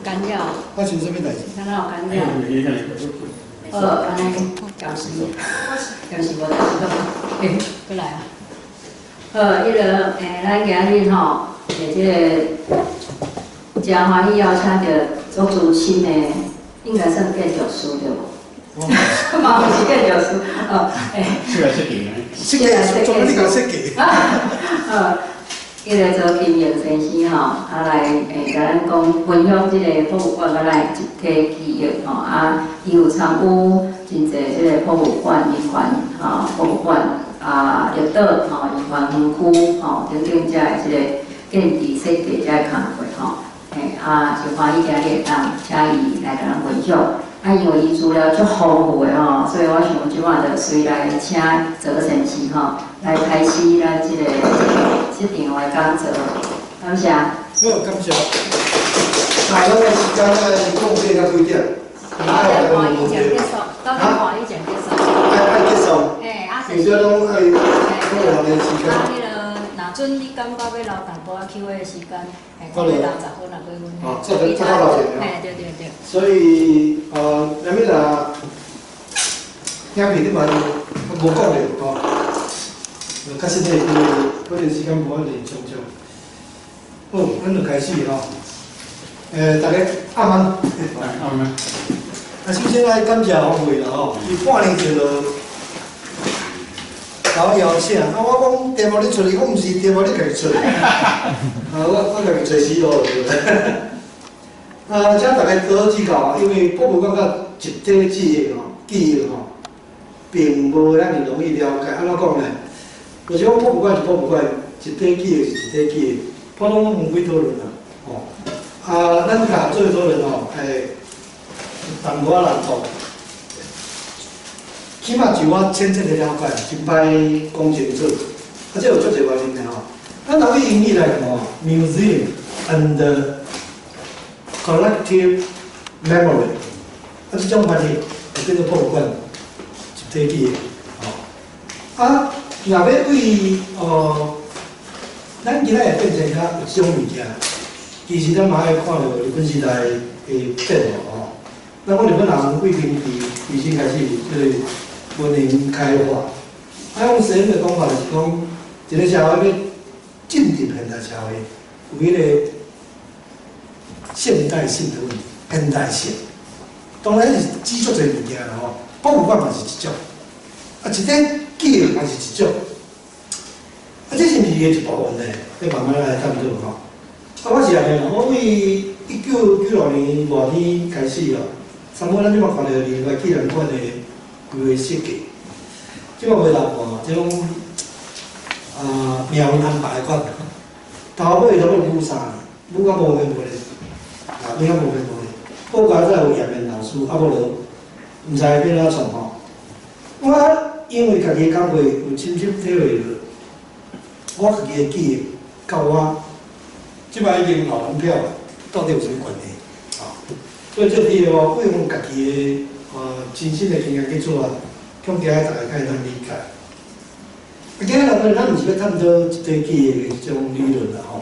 干擾。發生啥物代誌？敢若有干擾。好，按呢暫時，暫時無代誌好。欸，閣來啊。好，彼个欸，咱今日吼，欸，這个誠歡喜邀請著足資深的，應該算建築師對無？嘛毋是建築師，哦，欸。設計設計。設計，總你講設計。好，彼个周金榮先生吼，啊來欸，共咱講分享這个博物館佮咱集體記憶吼，啊，伊有參與真濟這个博物館、人權吼，博物館啊，綠島吼、宜蘭園區吼等等遮的這个建置設計遮的工課吼，欸啊，真歡喜今日會當請伊來共咱分享。啊，因為伊資料足豐富的吼，所以我想這擺就隨來請周先生吼來開始咱這个這場的講座。感謝。好，感謝。啊，咱的時間愛控制到幾點？九點半以前結束，9點半以前結束。愛結束。嘿，啊，而且攏愛講完的時間。啊，彼个若準你感覺欲留淡薄仔 Q&A 的時間，嘿，閣欲留10分啊幾分。哦，這個這較留一下。嘿，對對對。所以，啥物啦？影片你嘛無講著吼。較實際，因為可能時間無遐爾充足。好，咱就開始吼。大家暗安。暗安。啊，首先愛感謝方慧啦吼，伊半年前就共我邀請，啊，我講題目你出，伊講毋是題目你家己出。啊，我家己揣死路對。啊，請大家多多指教啊，因為博物館佮集體記憶吼，記憶吼，並無遐爾容易了解。按怎講呢？就是講博物館是博物館，集體記憶是集體記憶，普通分開討論啦，吼。啊，咱共做討論吼，會淡薄仔難度。起碼就我淺淺的了解，真歹講清楚。啊，這有足濟原因的吼。咱若以英語來講吼，museum and collective memory，啊，這種翻譯會變做博物館集體記憶，吼。啊，若欲對哦，咱今仔會變成較有這種物件，其實咱嘛愛看著日本時代的變化吼。咱講日本人對明治維新開始這个文明開化，啊，用西方的講法就是講，一個社會欲進入現代社會，有彼个現代性的問題，現代性，當然是指足濟物件啦吼，博物館嘛是一種，啊，一個記憶嘛是一種，啊，這是毋是伊的一部分呢？欲慢慢來探討吼。啊，我是按呢啦，我對1996年熱天開始哦，差不多咱這擺看著另外紀念館的規劃設計，這擺袂流汗，這種啊命運安排款，頭尾差不多舞3年，舞到無眠無咧，啊，舞到無眠無咧。好佳哉有葉問老師，啊無就毋知欲按怎創吼。我因為家己的工課有深深體會著，我家己的記憶，佮我這擺已經老人票，到底有啥物關係？啊，所以這裡哦，用家己的親身的經驗去做啊，恐驚大家較會當理解。啊，今日來咱毋是欲探討集體記憶的這種理論啦吼。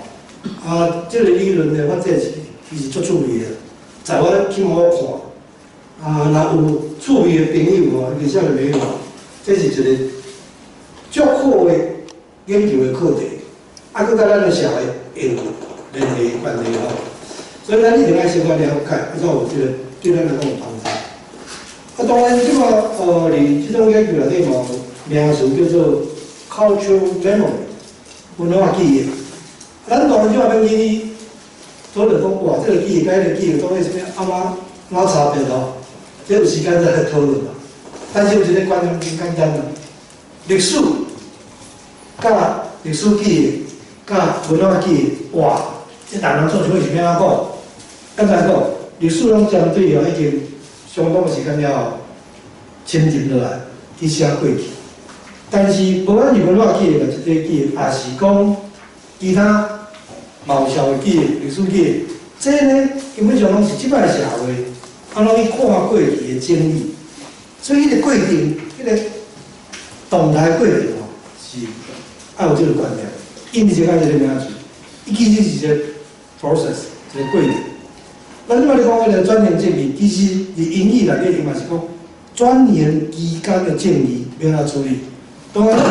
啊，這個理論的發展是其實足趣味的，在我起碼我看，啊，若有趣味的朋友吼，其實啥物朋友，這是一個足好的研究的課題，啊，閣佮咱的社會會有聯繫關係吼。所以咱一定愛小可了解，啊，才有這個對咱來講有幫助。啊，當然，這個佇這種研究內底嘛，名詞叫做 cultural memory，文化記憶。咱當然這擺欲去討論講，哇，這個記憶佮彼个記憶到底啥物按怎差別吼？這有時間再來討論啦。但是有一個觀念真簡單啦，歷史佮歷史記憶佮文化記憶，哇，這人人做啥物是欲按怎講？簡單講，歷史攏針對哦，已經相當的時間了後，沉沉落來去寫過去。但是無管是文化記憶、集體記憶，抑是講其他嘛有社會記憶、歷史記憶，這呢根本上攏是這擺社會按怎去看過去的整理。所以彼个過程，彼个動態過程吼，是愛有這個觀念。因為這個這個名詞，伊其實是一個 process，一個過程。咱這擺咧講彼个轉型正義，其實佇英語內底伊嘛是講轉型期間的正義欲按怎處理？當然就是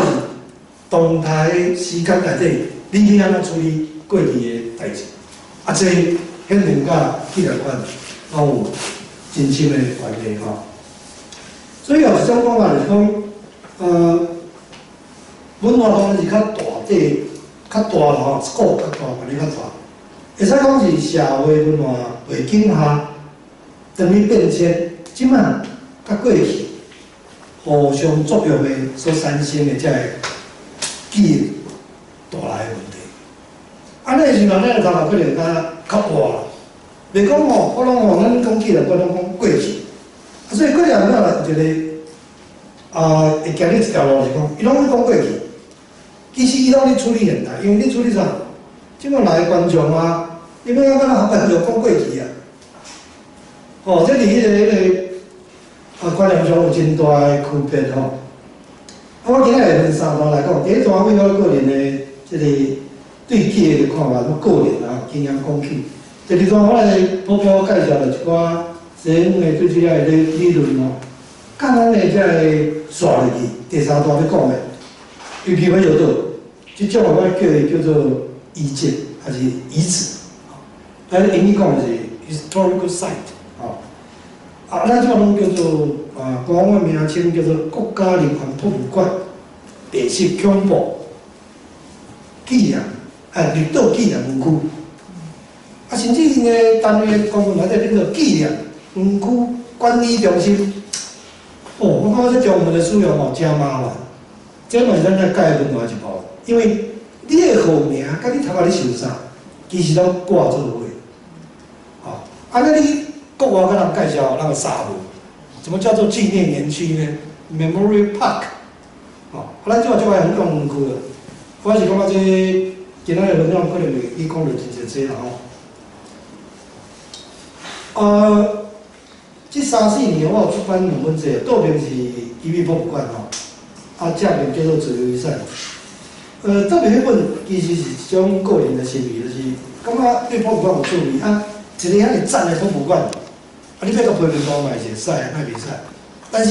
動態時間內底，你欲按怎處理過去的代誌？啊，這顯然佮紀念館攏有真深的關係吼。所以有一種講法就是講，文化當然是較大塊、較大啦吼，scope 較大，範圍較大。會使講是社會文化背景下，當你變遷，這擺佮過去互相作用的所產生的這个記憶帶來的問題。按呢時陣，咱的頭腦可能較較活啦。袂講吼，我攏吼，咱講紀念館攏講過去，啊，所以過來了有一个啊，會行咧一條路是講，伊攏咧講過去，其實伊攏咧處理現代，因為你處理啥？這擺來的觀眾啊，你欲按怎予觀眾講過去啊？吼，這佇彼个啊觀念上有真大的區別吼。啊，我今仔會分三段來講，第一段為我個人的這個對記憶的看法，個人啊經驗講起。第二段我來普普介紹了一寡西方的對這个理論吼，佮咱的這个紲入去。第三段欲講的，尤其欲搖倒，這種我叫伊叫做遺跡，還是遺址？咱英語講的是 historical site，吼。啊，咱這擺攏叫做啊，官方名稱叫做國家人權博物館、白色恐怖紀念啊，綠島紀念園區。啊，甚至𪜶的單位的公文內底變做紀念園區管理中心。哦，我感覺這中文的使用吼誠麻煩，這嘛是咱愛改文化一部分，因為你的號名佮你頭殼咧想啥，其實攏掛做伙。吼，啊，那你國外佮人介紹那個啥無？什麼叫做紀念園區呢？Memorial Park。吼，啊，咱這擺就愛用園區啊。我是感覺這今仔的文章可能會去講著真濟濟啦吼。這三四年我有出版兩本冊，倒邊是奇美博物館吼，啊，正面叫做自由遺產。倒邊彼本其實是一種個人的心意，就是感覺對博物館有趣味啊，一个遐爾讚的博物館，啊，你欲共批評講嘛是會使，莫袂使。但是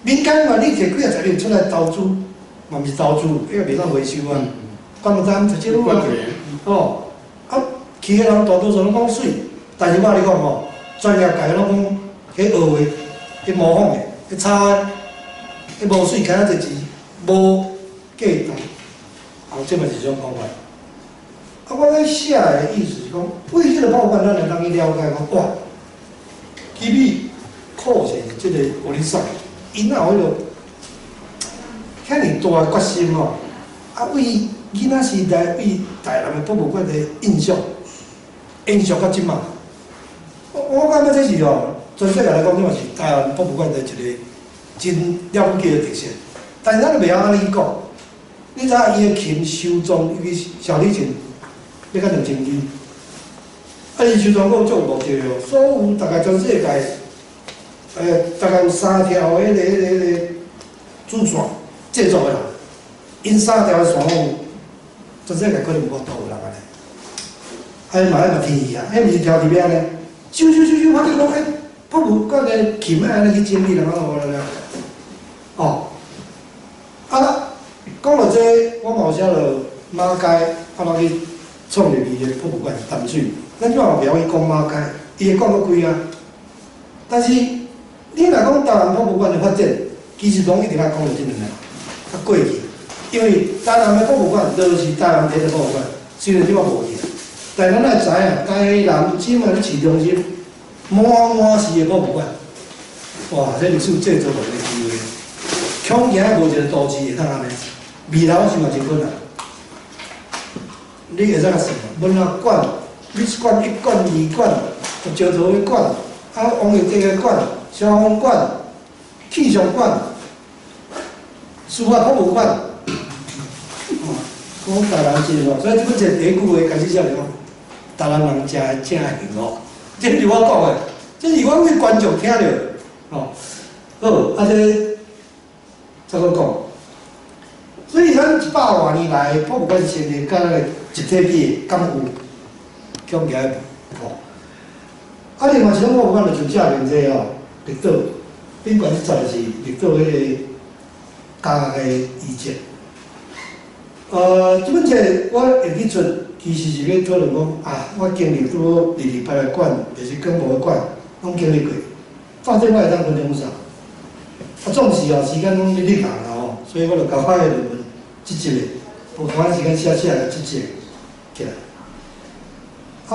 民間嘛，你摕幾仔十億出來投資，嘛毋是投資，因為袂當回收啊。管毋知十幾啊，哦，啊，去彼人大多數攏講媠，但是我共你講吼，專業界攏講，彼學的、彼模仿的、彼抄的、彼無媠，開遐濟錢，無價值。啊，這嘛是一種講法。啊，我咧寫的意思是講，為這個博物館，咱會當去了解講，哇，奇美酷是這个活力賽，𪜶哪有彼个遐爾大的決心吼？啊，為囡仔時代對台南的博物館的印象，延續到這馬。我感覺這是吼，全世界來講，這嘛是台灣博物館的一個真了不起的特色。但是咱就袂曉按呢講。你知影伊的琴收藏，尤其是小提琴，欲較2000支。啊，伊收藏閣足有目的哦，所有大概全世界，大概有三條彼个主線製作的人，𪜶三條的線攏有，全世界可能無法度有人按呢。啊，伊嘛彼嘛天意啊，彼毋是挑佇邊呢？收收收收，發覺講，欸，博物館的琴愛按呢去整理，人啊無了了。哦，啊，講到這個，我嘛有寫落馬偕按怎去創立伊的博物館淡水。咱這擺嘛袂曉去講馬偕，伊的館閣開啊。但是你若講台南博物館的發展，其實攏一定愛講到這兩個，較過去，因為台南的博物館就是台南第一個博物館，雖然這擺無去，但咱愛知影，台南這擺佇市中心，滿滿是的博物館。哇，這歷史製造落的機會，恐驚無一個都市會當按呢。未來我想嘛真困難。你會使共算，文化館、美術館一館、二館、石頭的館，啊，王藝迪的館、消防館、氣象館、司法博物館，哦，講台南真吼，所以這本冊第一句話開始寫就講，台南人誠正幸福，這毋是我講的，這是阮位觀眾聽著的，吼。好，啊這再閣講，所以咱一百外年來博物館成立，佮咱的集體記憶敢有強起來無？啊，另外一種博物館就像正面這個吼，綠島，頂懸這節就是綠島彼個家的遺跡。這本冊我會去出，其實是欲討論講啊，我經歷拄好二二八的館，就是光復的館，攏經歷過。到底我會當分享啥？啊，總是哦，時間攏咧咧行啦吼，所以我就共我的論文這一個，無花時間寫寫這一個起來。啊，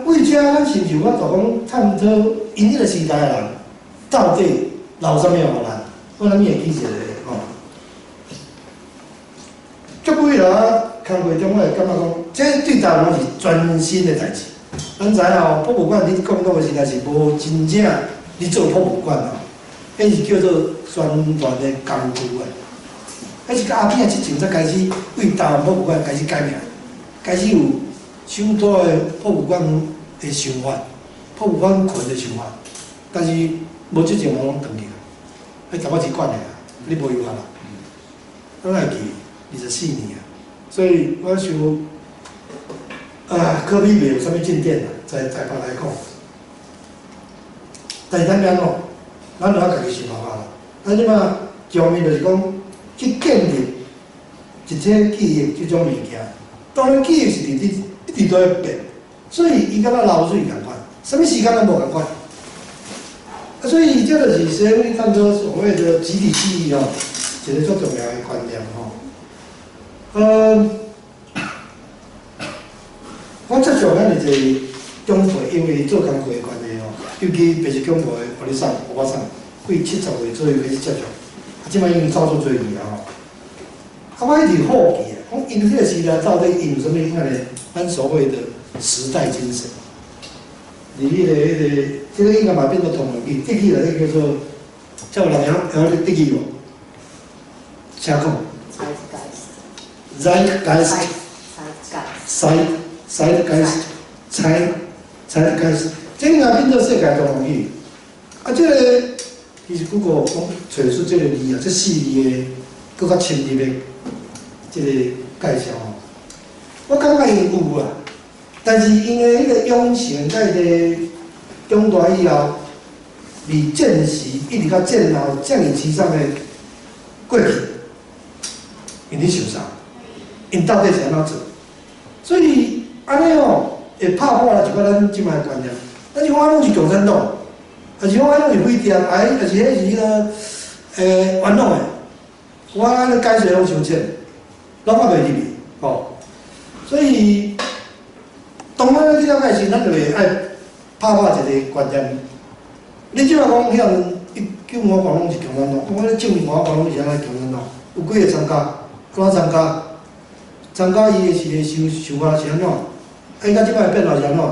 為這咱親像我就講探討𪜶彼個時代的人到底留啥物予咱，我啥物會記一個吼。足幾落工課中，我會感覺講，這對台灣是全新的代誌。咱知影吼，博物館佇國民黨的時代是無真正咧做博物館吼，彼是叫做宣傳的工具啊。彼是佮阿扁之前才開始對台灣博物館開始改名，開始有首都的博物館的想法，博物館群的想法，但是無之前我攏斷去啊。彼台北市管的啊，你無遊啊啦？咱會記24年啊，所以我想，啊，可比袂有啥物進展啦，在台北來講。但是咱欲按怎，咱就愛家己想辦法啦。咱這擺上面就是講去建立一體記憶這種物件，當然記憶是佇佇一直都咧變，所以伊敢若流水仝款，啥物時間攏無仝款。啊，所以這就是社會探討所謂的集體記憶吼，一個足重要的觀念吼。我接觸咱的一個長輩，因為做工課的關係吼，尤其白色恐怖的歐尼桑、歐巴桑，幾70歲左右開始接觸，啊，這擺已經走出濟去啊吼。啊，我一直好奇啊，講𪜶彼個時代到底𪜶有啥物款的咱所謂的時代精神？佇彼個，這個應該嘛變做通用語，德語內底叫做，這有人會曉德語無？請講。Zeitgeist。 Zeitgeist，Zeitgeist，這應該變做世界通用語。啊，這個其實 Google 講揣出這個字啊，這四字的閣較深入的這個介紹吼。我感覺𪜶有啊，但是因為彼個養成佮彼個長大以後，佇戰時一直到戰後遮爾淒慘的過去，𪜶咧想啥？𪜶到底是按怎做？所以按呢吼，會拍破來一寡咱這擺的觀念。咱是講啊攏是共產黨，抑是講啊攏是匪諜，啊，抑是彼是彼個冤枉的。我按呢解釋攏傷淺，攏看袂入去，吼。所以當咱去了解時，咱就會愛拍破一個觀念。你這擺講遐1958攏是共產黨，講咧證明我講攏是按呢共產黨，有幾個參加？怎參加？參加伊的是個想想法是按怎？啊，伊到這擺變化是按怎？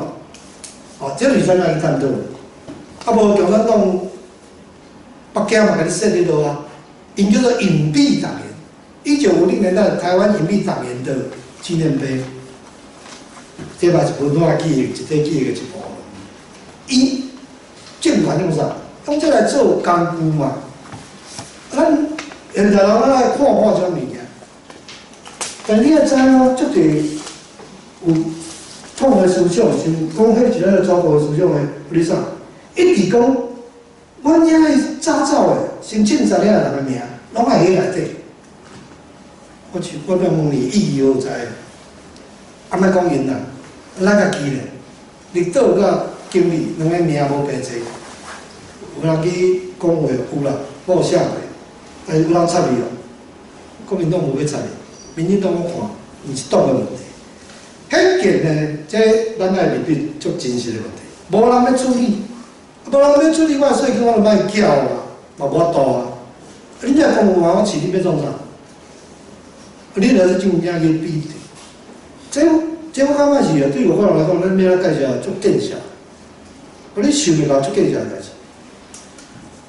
哦，這就是咱愛去探討。啊，無共產黨北京嘛共你設佇落啊，𪜶叫做隱蔽黨員。1950年代台灣隱蔽黨員的紀念碑，這嘛是文化記憶、集體記憶的一部分。伊政權用啥？用這來做工具嘛。咱現代人咱愛看破這種物件，但你愛知影，足濟有統一思想，是講彼一個祖國思想的，你啥？一直講，阮遐早走的，先凊彩遐人的名，攏愛彼內底。我是我欲問你，意義何在？啊，莫講𪜶啦，咱家己咧，綠島佮景美兩个名無白濟，有人去講話有啦，我有寫過，但是有人插伊哦。國民黨無欲插伊，民進黨我看，毋是黨的問題。顯見呢，這咱愛面對足真實的問題，無人欲處理，無人欲處理，我的稅金我就莫繳啊，嘛無法度啊。你若講有話，我飼你欲創啥？你若是真正去比對，這我感覺是啊，對我個人來講，咱欲按怎介紹足見笑，你想袂到足見笑的代誌。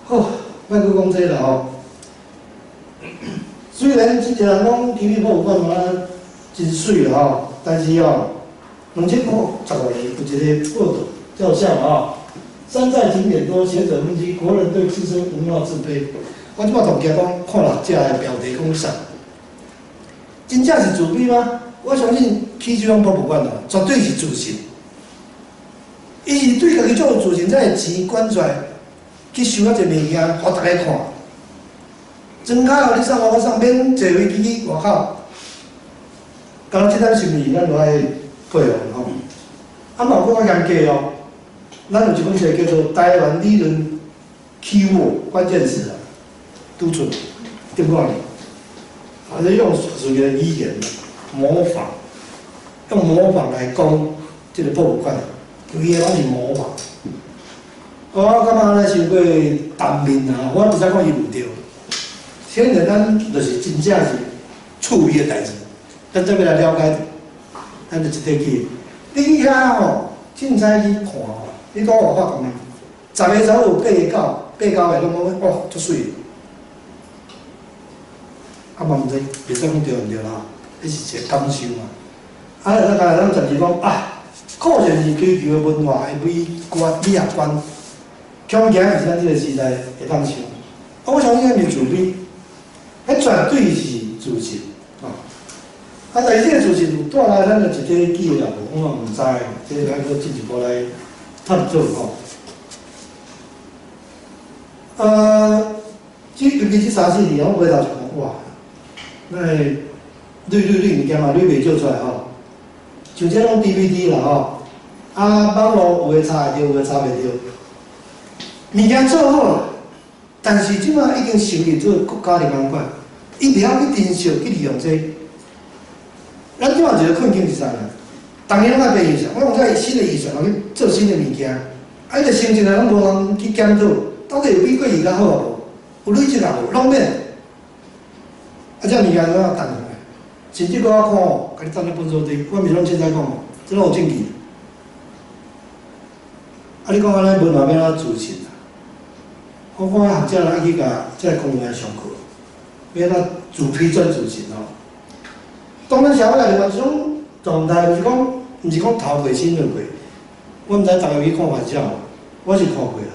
好，莫閣講這啦吼。雖然真濟人講旗美博物館嘛真媠啦吼，但是哦，2015年有一個報導，叫啥吼？山寨景點多，學者分析國人對自身文化自卑。我這擺統計講，看六隻的標題講啥？真正是自卑嗎？我相信去這種博物館哦，絕對是自信。伊是對家己足有自信，才會錢捐出來去收遐濟物件，予大家看。莊跤予你送我，我送，免坐飛機去外口。敢若這點心意，咱就愛配合吼。啊，嘛有閣較嚴格哦。咱有一本冊叫做《台灣理論 keyword 關鍵詞》啊，拄出頂半年，啊，你用自己的語言模仿，用模仿來講這個博物館，規个攏是模仿。我感覺按呢傷過當面啊，我毋知講伊毋對。顯然咱就是真正是趣味的代誌，咱才欲來了解，咱就一體記。你去遐吼，凊彩去看吼，你講我發覺呢，10個查某有八個九，八九個攏講哇足媠。啊嘛毋知，袂使講對毋對啦，彼是一個感受嘛。啊，咱剛才咱暫時講啊，確實是追求的文化的美觀、美學觀，恐驚是咱這個時代會當想。啊，我相信彼毋是自卑，彼絕對是自信，吼。啊，但是這個自信有帶來咱的一體記憶無？我嘛毋知，這個咱閣進一步來探討吼。這尤其這三四年，我回頭一看，哇，那累累累物件嘛，累袂少出來吼。像這攏 DVD 啦吼，啊，網路有的查會著，有的查袂著。物件做好啦，但是這馬已經成立做國家的場館，伊袂曉去珍惜去利用這個。咱這馬一個困境是啥呢？逐年攏愛變預算，我用這新的預算來去做新的物件，啊，伊個成績來攏無人去檢討，到底有比過去較好無？有累積也無，攏免。啊，這物件怎啊等的？甚至閣我看哦，共你等咧分數堆，我毋是攏凊彩講哦，這攏有證據。啊，你講按呢文化欲按怎自信啊？我看學者愛去共這個公務員上課，欲按怎自推轉自信哦。當然社會也另外一種狀態，就是講，毋是講頭過身就過。我毋知逐家有去看玩笑無？我是看過啦。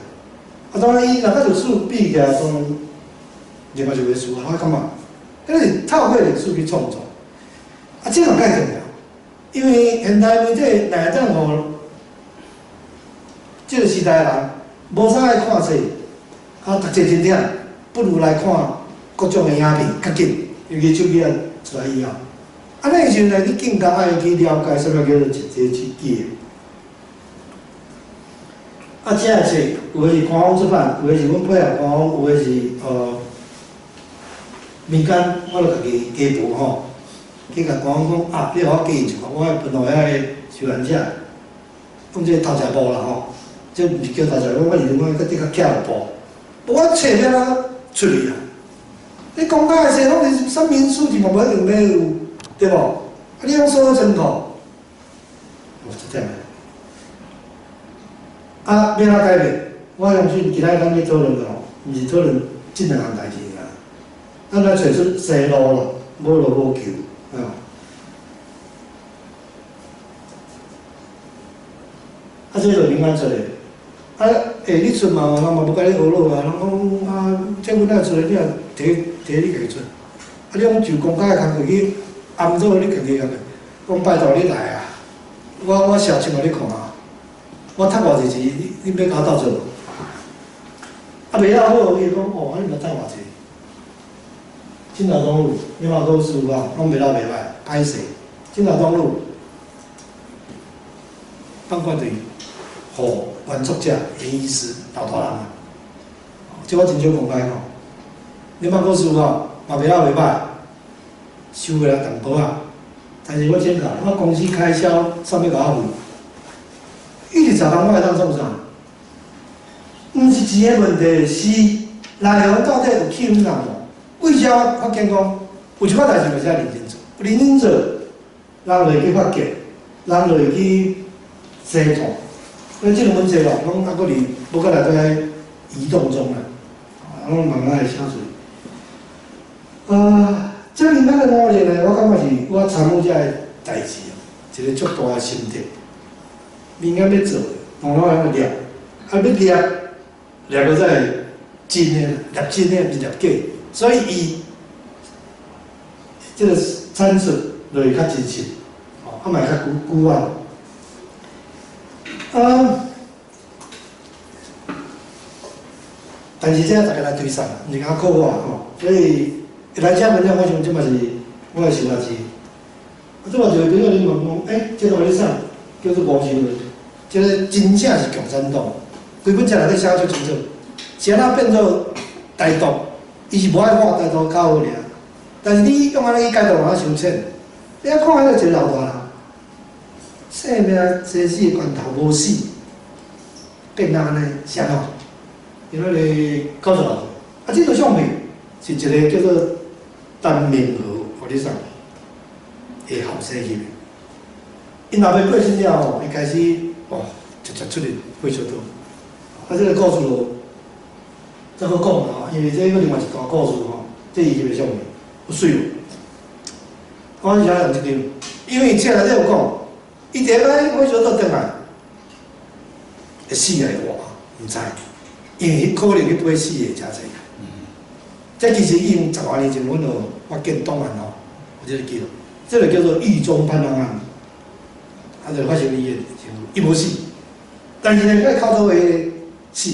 啊，當然伊若佮歷史比起來，當然另外一回事啊。我感覺，彼是透過歷史去創作。啊，這個較重要，因為現代媒體若會當予這個時代的人無啥愛看冊，啊，讀冊真忝，不如來看各種的影片較緊，尤其手機啊出來以後，啊，那個時陣你更加愛去了解啥物叫做一體去記。啊，這個冊有的是官方出版，有的是阮配合官方，有的是民間，我就家己加報吼。去共官方講啊，你予我加印一寡，我愛分予遐个受難者，講這個頭食布啦吼，這毋是叫頭食布，我是講閣較巧的布。無我冊欲按怎出去啊？你公家的冊攏是啥民書是嘛無一定買有，對無？啊，你攏鎖倉庫，哦，這點的。啊，欲按怎改變？我相信今仔日咱咧討論的吼，毋是討論這兩項代誌爾，咱來揣出生路啦，無路無求。啊！啊，這就民間出的。啊，欸，你出嘛，人嘛無共你呵咾啊。人講啊，這阮愛出的，你也提提你家己出。啊，你講就公家的工課去暗做你家己工課，講拜託你來啊！我寫出予你看啊！我趁偌濟錢，你欲共我鬥做無？啊，袂曉好，伊講哦，啊你嘛趁偌濟？新潮東路，你嘛講師傅啊，攏袂老袂歹，歹勢。新潮東路，放決定，予原作者嚴醫師老大人啊，這我真少公開講。你莫講師傅啊，嘛袂老袂歹，收過來淡薄仔，但是我先講，我公司開銷啥物共我付？20萬我會當創啥？毋是錢的問題，是內容到底有吸引人無？為啥我發現講有一寡代誌嘛是愛認真做，認真做，人就會去發現，人就會去生痛。所以這兩本冊哦，攏猶閣佇無閣內底移動中啦，攏慢慢會寫出來。這民間的努力呢，我感覺是我參與這个代誌哦，一個足大的心得。民間欲做，當然愛掠，啊欲掠，掠個才會真的，掠真的，毋是掠假。所以伊這個產出就會較真實，哦，啊嘛會較久久遠。啊，但是這逐家來推算，毋是敢靠我吼，所以來遮分享，我想這嘛是我的想法是。啊，這嘛一個朋友你問講，欸，這個你啥？叫做吳秀，這個真正是共產黨，規本冊內底寫足清楚，是按怎變做台獨？伊是無愛看台獨較好爾，但是你用按呢去解讀，人傷淺。你啊看彼個一個老大人，生命生死關頭無死，變按呢是按怎？因為90外歲，啊，這張相片是一個叫做陳明和，予你送的後生翕的。𪜶老爸過身了後，伊開始哦，直接出去火燒島。啊，這個故事就再閣講吼，因為這閣另外一段故事吼，這伊翕的相片有媠無？我是啥用這張？因為冊內底有講，伊第一擺火燒島轉來，會死抑是活，毋知。因為彼可能彼擺死的誠濟。這其實已經10外年前，阮就發現檔案吼，有這個記錄，這個叫做獄中叛亂案，啊，就發生伊的伊無死，但是呢，佮口頭的死，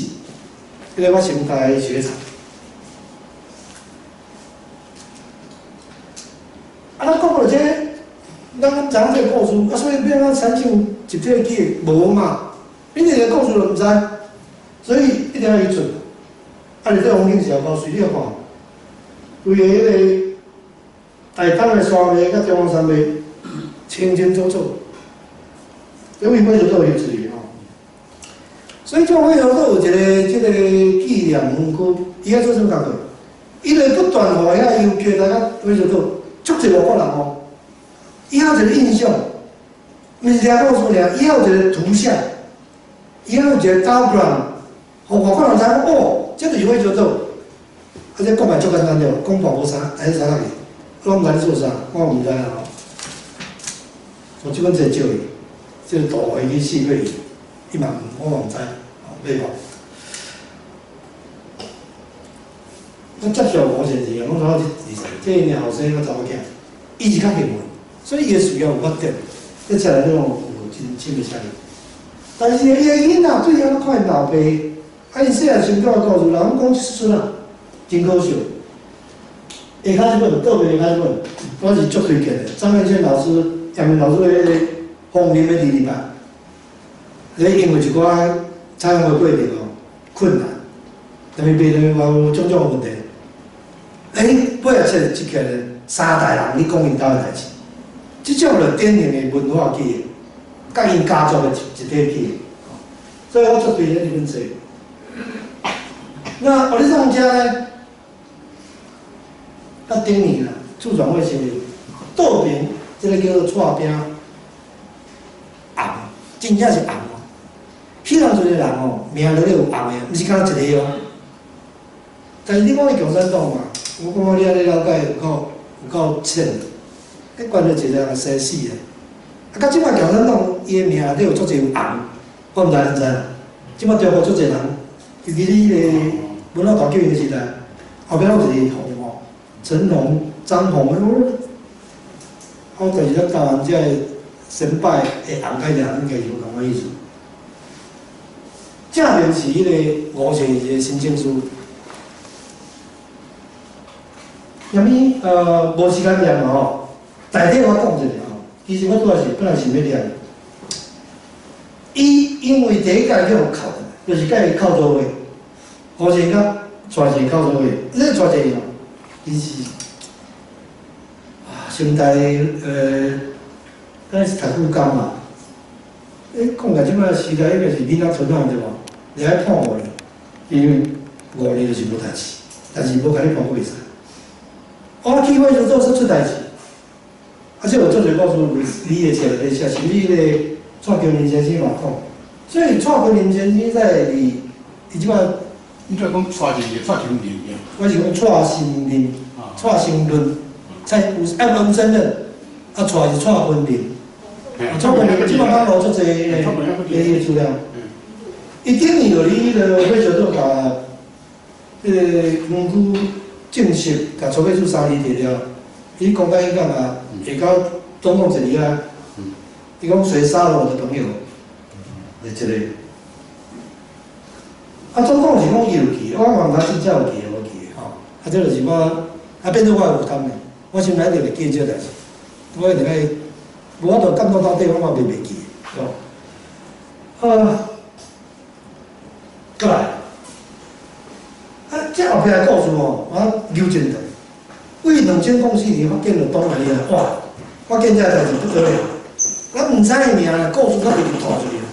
這個我先台學長。啊，咱講到這個，咱知影這個故事，啊，所以變咱產生集體記憶無嘛？你連個故事都毋知，所以一定愛去做。啊，你這風景是也夠媠，你看，規个迄個大東的山脈佮中央山脈清清楚楚，這位火燒島翕出來吼。所以這火燒島有一個這個紀念園區，伊愛做啥物工作？伊就不斷予遐遊客來到火燒島，足濟外國人哦。伊有一個印象，毋是聽故事爾，伊有一個圖像，伊有一個 diagram，予外國人知影哦，這就是火燒島。啊，這講來足簡單對無？講破無啥，還是啥去？我毋知你做啥，我毋知啊吼。我這本冊借伊，這個圖伊去試過去，伊嘛我嘛毋知，吼，袂看。我接受吳先生，攏頭是這𪜶後生佮查某囝，伊是較幸運，所以伊的事業有發展，這冊內底有真深的寫入。但是伊的囡仔最後看𪜶老爸，啊，𪜶細漢成長的故事，人攏講這出啊，真可笑。下跤這本，倒面下跤這本，我是足推薦的。張彦軒老師、葉明老師的彼個《楓林的二二八》，咧因為一寡採訪的過程哦困難，踮咧賣踮咧嘛有種種問題。欸，尾仔冊這起來三代人咧講𪜶兜的代誌，這種就典型的文化記憶，佮𪜶家族的一體記憶。所以我足推薦這本冊。那予你送遮呢？甲頂年啦，厝轉會是倒邊，這個叫做蔡餅紅，真正是紅哦。彼當陣的人哦，名內底有紅的，毋是干焦一個哦。但是你講伊共產黨嘛，我感覺你按呢了解有夠淺，彼關了一個人生死的。啊，到這擺共產黨伊的名內底有足濟有紅，我毋知你知啦。這擺中國足濟人，尤其你彼個文化大革命的時代，後壁攏是紅哦。陳紅、張紅，我就是咱台灣這個先輩的紅開爾，應該是無仝款意思。正面是彼個吳先生的申請書。啥物無時間念吼，大體我講一下吼。其實我拄仔是本來想欲念。伊因為第一屆去予扣，就是佮伊扣座位，吳先生佮蔡先扣座位，你蔡先生。伊是啊，成大敢是讀附工嘛？欸，講起這擺時代應該是囡仔村仔對無？你愛判5年，因為5年就是無代誌，但是無共你判過會使。我去火燒島煞出代誌，啊，這有足濟故事，你的冊內底寫，甚至彼個蔡瓊林先生嘛講，所以蔡瓊林先生在佇伊這擺。你在講蔡是蔡成林？我是講蔡成林、蔡成論、蔡吳啊吳承恩，啊蔡是蔡文林，蔡文林這擺網路足濟的資料。伊頂年就佇彼個火燒島共彼個園區正式共籌備處三字提了，伊公開演講啊，下到總統坐佇遐，伊講誰殺了我的朋友？是這個。啊，總統是講講伊有記，我嘛毋知真正有記無記吼。啊，這就是我，啊變做我會負擔的，我心內一定會記這代誌，我一定愛，無法度感動到底，我嘛袂記，吼。啊，過來，啊，這後壁的故事吼，我糾正著。為2004年發現了檔案以後，哇，發現這代誌不得了，咱毋知的名啦，故事都袂吐出來。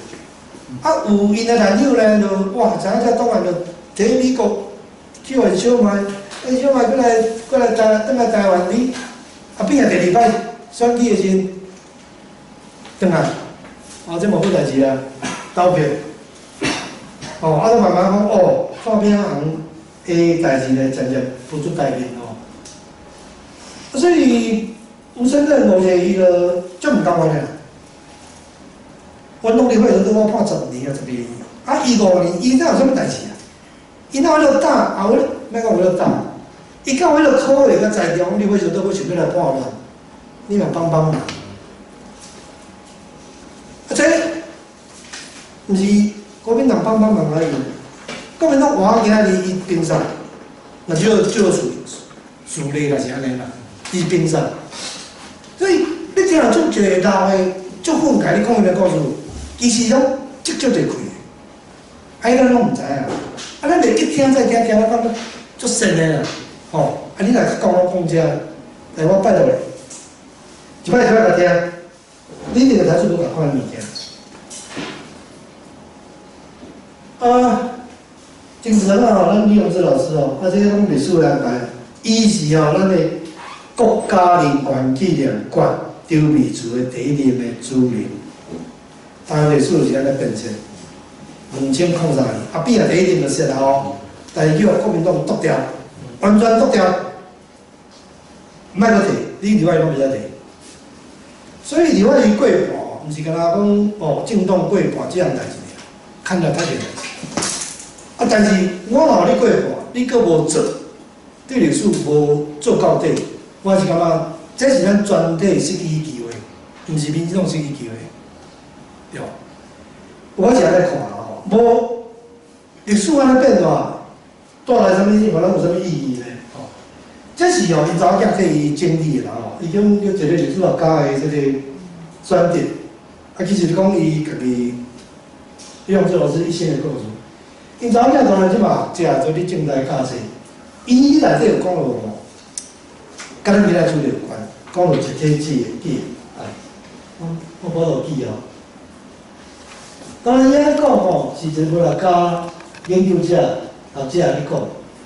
啊，有𪜶的朋友咧，就哇，知影這檔案就佇美國去予𪜶小賣，𪜶小賣過來台，轉來台灣你，啊，變啊第二擺選舉的時陣，轉來，啊，這無好代誌啊，投票，哦，啊，就慢慢講，哦，詐騙行的代誌咧，漸漸浮出台面哦。啊，所以吳承恩五個伊就足毋甘願的啦。阮攏立會都我判10年啊，12年。啊，伊5年，伊哪有啥物代誌啊？伊哪有彼落膽？啊，我莫講有彼落膽，伊敢有彼落可能佮才調，立會小隊我想欲來叛亂，你嘛幫幫忙。啊，這毋是國民黨幫幫忙而已，國民黨活今仔日伊平殺，若照事例啦是按呢啦，伊平殺。所以你聽了足一個老的足憤慨，你講伊個故事，其實攏積足濟氣，啊，伊咱攏毋知影，啊，咱袂一聽再聽，聽到感覺足神的啦，吼！啊，你若講我講這，來我拜託你，一擺一擺共聽，你一定會睇出無仝款的物件。啊，精神啊，咱李永志老師哦，啊，這個攏歷史的安排，伊是吼咱的國家人權紀念館籌備處的第一任的主任。台灣歷史是按呢變遷，2003年，啊，變啊第一任就設了吼，但是叫國民黨剁掉，完全剁掉，莫閣提，你另外攏袂使提。所以另外伊過半，毋是干焦講哦，政黨過半這項代誌爾，看來較濟代誌。啊，但是我若予你過半，你閣無做，對歷史無做到底，我是感覺這是咱全體失去機會，毋是民進黨失去機會，對。我是按呢看啦吼，無歷史按呢變化，帶來啥物，予咱有啥物意義呢？吼，這是哦，𪜶查某囝替伊整理的啦吼，伊講叫一個歷史學家的這個選擇，啊，其實講伊家己，李永志老師一生的故事。𪜶查某囝當然這馬學者做咧政大教冊，伊內底有講到吼，佮咱今仔主題有關，講到集體記憶記憶，哎，我無法度記哦。當然，伊按呢講吼，是一個文學家、研究者、學者咧講，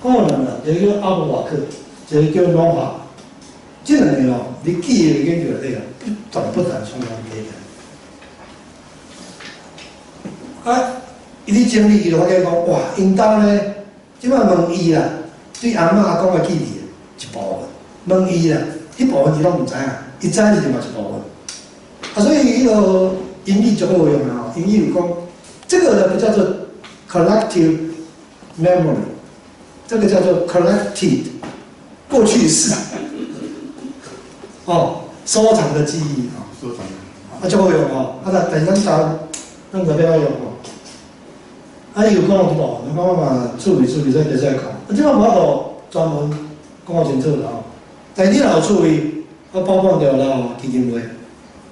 講有兩個人，一個叫阿伯瓦克，一個叫諾華。這兩個吼，佇記憶的研究內底啊，不斷不斷相關提起來。啊，伊咧整理，伊就發現講，哇，𪜶兜呢，這擺問伊啦，對阿嬤阿公的記憶一部分，問伊啦，彼部分伊攏毋知影，伊知影是嘛一部分。啊，所以彼個英語足好用啊，英語有講，這個呢不叫做 collective memory，這個叫做 collected 過去式，哦，收藏的記憶哦，收藏。啊，足好用哦，啊，但是咱台咱就欲按怎用哦。啊，伊有講到這部分，我嘛趣味趣味，再加再講。啊，這擺無法度專門講較清楚啦吼。但是你若有趣味，我包辦著啦基金會。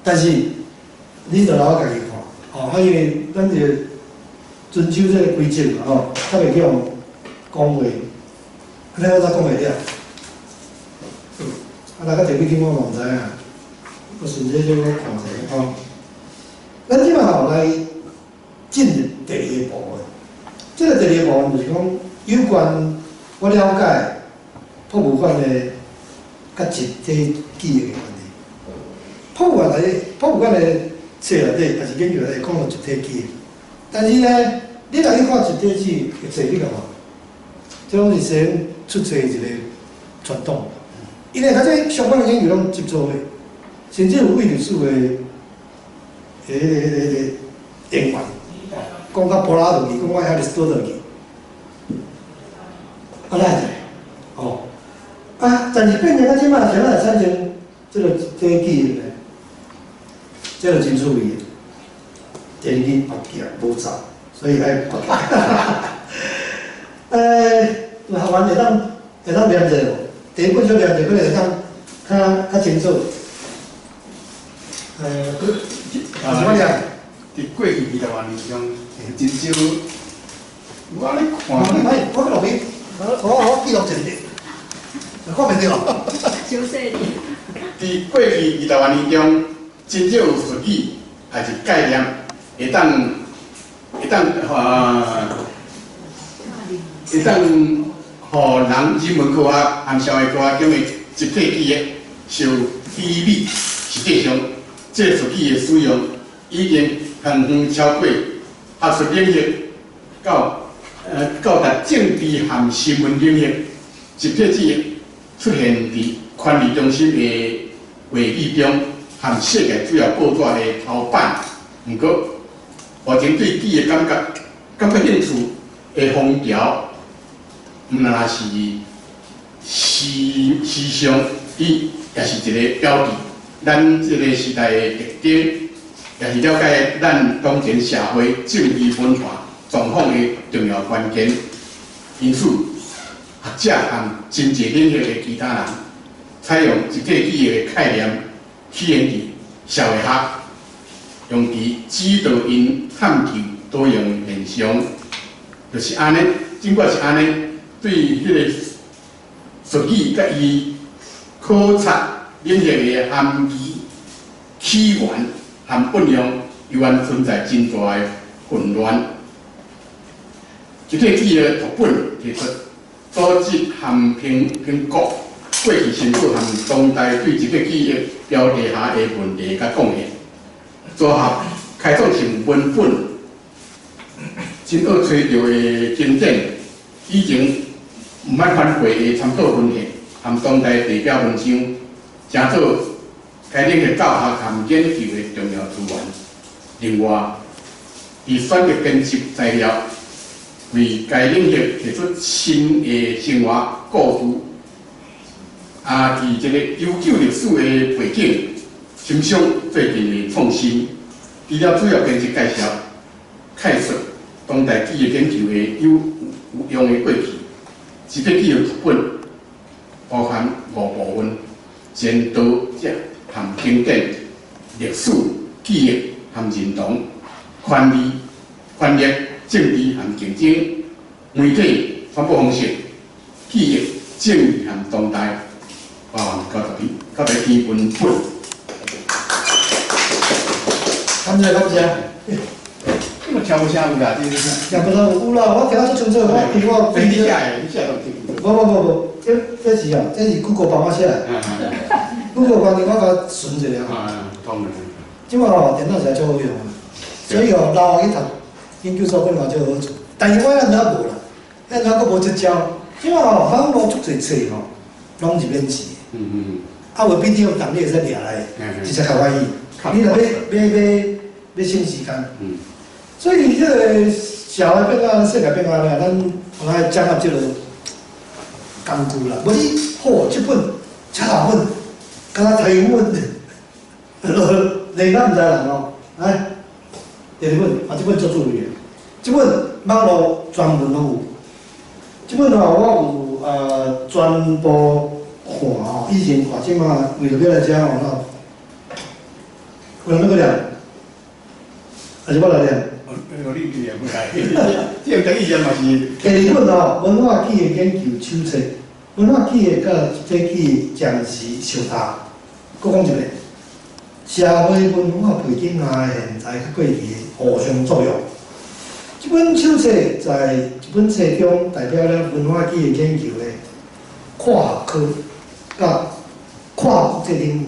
但是你就留我家己看，吼，啊，因為咱是遵守這個規則嘛吼，才袂去予講話。按呢我才講會了。啊，大家提幾句我嘛毋知影，我順這就看一下吼。咱這擺吼來進入第二個部分。這個第二個部分就是講有關我了解博物館的佮集體記憶的關係。博物館內底，博物館的冊內底，抑是研究內底講到集體記憶。但是呢，你若去看集體記憶的冊，你感覺？這攏是西方出冊一個傳統。因為較這相關的研究攏接觸的，甚至有為歷史的彼個演員，講到柏拉圖去，講到亞里士多德去，啊，來者，哦，啊，但是變成到這擺，啥會產生這個集體記憶呢？這個真趣味的。第二日縛起來無走，所以愛縛起來。有學員會當念者無？第一本書念者，可能會當較較清楚。是我念。佇過去20外年中，真少。我咧看。我去錄音，我記錄一下，看袂著。傷細膩。佇過去20外年中，真少有術語還是概念會當予人人文科學和社會科學中的集體記憶受非美。實際上，這個術語的使用已經遠遠超過學術領域到達政治和新聞領域。集體記憶出現佇權力中心的話語中，和世界主要報紙的頭版。毋過，目前對記憶感覺興趣的風潮，毋但是時尚，伊也是一個標誌。咱這個時代的特徵，也是了解咱當前社會政治文化狀況的重要關鍵。因此，學者和真濟領域的其他人採用集體記憶的概念，起源佇社會學，用佇指導𪜶探究多樣現象，就是按呢，盡管是按呢，對彼個術語佮伊考察領域的含義、起源和運用，猶原存在真大的混亂。集體記憶讀本提出組織和評估過去成果和當代對集體記憶標題下的問題佮貢獻，組合開創性文本，真愛揣著的經典，以前毋捌翻過的參考文獻和當代地表文章，成做該領域教學和研究的重要資源。另外，佇選擇編輯材料，為該領域提出新的生活故事，啊，佇這個悠久歷史的背景，欣賞最近的創新。除了主要編輯介紹、概述當代記憶研究的有用的過去，集體記憶讀本包含五部分：前導者和經典、歷史、記憶和認同、權力、政治和競爭、媒體傳播方式、記憶、正義和當代，包含90篇，90篇文本。感謝感謝。我聽無啥有啦，這是。聽無啥有啦，我聽得足清楚，我因為我。你寫的，你寫都聽清楚。無無無無，這是啊，這是 Google 幫我寫的。Google 幫你我共存一下。啊，當然。這擺吼電腦實在足好用的，所以吼老去讀研究所本嘛足好處。但是我遐陣無啦，遐陣閣無這招。這擺吼網路足濟冊吼，攏是免錢的。啊，有 PDF 檔你會使掠來，直接較歡喜。你若欲省時間。所以這個社會變啊，世界變啊，咱有愛掌握這個工具啦。無你好，這本車頭本，敢若台語本，連咱毋知人哦。來，第二本，啊，這本足注意的，這本網路全文攏有。這本吼，我有全部看吼，以前看，這馬為著欲來遮吼，有人欲閣念？還是我來念？哦，你念不來，這個等於嘛是。第二本吼，文化記憶研究手冊，文化記憶佮集體記憶暫時相搭。閣講一遍，社會文化背景下的現在佮過去的互相作用。這本手冊在這本冊中代表了文化記憶研究的跨學科佮跨國際領域。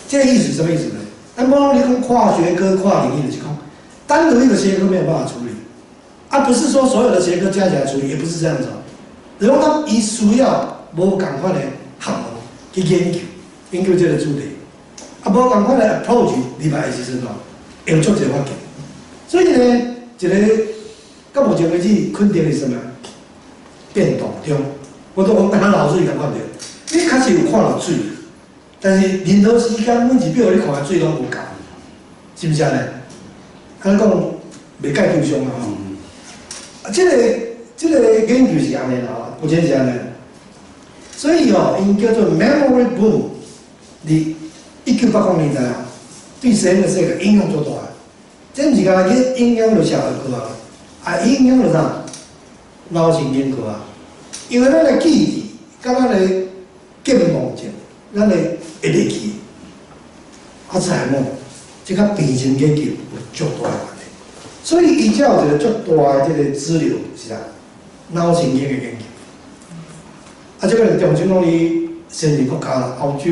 這個意思是啥物意思呢？咱無講你講跨學科、跨領域，就是講單獨一個學科沒有辦法處理，啊，不是說所有的學科加起來處理，也不是這樣子。就是講，咱伊需要無仝款的學問去研究，研究這個主題，啊，無仝款的 approach 入來的時陣吼，會有足濟發現。所以呢，一個到目前為止，肯定是啥物？變動中。我都講敢若流水仝款對。你確實有看著水，但是任何時間每一秒你看的水攏無仝，是毋是按呢？按呢講袂蓋抽象啊吼。啊，這個。這个研究是按呢啦，目前是按呢。所以哦，𪜶叫做 memory boom，佇1980年代啊，對西方的世界影響足大。這毋是干焦去影響著社會科學，也影響著啥？腦神經科學。因為咱的記憶，佮咱的健忘症，咱的會袂記，阿茲海默，這佮病情研究有足大的關係。所以伊才有一個足大的這個支流是啥？腦神經的研究。啊，這個重心攏佇先進國家啦，歐洲、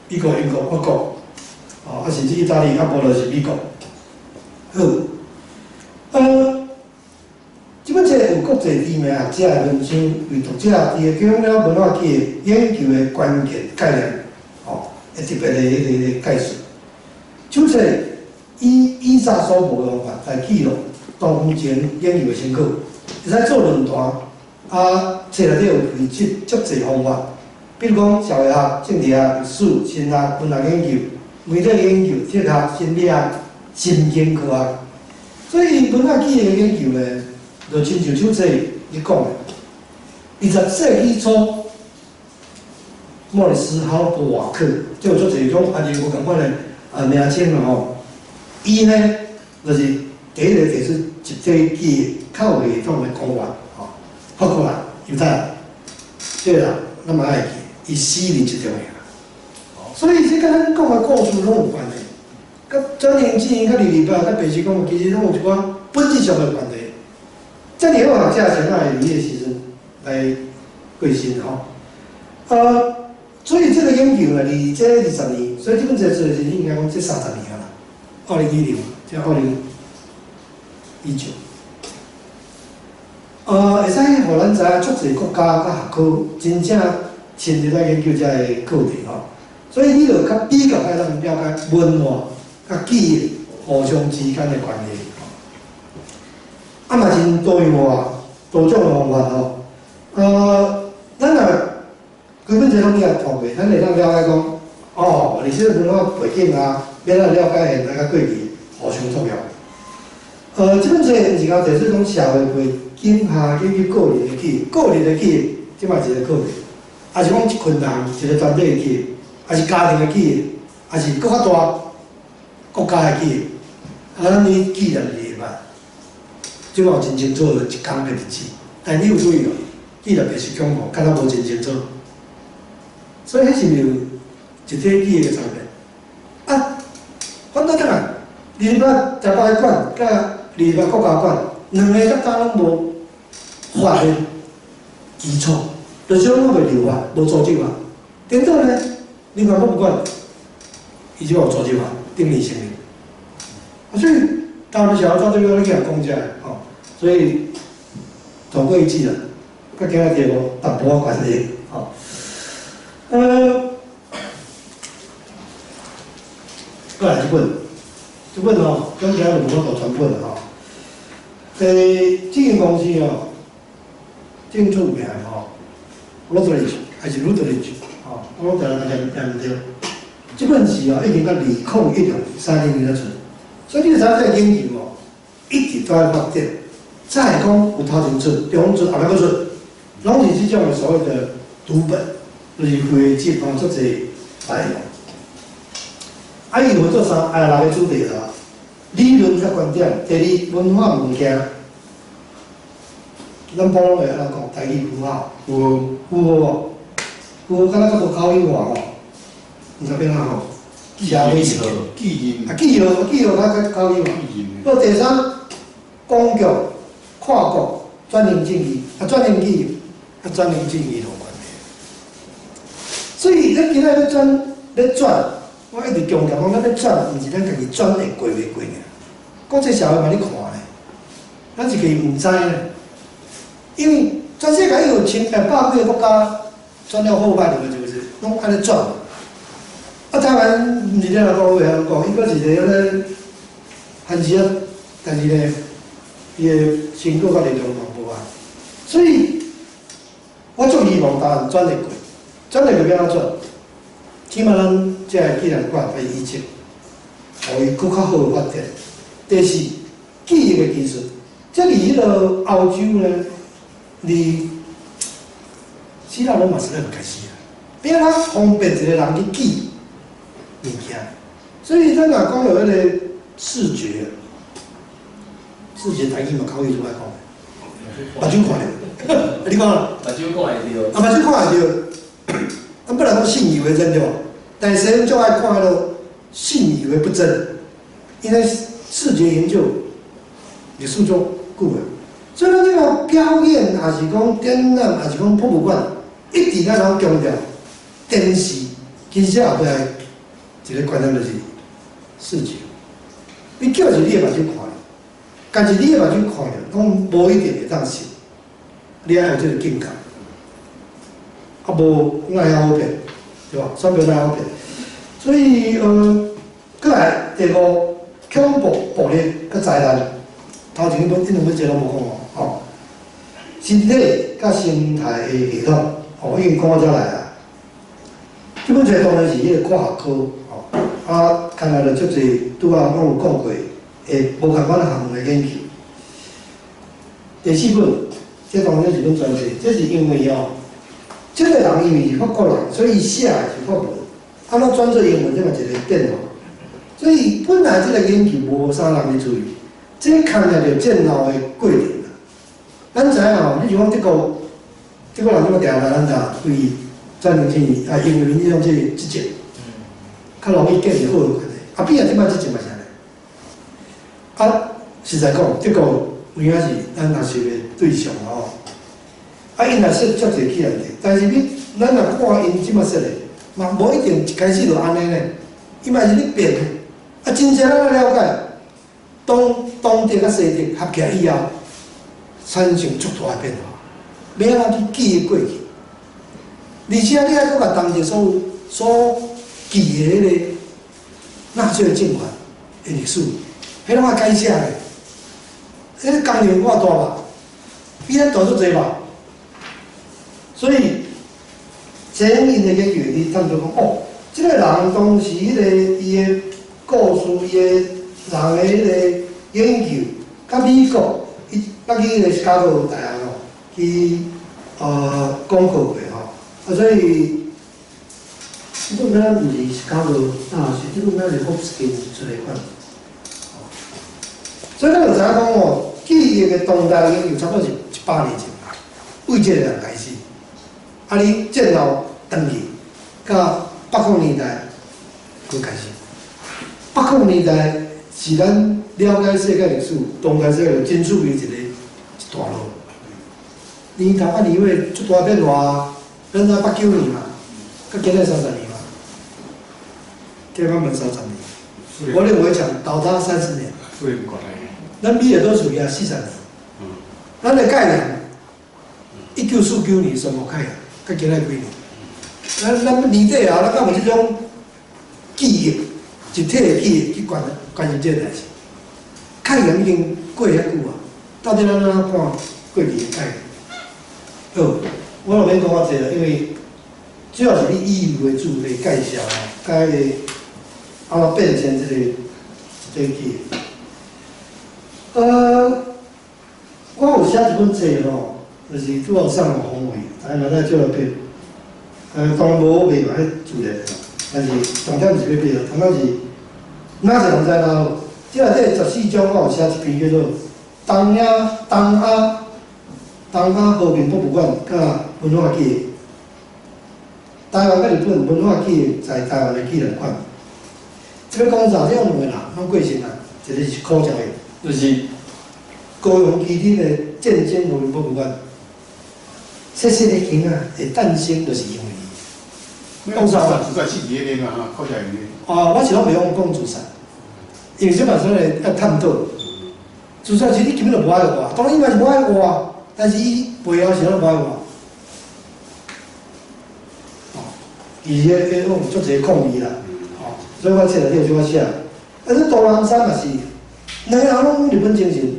美國、英國、法國，哦，啊，甚至意大利，啊，無就是美國。好，這本冊有國際知名學者的文章，為讀者佇個講了文化記憶研究的關鍵概念，哦，會特別的彼個解釋。首先，以以查所無的方法來記錄當前研究的成果，會使做論壇，啊，冊內底有開設足濟方法，比如講社會學、政治學、歷史、神學、文學研究、媒體研究、哲學、心理學、神經科學。所以文化記憶的研究呢，就親像手冊伊講的，20世紀初，莫里斯·哈伯瓦克，這有足濟種翻譯無仝款的名稱啦吼。伊呢，就是第一個提出集體記憶較有系統的講法，吼，法國人、猶太人，這個人咱嘛愛記，伊死佇集中營。所以這佮咱講的故事攏有關係，佮轉型正義、佮228、佮白石講，其實攏有一寡本質上的關係。遮爾好學者先會佇彼個時陣來過身吼，所以這個研究呢，佇這20年，所以這本冊做的時應該講這30年啊啦，2010，這2019，會使予咱知影足濟國家佮學科真正深入來研究這个課題吼，所以你就較比較會當了解文化佮記憶互相之間的關係。啊嘛真多樣化、多種的方法吼。咱若規本冊攏去看過，咱會當了解講，哦，歷史文化背景啊，欲按怎了解現在佮過去互相作用。這本冊毋是干焦提出講社會背景下研究個人的記憶，個人的記憶，這嘛是一個課題。抑是講一群人、一個團體的記憶，抑是家庭的記憶，抑是閣較大國家的記憶。啊，咱佇紀念日嘛，這嘛有真清楚的一工的日子。但你有注意無？紀念白石講吼，敢若無真清楚。所以彼是毋是有集體記憶的差別？啊，反倒轉來，228台北館佮228國家館，兩個佮早攏無法的基礎，就是講攏袂留法，無組織化。顛倒呢，另外博物館，伊這有組織化，頂年成立。啊，所以台灣社會早就咧去共講這个吼，所以透過一致啦，佮今仔題目淡薄仔關係吼。閣來這本，這本吼，講起來就無法度傳本啦吼。這間公司哦，這間出名吼，Routledge 還是 Routledge 吼，我攏定定念念毋對。這本是哦，已經到2016年才出，所以你知影這個研究哦，一直都在發展。再講有頭前出、中出、後壁閣出，攏是這種的所謂的讀本，就是匯集吼，足濟來源。啊，伊分做三六個主題啦，理論佮觀點。第二，文化物件，咱普通話按怎講？台語符號，有符號無？符號敢若較無口語化吼，毋知變怎吼？社會記憶，啊，記號，記號較較口語化。好，第三，公共、跨國轉型正義，啊，轉型記憶，啊，轉型正義有關係。所以，咱今仔欲轉，欲轉，我一直強調講，咱欲轉，毋是咱家己轉會過袂過爾。國際社會嘛咧看咧，咱是家己毋知咧。因為全世界有千百幾个國家轉了好歹，就是攏按呢轉。啊，台灣毋是咧人講，會曉講，伊閣是一個咧番薯仔，但是呢，伊的成果佮力量嘛無啊。所以，我足希望台灣轉會過，轉會過欲按怎轉？起碼咱這个紀念館的遺跡，予伊閣較好的發展。第四，記憶的技術，這佇彼個歐洲呢，你希臘羅馬時代就開始啊，欲按怎方便一個人去記物件？所以咱若講到彼個視覺，視覺台語嘛口語就愛講，目睭看著，你講啦，目睭看會著，啊，目睭看會著，啊，本來講信以為真對無？但是人就愛看彼個信以為不真，因為視覺研究歷史足久的，所以咱這個表演，抑是講展覽，抑是講博物館，一直咱攏強調電視，其實後壁一個觀念就是視覺。你叫是你的目睭看著，但是你的目睭看著，攏無一定會當信。你愛有這個境界，啊無哪會曉好騙，對吧？選票哪會好騙？所以閣來第五，恐怖、暴力、佮災難，頭前彼本、這兩本冊攏無講哦，吼。身體佮生態的系統，吼，已經講到遮來啊。這本冊當然是彼個跨學科，吼，啊，看來著足濟拄仔攏有講過，會無仝款學問的研究。第四本，這當然是阮專冊，這是因為哦，這個人因為是法國人，所以伊寫的是法文，啊，咱轉做英文，這嘛一個變化。所以本來這個研究無啥人咧注意，這牽涉著戰後的過程啦。咱知影吼，你像講德國，德國人這麼定來咱知對佔領區啊，因為民進黨這個執政，較容易建立好的關係。啊，變啊，這擺執政嘛是按呢。啊，實在講，德國有影是咱學習的對象吼。啊，𪜶也說足濟起來的，但是你咱若看𪜶這擺說的，嘛無一定一開始就按呢呢，伊嘛是咧變。啊，真正咱愛了解，當東德佮西德合起來以後，產生足大的變化，欲按怎去記過去？而且你愛閣共當時所記的彼個納粹政權的歷史，彼攏愛改寫的。彼個工程偌大吧？比咱大足濟吧？所以，這𪜶的研究佇探討講，哦，這個人當時彼個伊的故事，伊的人的彼個研究，佮美國，伊捌去彼個芝加哥大學吼，去講課過吼，啊所以，這本敢毋是芝加哥大學，這本敢是霍斯金出的款。所以咱就知影講吼，記憶的當代研究差不多是100年前，對這個人開始。啊，你戰後轉去，到80年代閣開始。80年代是咱了解世界歷史、當代世界歷史真趣味一個一段路。年頭啊年尾足大變化，咱知89年嘛，到今仔三十年嘛，計慢慢三十年。我認為講倒塌三十年。咱米的都屬於啊40年。咱的概念，1949年宣布解嚴，到今仔幾年？咱年底啊，咱敢有這種記憶，集體的記憶去關心這個代誌？解嚴已經過遐久啊，到底咱按怎看過去的解嚴？好，我就免講較濟啦，因為主要是你以為主的介紹啊，佮彼個按怎變遷這個這個記憶。我有寫一本冊吼，就是拄好送予宏偉，大家來借來買。當然無好賣嘛，彼自然，但是重點毋是欲賣，重點是哪一人知哪好。這內底14章，我有寫一篇叫做《東亞和平博物館》佮文化記憶。台灣佮日本文化記憶在台灣的紀念館。這個講啥？這兩個人攏過身啊，一個是柯兆英，就是高雄旗津的戰爭和平博物館。細細的囡仔的誕生，就是因為伊。講啥？自殺死佇彼個嘛吼，柯兆英的。啊，我是攏袂曉講自殺，因為這嘛算會愛探討。自殺是你根本就無愛活，當然伊嘛是無愛活，但是伊背後是攏無愛活。哦，伊迄個攏有足濟抗議啦，哦，所以我冊內底有小可寫。啊，這都南山嘛是，兩個人攏日本精神。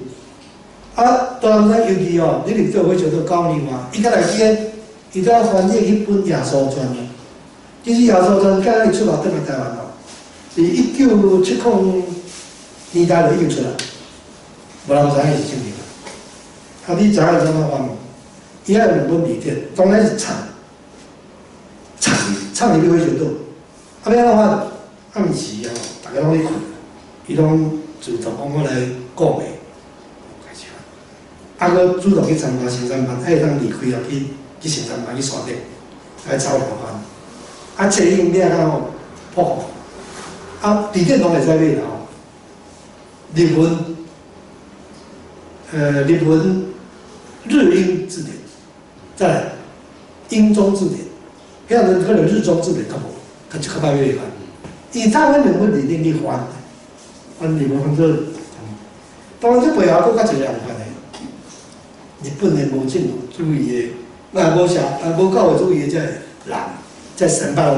啊，都南山尤其哦，你入做伙叫做高年嘛，伊較來記得，伊拄仔翻譯彼本耶穌傳。其實耶穌傳敢伊出來轉來台灣哦，是1970年代就已經出來，無人知影伊是政治。啊，你知影伊怎麼翻無？伊愛兩本字典，當然是藏，藏藏入去火燒島。啊，欲按怎翻？暗時啊，逐家攏咧睏，伊攏主動講我來顧袂，開始翻。啊，閣主動去參加神山班，會當離開啊，去神山班去山頂，來走路翻。啊，冊已經掠到吼破，啊，字典攏會使買啦吼。日文日英字典，再來英中字典，彼陣可能日中字典較無，較較歹買翻。伊透過兩本字典去翻，翻日文翻做，當然這背後閣較一個人款的，日本的無政府主義的，啊無社啊無教會主義的這个人，這神父們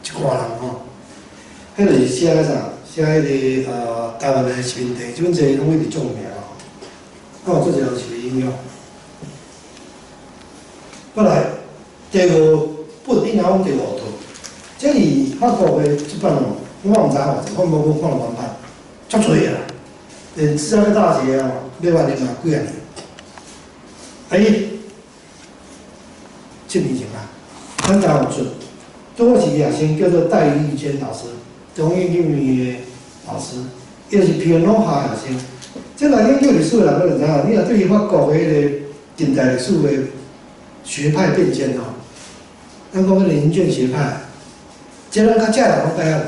一掛人吼，彼就是寫個啥？寫彼個台灣的殖民地，這本冊攏一直著名吼，啊有做一個受影響。過來第五本，你若講第五套，這是法國的這本哦，我毋知偌濟，我無看到原版，足濟啊！連芝加哥大學哦，買完了嘛幾仔年，哎，7年前啊，咱台灣出，拄好是學生叫做戴玉娟老師，中央研究院的老師，伊就是皮諾哈學生。這來研究歷史的人，可能知影，你若對於法國的彼個近代歷史的學派變遷哦，咱講彼個林卷學派，這攏佮這人攏帶有關係，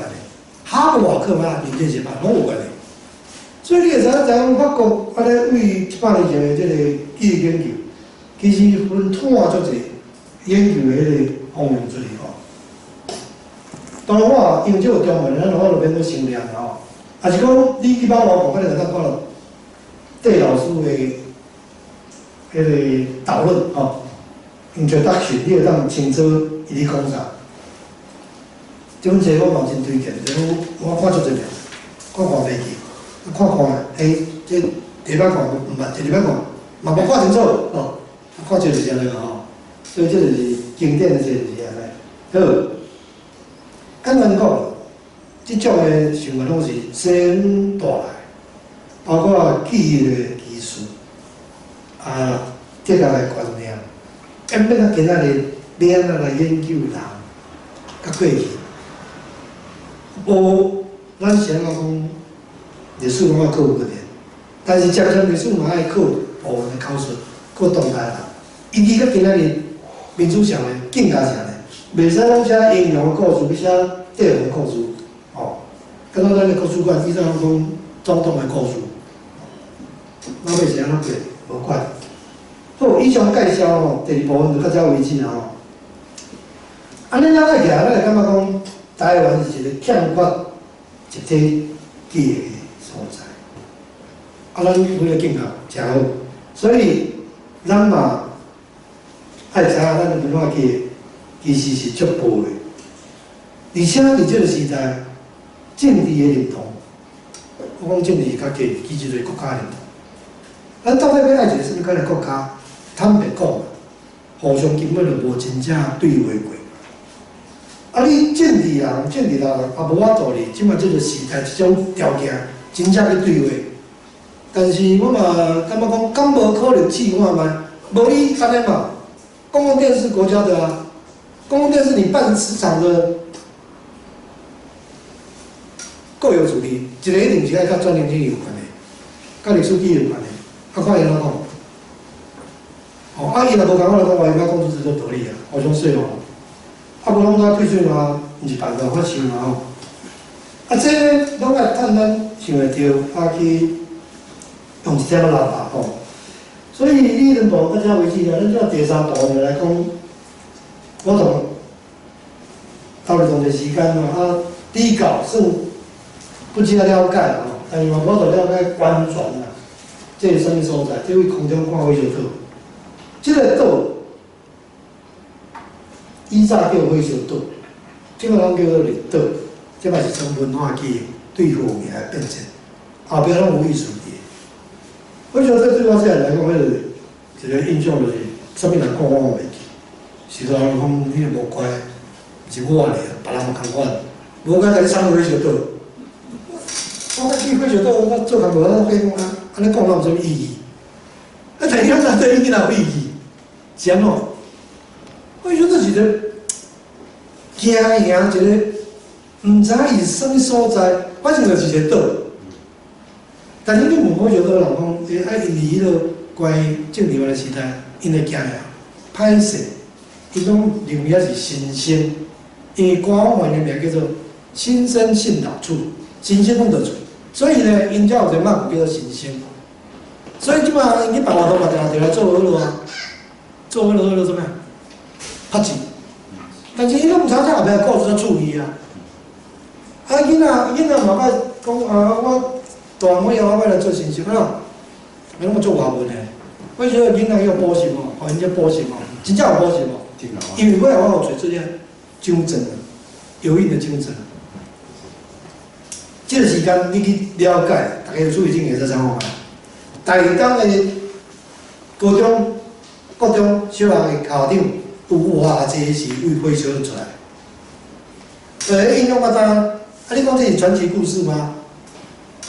哈姆瓦克嘛，林卷學派攏有關係。所以你會知影，知影法國按呢對100年前的這個記憶研究，其實分拓足濟研究的彼個方面出去吼。當然我因為這有中文，咱我就免閣先念吼。抑是講你去幫我看，可能會當看到戴老師的彼個導論吼，introduction，你會當清楚伊咧講啥。這本冊我嘛真推薦，我看足濟遍，看看袂記，看看，欸，這第一擺看毋捌，第二擺看嘛無看清楚吼，看這就是按呢吼，所以這就是經典的冊就是按呢。好，簡單講，這種的想法攏是先帶來，包括記憶的技術，啊，哲學的觀念，演變到今仔日，欲按怎來研究人，佮過去。無，咱是按怎講？歷史攏愛靠觀念，但是漸漸歷史嘛愛靠部分的口述，靠當代人。伊記到今仔日民主社會更加是按呢，袂使攏寫英雄的故事，欲寫帝王的故事，吼。敢若咱的國史館以前攏講總統的故事，老尾是按怎過？無管。好，以上介紹吼，第二部分就到遮為止啦吼。按呢了解起來，咱會感覺講，台灣是一個欠缺集體記憶的所在。啊，咱為了敬學誠好，所以咱嘛愛知影咱的文化記憶其實是足薄的，而且佇這個時代，政治的認同，我講政治是較低，其實就是國家認同。咱到底欲愛一個啥物款的國家？坦白講，互相根本就無真正對話過。啊！你政治人、政治人也無法度佇這馬這個時代這種條件，真正去對話。但是我嘛感覺講，敢無可能試看覓？無你按呢嘛？公共電視國家的啊，公共電視你辦10場的各有主題，一個一定是愛佮轉型正義有關的，佮歷史記憶有關的，啊，看伊按怎講。哦，啊，伊若無共我來講話，伊欲講出這種道理啊，互相說服。啊，無攏總退稅嘛，毋是辦法發生嘛吼。啊，這攏愛趁咱想會著，啊去用一點仔喇叭吼。所以理論部到這為止啊，咱這第三部分來講，我從投入當個時間吼，啊，比較算不只了解吼，但是嘛無法度了解完全啦。這是啥物所在？這位空中看火燒島，這個島以早叫火燒島，這擺攏叫做綠島，這嘛是從文化記憶對號名的變遷，後壁攏有意思佇。火燒島對我這個人來講，彼個一個印象就是，啥物人看我嘛袂記，是人講你無乖，毋是我爾，別人嘛仝款，無該共你送去火燒島。我去火燒島，我做工無，我講啊，按呢講哪有啥物意義？啊，提起咱這已經有意義。是按怎？我觉得是一个惊赢一个，毋知伊是啥物所在，反正就是一个岛。但是你问火烧岛人講，欸，啊，𪜶伫彼个關於政治的時代，𪜶會驚呀，歹勢，𪜶攏認為遐是新生，因為官方的名叫做新生訓導處，新生訓導處，所以呢，𪜶遮有一個碼叫做新生。所以這擺𪜶去辦活動嘛，定定來做彼落啊，做彼落彼落做咩？拍字。但是伊攏毋知影這後壁故事做趣味啊。啊，囡仔嘛捌講啊，我大漢我以後我欲來做新生啊，伊攏做外文的。我覺得囡仔要補習哦，予𪜶這補習哦，真正有補習哦。因為尾後我有揣這個獎狀，油印的獎狀。這個時間你去了解，大家有注意這個會使參考覓。台東的高中、國中小學的校長有偌濟是為火燒出來？影響較大。啊，你講這是傳奇故事嗎？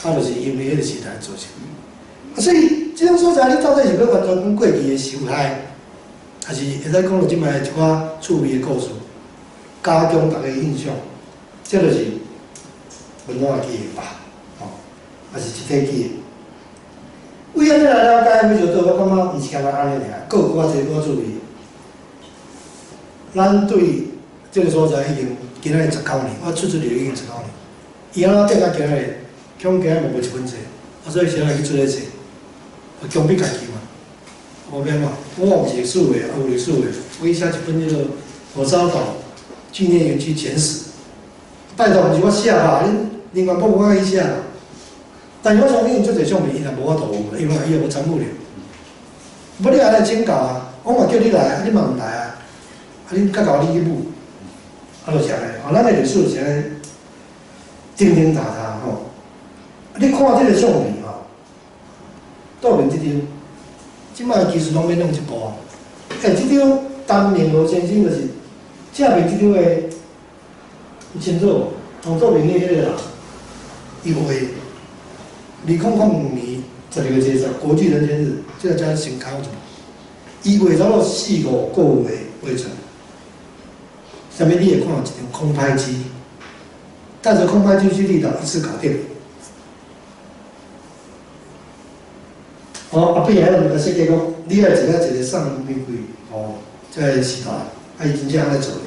啊，就是因為彼個時代造成。啊，所以這種所在，你到底是欲完全講過去的受害，還是會使講著這擺一寡趣味的故事，加強大家印象？這就是文化記憶吧，吼，也是集體記憶。為按呢來了解，火燒島，我感覺毋是干焦按呢爾，閣有較濟我注意。咱對這個所在已經今仔日19年，我出出入已經十九年。伊按怎變到今仔日，恐今仔日無一分錢，啊，所以先來去出咧錢，啊，強迫家己嘛。無變嘛，我毋是歷史的，啊有歷史的，我去寫一本彼個火燒島紀念園區簡史。拜託，毋是我寫吧？恁另外博物館去寫。但是我相信足濟相片，伊也無法度有，因為伊也無參與著。無你也來請教啊，我嘛叫你來，啊你嘛毋來啊，啊你較𠢕你去舞，啊就是按呢，啊咱的歷史就是按呢，叮叮哒哒吼。啊你看這個相片吼，倒面這張，這擺技術攏免弄一步啊。欸，這張陳明和先生就是正面這張的，有清楚無？黃道明的彼個人，伊畫。2002年12月30，國際人權日，這個才先開一步。伊畫差不多四五個月畫出來。下面你會看到一張空拍機，帶著空拍機去綠島一次搞定。哦，啊，變下兩個設計講，你愛一個一個送玫瑰，哦，這個時代，啊，伊真正按呢做的。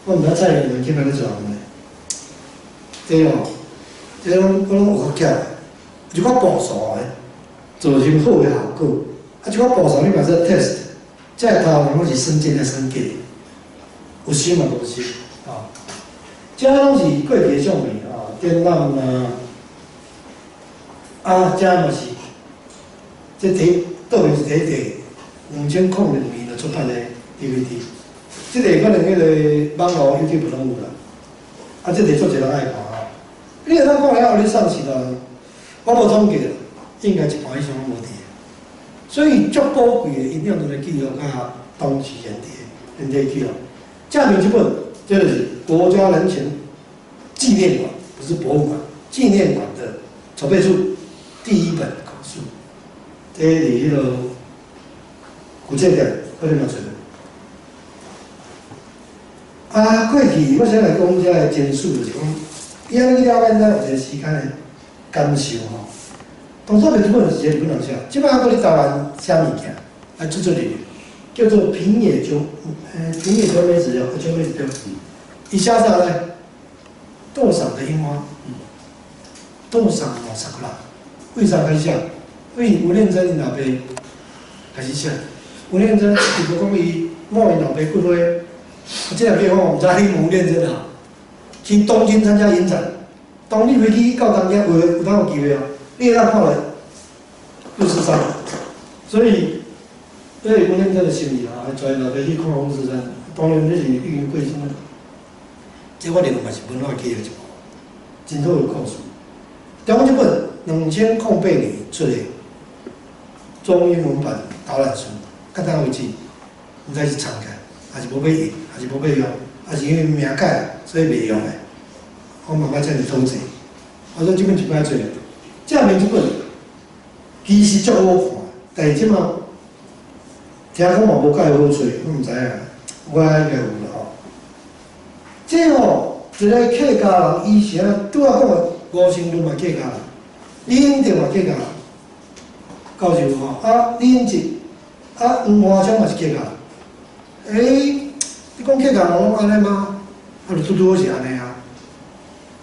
我毋知蔡英文去按呢做毋這哦，這攏我攏有較巧。一寡步數的，造成好的效果。啊，這寡步數你嘛做 test，這個頭毛攏是算真抑算假？有心嘛無心，啊。這攏是過去的相片啊，展覽啊，啊，這嘛是，這第倒面是第一塊，2002年就出版的 DVD，這個可能彼個網路 YouTube 攏有啦。啊，這個足濟人愛看啊。你會當看了後，你送時代。我無統計，應該一半以上攏無佇。所以足寶貴的營養都來記錄佮當時現地記錄。下面這本，這就是國家人權紀念館，不是博物館，紀念館的籌備處第一本口述。這佇彼個古蹟店可能嘛揣著。啊，過去我先來講這个簡史，就是講，伊按呢去了解，咱有一個時間的感受吼。當初這本是一個日本人寫，這擺閣佇台灣寫物件，啊出出入入，叫做平野久，平野久美子哦，久美子對。伊寫啥呢？豆上的櫻花，豆上的桜，為啥開始寫？為吳念真𪜶老爸開始寫。吳念真，伊無講伊冒𪜶老爸骨灰，啊，這兩句話我毋知你吳念真啊，去東京參加影展，當你飛機到東京，有當有機會哦，你會當看著富士山，所以，這個吳念真的心意啊，帶老爸去看富士山，當然這是已經過身了。這我認為嘛是文化記憶的一部分，真好的故事。中這本2008年出的中英文版導覽書，到今為止，毋知是藏起來，還是無欲印，還是無欲用，還是因為名改，所以袂用的。我嘛捌遮爾統計，我說這本就歹做。這面這本其實足好看，但是這馬聽講嘛無介好揣，我毋知影，我應該有啦吼。這吼一個客家人，伊是按拄仔講的吳成論嘛客家人，李永得嘛客家人，教授吼，啊李永哲，啊黃華昌嘛是客家人。欸，你講客家人攏按呢嗎？啊，就拄拄好是按呢啊。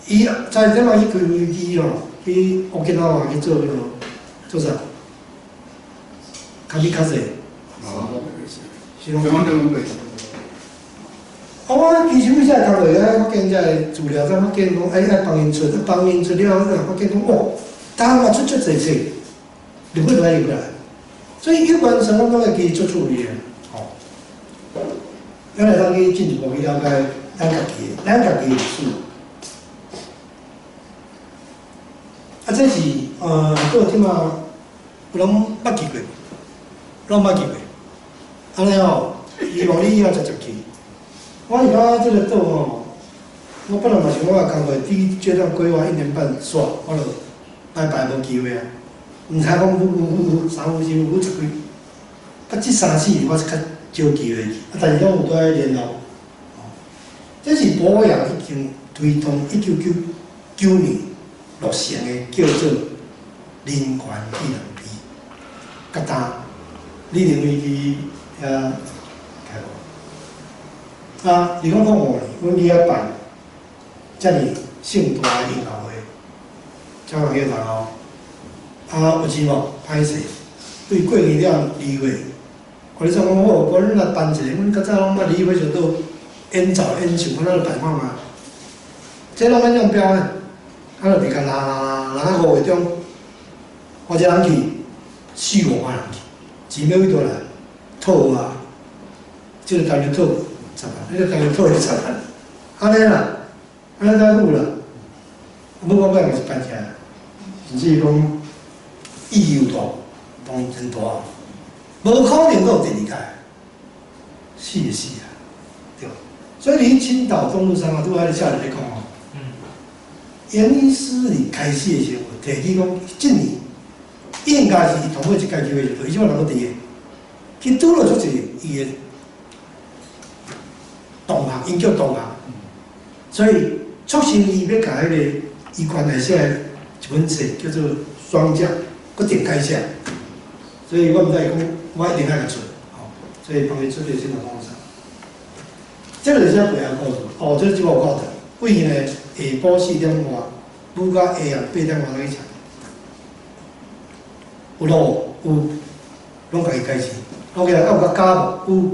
伊在這擺去開飛機吼，去烏克蘭去做彼個做啥？卡米卡西。哦，是攏啊，我其實為啥工課啊，發現這個資料，才發現講，欸，愛幫𪜶出，幫𪜶出了後，發現講，哦，台灣嘛出足濟冊，日本來入來，所以有關生活攏會記足趣味的，吼。咱來當去進一步去了解咱家己的歷史。啊，這是到這馬有攏捌去過，攏捌去過。按呢吼，希望你以後常常去。我是感覺這個島吼，我本來嘛是我的工課第一階段規劃一年半煞，我就拜拜無機會啊。毋知講有三有四有十幾，啊，這三四年我是較少機會去，啊，但是攏有拄愛聯絡。這是博雅已經推動1999年落成的，叫做人權紀念碑。甲今，李登輝去遐開幕。啊，2005年，阮去遐辦遮爾盛大的音樂會，才有去人哦。啊，有錢無？歹勢，對過去了2月，我咧想講好，我阮來辦一個，阮較早攏捌離會就倒演奏演唱，我咱來辦看覓。這攏免用表演，啊，就佇甲拉拉拉拉到5月中，偌濟人去，四五萬人去，錢欲佗佗來？討啊，這個單元討10萬，彼個單元討10萬，按呢啦，按呢才久啦。無講尾嘛是辦起來，甚至講意義有大，當真大，無可能閣有第二屆，死就死啊，對。所以佇青島東路上啊，拄仔彼個少年咧講哦。嚴醫師佇開始的時候，提起講，這年應該是伊頭尾一屆機會就，伊這擺人閣佇個，去拄著足濟伊的同行，𪜶叫同行，所以促成伊欲共彼個伊原來寫的一本冊叫做《霜降》，閣重改寫。所以我毋知伊講，我一定愛共出，吼，所以幫伊出這個新的方式。這個就是背後故事，哦，這這我有看到，為呢下晡4點外，舞到下暗8點外才去食。有路有，攏家己開錢。OK 啊，有較加無？有。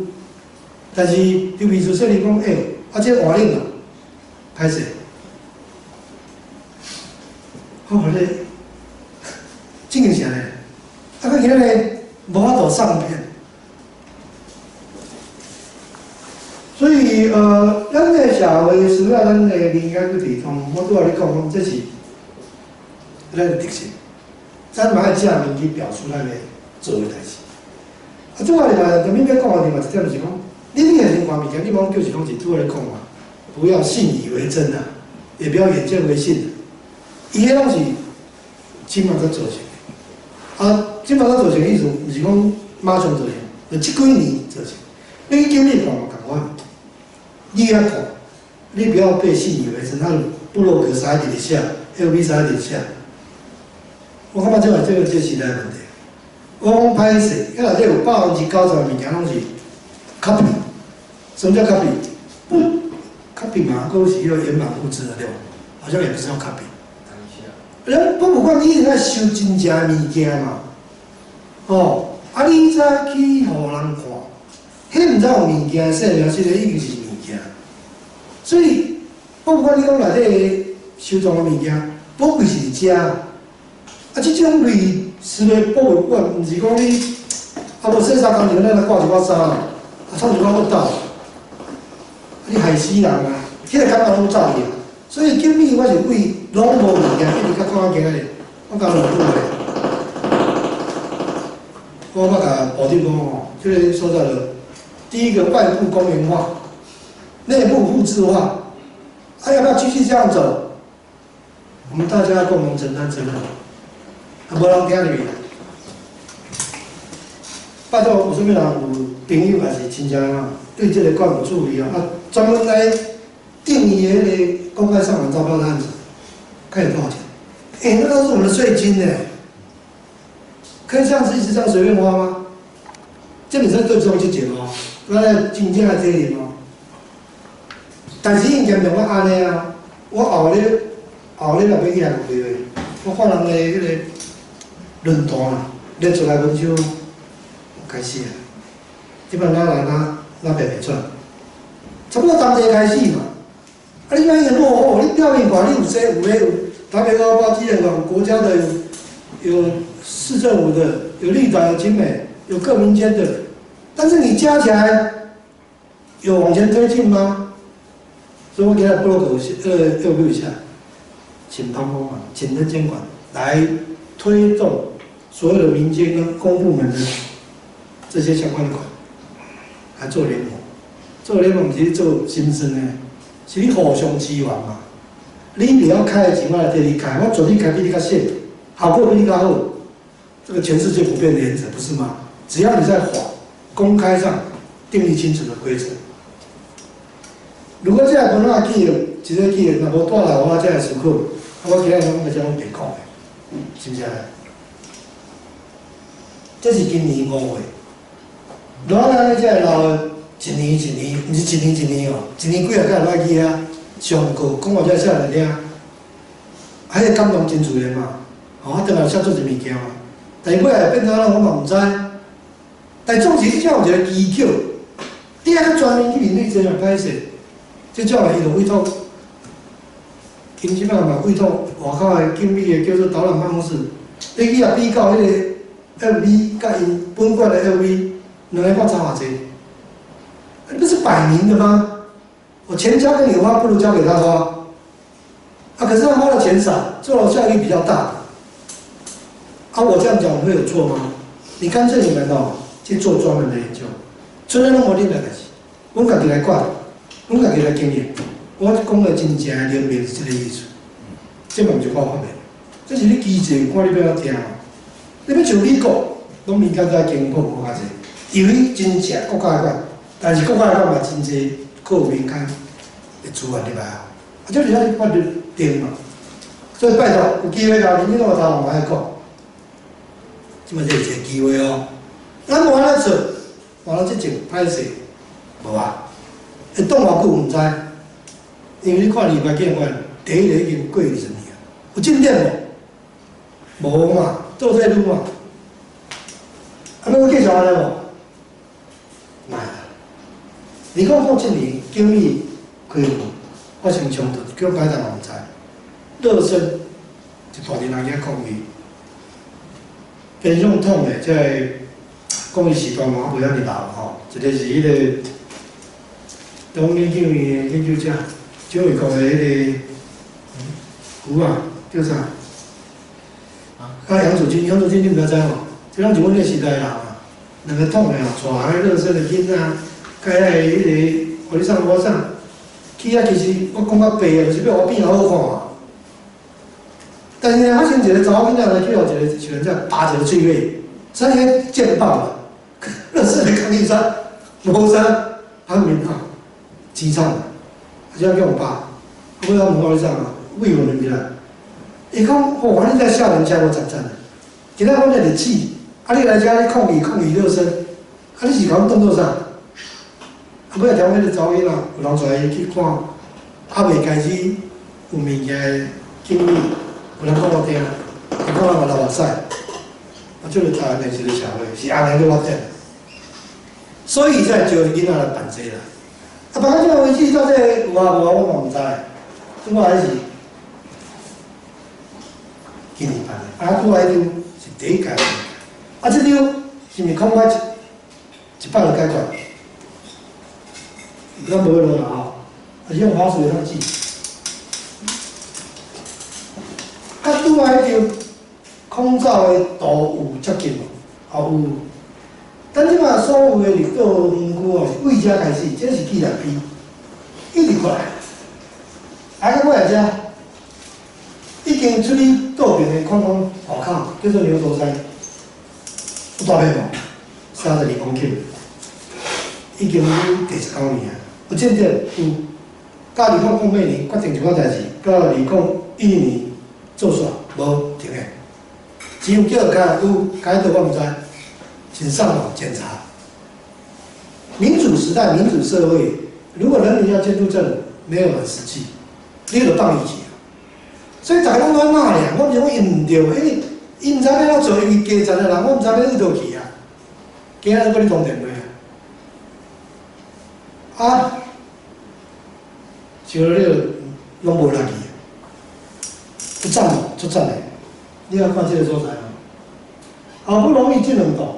但是劉秘書說你講，欸，啊這換冷啊，歹勢。我看這，這件啥呢？啊，佮今仔日無法度送片。所以咱的社會需要咱的人間去提倡。我拄仔咧講講，這是咱的特色。咱嘛愛正面去表述咱的做的代誌。啊，拄仔另外，前面欲講的另外一點就是講，你你若先看物件，你罔就是講是拄仔咧講嘛，不要信以為真啊，也不要眼見為信。伊彼攏是這馬才做成的。啊，這馬才做成的意思，毋是講馬上做成，就這幾年做成。你去經歷看嘛仝款，你遐看，你不要被信以為真。啊，部落格啥佇咧寫，LB 啥佇咧寫。我感覺這個這個這時代問題。我講歹勢，遐內底有90%的物件攏是 copy。什麼叫 copy？不，copy 嘛，閣是彼個原版複製的對無？好像也不是用 copy。咱博物館你一直愛收真正物件嘛，哦，啊你再去予人看，彼毋知有物件，說明這個已經是物件。所以博物館你講內底收藏的物件，寶貴是遮。啊，這種類似的博物館，毋是講你啊無洗衫工廠，咱來掛一寡衫，啊創一寡骨頭，啊你害死人啊！彼個感覺攏走去啊。所以今日我是為攏無物件，一直甲講到今仔日，我講兩句話。我捌共部長講吼，這個所在就第一個外部公園化，內部複製化，啊要不要繼續這樣走？我們大家要共同承擔責任。啊，無人聽入去。拜託，有啥物人有朋友還是親戚啊，對這個館有注意啊？啊，專門來定義的彼個公開上網招標的案子，看有多少錢？欸，那個是我們的稅金呢，可以這樣子一直這樣隨便花嗎？這你是對這種去解哦，咱真正來體認哦。但是已經嚴重到按呢啊，我後日若欲去遐開會，我看人的彼個論壇啊，列出來文章開始啊，這擺哪來哪白白轉，差不多當地開始嘛。啊，你按呢落後，你表面看你有這有彼有台北高高紀念館，國家的有，有市政府的，有立法有景美，有各民間的，但是你加起來有往前推進嗎？所以我給他部落格要不一下，請幫幫忙，請人監管來推動所有的民間跟公部門的這些相關的館來做聯盟，做聯盟其實做心酸的，是你互相支援嘛。你袂曉開的錢，我來替你開，我絕對開比你較省，效果比你較好。這個全世界不變的原則，不是嗎？只要你在法公開上訂立清楚的規則。如果這個文化企業，一個企業若無帶來我這個思考，啊，我今日攏欲遮攏白講的，是毋是啊？這是今年5月，落來這個老的，一年一年，毋是一年一年哦，一年幾仔擺落去遐上課，講予遮少年聽，啊，彼個感動真自然嘛，吼，啊，轉來寫做一物件嘛，但是尾仔變怎樣，我嘛毋知。但總是你才有一個技巧，你愛閣專門去面對這樣歹勢，這種的伊就委託，𪜶這擺嘛委託外口的經理的叫做導覽辦公室，你去也比較彼個 LV 佮𪜶本館的 LV，兩个看差偌濟？你不是擺明的嗎？我錢交給你花，不如交給他花。啊，可是他花的錢少，做的效益比較大。啊，我這樣講會有錯嗎？你乾脆你們哦去做專門的研究，雖然攏無恁的代誌，阮家己來管，阮家己來經營。我講的真正的靈明是這個意思，這嘛毋是我發明，這是你機制，看你欲按怎聽。你欲像美國，攏民間在經營博物館較濟，因為真正國家的管，但是國家的管嘛真濟靠民間的資源入來啊，啊，這是遐法律定嘛。所以拜託，有機會共民進黨的頭嘛愛講，這嘛是一個機會哦。咱無按呢做，換了這種歹勢，無啊？會擋偌久毋知，因為你看禮拜見館，第一個已經過20年啊，有進展無？無嘛，做這愈嘛。啊，欲閣繼續按呢無？莫啦。2007年景美開幕發生衝突，叫解散嘛毋知。熱身一大群人遐抗議，變相統的這個講伊時代嘛，袂遐爾老吼。一個是彼個中研究院的研究者，蔣緯國的彼個胡啊，叫啥？啊，楊祖君，楊祖君你毋知無？這攏是阮彼個時代的人啊，兩个統的哦，帶彼熱身的囡仔，佮遐个彼個，予你送我送，去遐其實我講較白啊，就是欲予我變較好看嘛。但是呢，發生一個查某囡仔來去予一個像這樣拔一個喙尾，啥物見報啦，熱身的抗議啥，無啥，潘明啊，凄慘，啊，這樣叫予扒，尾仔問我咧啥啊？魏文林起來，伊講，哦，你這少年遮無讚讚的，今仔阮這歷史，啊，你來遮你抗議抗議熱身，啊，你是共阮當做啥？啊，尾仔聽講彼個查某囡仔有人帶伊去看，猶未開始有物件的經歷，有人講我聽，伊講人嘛流目屎，啊，這個台灣的一個社會是按呢咧發展，所以才招囡仔來辦這啦。啊，辦到這個為止，到底有啊無啊，我嘛毋知。我還是今年辦的，啊，拄仔彼張是第一屆，啊，這張是毋是空擺一擺就解決？咱無彼落啦吼，啊是用滑鼠會當記。啊，拄仔彼張空照的圖有接近無？啊有。咱這擺所有的綠島園區哦，是對這開始，這是紀念碑，一直過來。啊，到尾仔這，已經出去倒邊的礦工外口，叫做牛頭山，有大片無？ 32公頃，已經第19年啊。有進展有，到2008年決定一寡代誌，到2011年做煞無停的。錢有叫開有開佗我毋知，請上網檢查。民主時代、民主社會，如果人民要監督政府，沒有很實際，你就放伊去。所以逐家攏愛罵咧，我毋是講伊毋對，因為伊毋知欲按怎做，因為基層的人，我毋知欲佗去啊，今仔日閣咧通電話啊，啊，像你個攏無力去，足讚哦，足讚的，你要看這個所在哦，好不容易進兩道，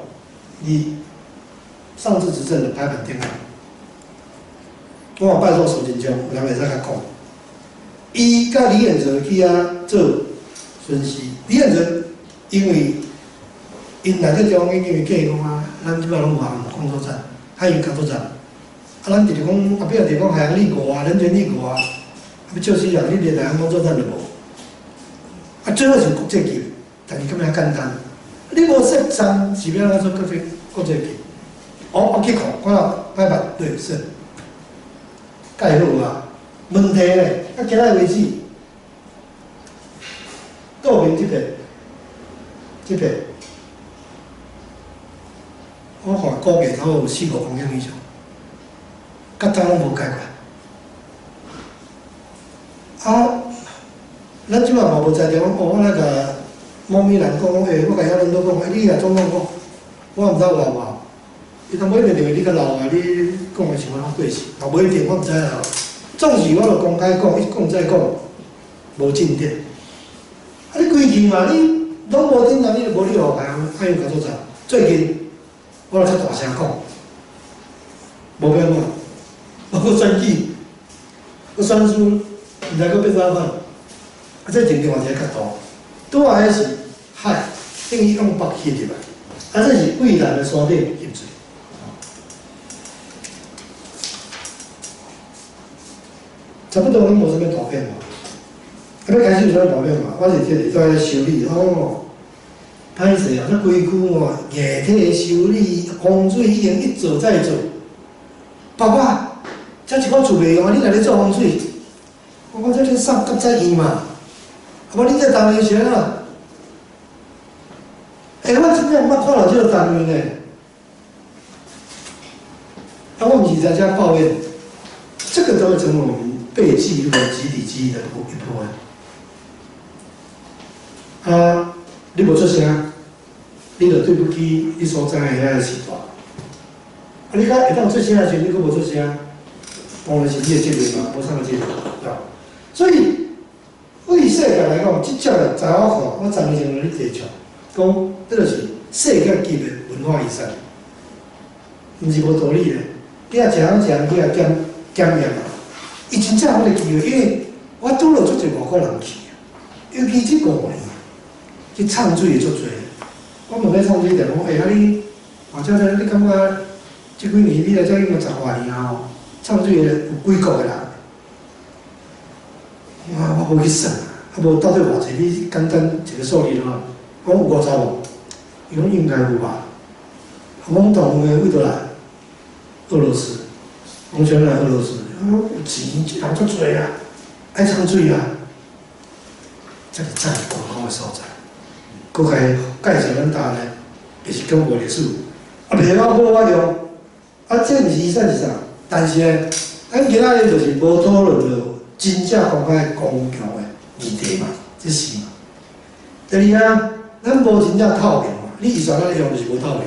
你上次執政的拍板定案，我嘛拜託蘇貞昌，有人會使共講。伊佮李遠哲去遐做巡視，李遠哲因為𪜶內底中央因為計講啊，咱這擺攏無海洋工作站、海洋工作站，啊，咱直直講，後壁就講海洋立國啊、人權立國啊，啊，欲笑死人，你連海洋工作站都無，啊，最好是國際級，但是感覺較簡單，你無設站是欲按怎做國際級？哦，我去看，看到拍板對是，蓋好啊。問題咧，到今仔為止，道明這片，這片，我看估計差不多有4、5公頃以上，到今攏無解決。啊，咱這擺嘛無才調，哦，我來共某咪人講，欸，我共遐領導講，欸，你共總統講，我毋知有老無，伊當尾一定認為你較老啊，你講的想法攏過時，嘛無一定，我毋知啦。總是我就公開講，一講再講，無進展。啊，你規氣嘛，你攏無進展，你就無理由海洋工作站。最近我就較大聲講，無變怎，我閣選舉，閣選輸，毋知閣變怎款。啊，這情況嘛一個較大。拄仔彼是海，等於往北翕入來，啊，這是蔚藍的山頂翕水。差不多攏無啥物大變化，啊，欲開始有啥物大變化？我是這裡在修理哦，歹勢啊！這規區哦，硬體修理風水已經一做再做。爸爸，這一個厝袂用啊！你若咧做風水，我講這咧送較早院嘛，啊無你這單位是按怎？欸，我真正毋捌看著這個單位呢。啊，我毋是在遮抱怨，這個都會成為我們被記錄的集體記憶的一部分。啊，你無出聲，你就對不起你所在的遐個時代。啊，你較會當出聲的時陣，你閣無出聲，當然是你的責任嘛，無啥物責任，對吧？所以，對世界來講，這隻的在我看，我10年前就咧提倡，講這就是世界級的文化遺產，毋是無道理的。你若一項一項去來檢驗嘛。伊真正有彼個機會，因為我拄著足濟外國人去，尤其這5年去唱水的足濟。我問咧唱水店講，欸，啊你，或者咧，你感覺這幾年你來遮已經十外年啊吼，唱水的有幾國的人？我無去算，啊無到底偌濟？你簡單一個數字就好。講有50無？伊講應該有吧。我講大部分佗佗來？俄羅斯，講啥來俄羅斯？有錢，這人足濟啊，愛唱水啊，這是讚觀光的所在。閣共介紹咱台灣，也是講無歷史，啊，袂夠好我用，啊，這毋是遺產是啥？但是呢，咱今仔日就是無討論著真正公開公共的議題嘛，這是嘛。第二啊，咱無真正透明嘛，你預算咱用就是無透明。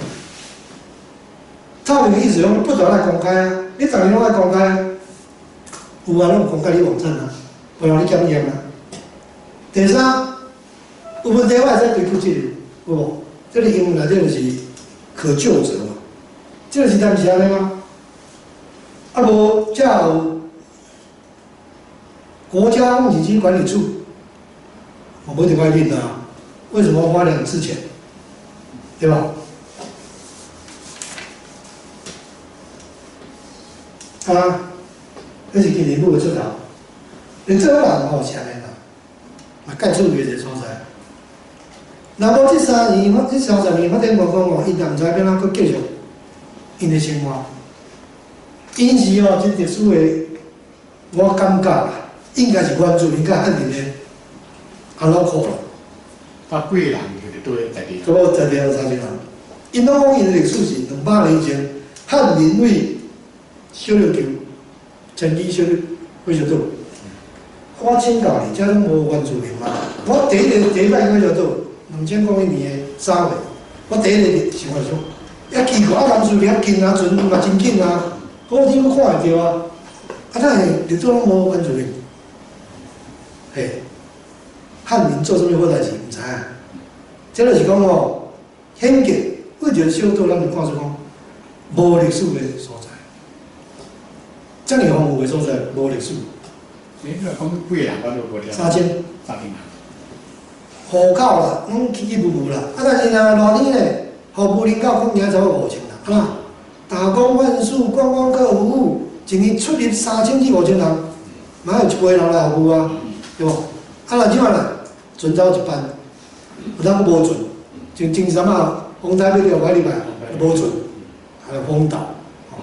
透明的意思講不斷愛公開啊，你逐年攏愛公開啊。有啊，攏有公開你網站啊，無讓你檢驗啊。第三，有問題我會使追究責任，有無？這個英文內底就是可究責嘛。這個時代毋是按呢嗎？啊無，才有國家風景區管理處，我無一定愛認啊。為什麼花2次錢？對吧？啊。這是今年母的出頭，連做人吼是按呢啦，嘛蓋厝袂一個所在。若無這3年，這30年發展無講吼，伊也毋知欲按怎閣繼續 𪜶的生活。𪜶是吼真特殊的，我感覺啦，應該是原住民佮漢人的阿老苦啦。啊，幾個人就佇咧在地？差不多在地有3000人。𪜶攏講𪜶的歷史是200年前漢人為小琉球遷居小琉小島。我請教你，這攏無原住民嘛？我第一個第一擺去小島，2001年3月，我第一個想法說，遐奇怪，啊，原住民遐近啊，船嘛真緊啊，好天閣看會著啊，啊，哪會列島攏無原住民？嘿，漢人做啥物好代誌？毋知影。這就是講吼，顯見為著小島，咱就看出講無歷史的所在，遮爾豐富的所在無歷史。你講幾個人我都無了。3000。3000人。戶口啦，攏起起伏伏啦。啊，但是若熱天咧，服務人口可能差不多5000人，啊，打工換宿、觀光客服務，一年出入3000至5000人，嘛有一批人來服務啊，對無？啊，若這擺啦，船走一班，有當閣無船，前前啥仔，風台欲著幾禮拜，無船，還有風島，哦，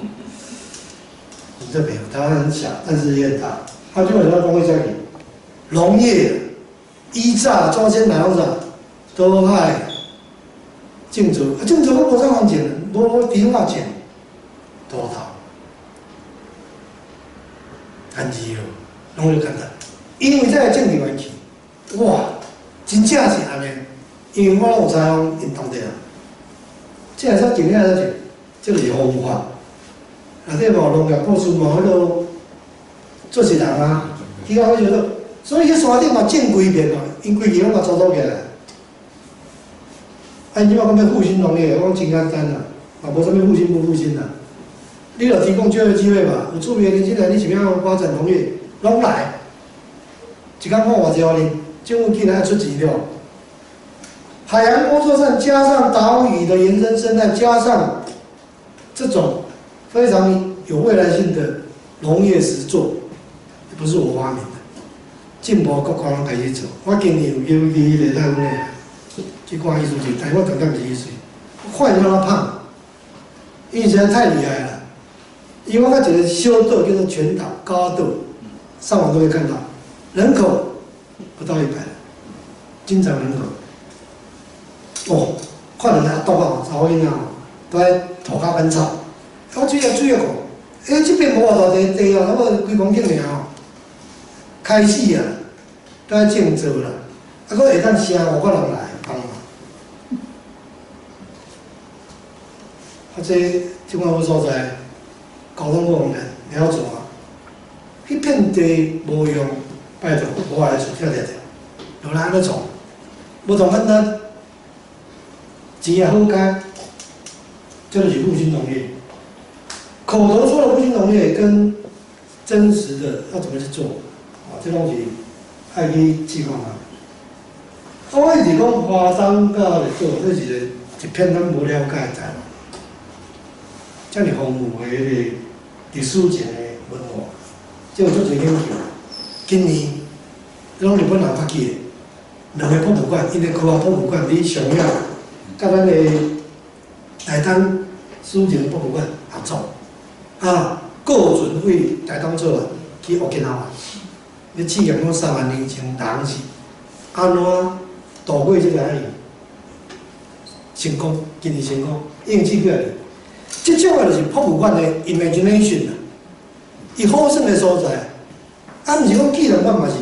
很特別，台灣很小，但是也很大。啊，這擺想講去啥去？農業，以早祖先來講啥，都愛種作，啊，種作閣無啥環境，無地方種，土頭，單字哦，攏就簡單。因為這個政治關係，哇，真正是按呢。因為我攏有採訪𪜶當地人，這個啥種，那個啥種，這個是方法。內底嘛有農業故事嘛，彼落做一人啊，去到彼就所以彼山頂嘛種規片哦，𪜶規氣攏共租租起來。啊，𪜶這擺講欲復興農業，我講真簡單啦，嘛無啥物復興不復興啦。你若提供就業機會嘛，有趣味的年輕人，你想欲發展農業，攏來。一工看偌濟予恁，政府竟然愛出錢對無？海洋工作站加上島嶼的延伸生態，加上這種非常有未來性的農業實作，不是我發明的，進步國家攏開始做。我今年有機會去彼個太空內去看藝術節，但是我感覺毋是藝術，我看伊讓他胖，因為實在太厲害了。因為我看一個小島叫做全島高島，上網都可以看到，人口不到100人，經常人口。哦，看著阿篤啊，查某囡仔都喺塗跤挽草。我水啊水啊看，欸，這邊無偌大塊地哦，差不多幾公頃爾吼。開始啊，都愛種作啦，啊，閣會當請外國人來幫忙。啊，這這款好所在，交通部門了做啊。彼片地無用，拜託，無愛厝拆拆拆，落來按呢創，無創簡單。錢也好開，這就是復興農業。口頭說的復興農業跟真實的要怎麼去做，啊，這攏是愛去試看覓。我一直講花東佮列島，這是一片咱無了解的台灣，遮爾豐富的彼個歷史前的文化，這有足濟研究。今年攏日本人發起的兩个博物館，𪜶的科學博物館佇上野，佮咱的台東史前博物館合作，啊，購船為台東做啊，去沖繩灣，欲試驗講3萬年前人是按怎渡過這個海域，成功，今年成功，已經試過來。這種的就是博物館的 imagination 啦，伊好耍的所在，啊，毋是講紀念館嘛是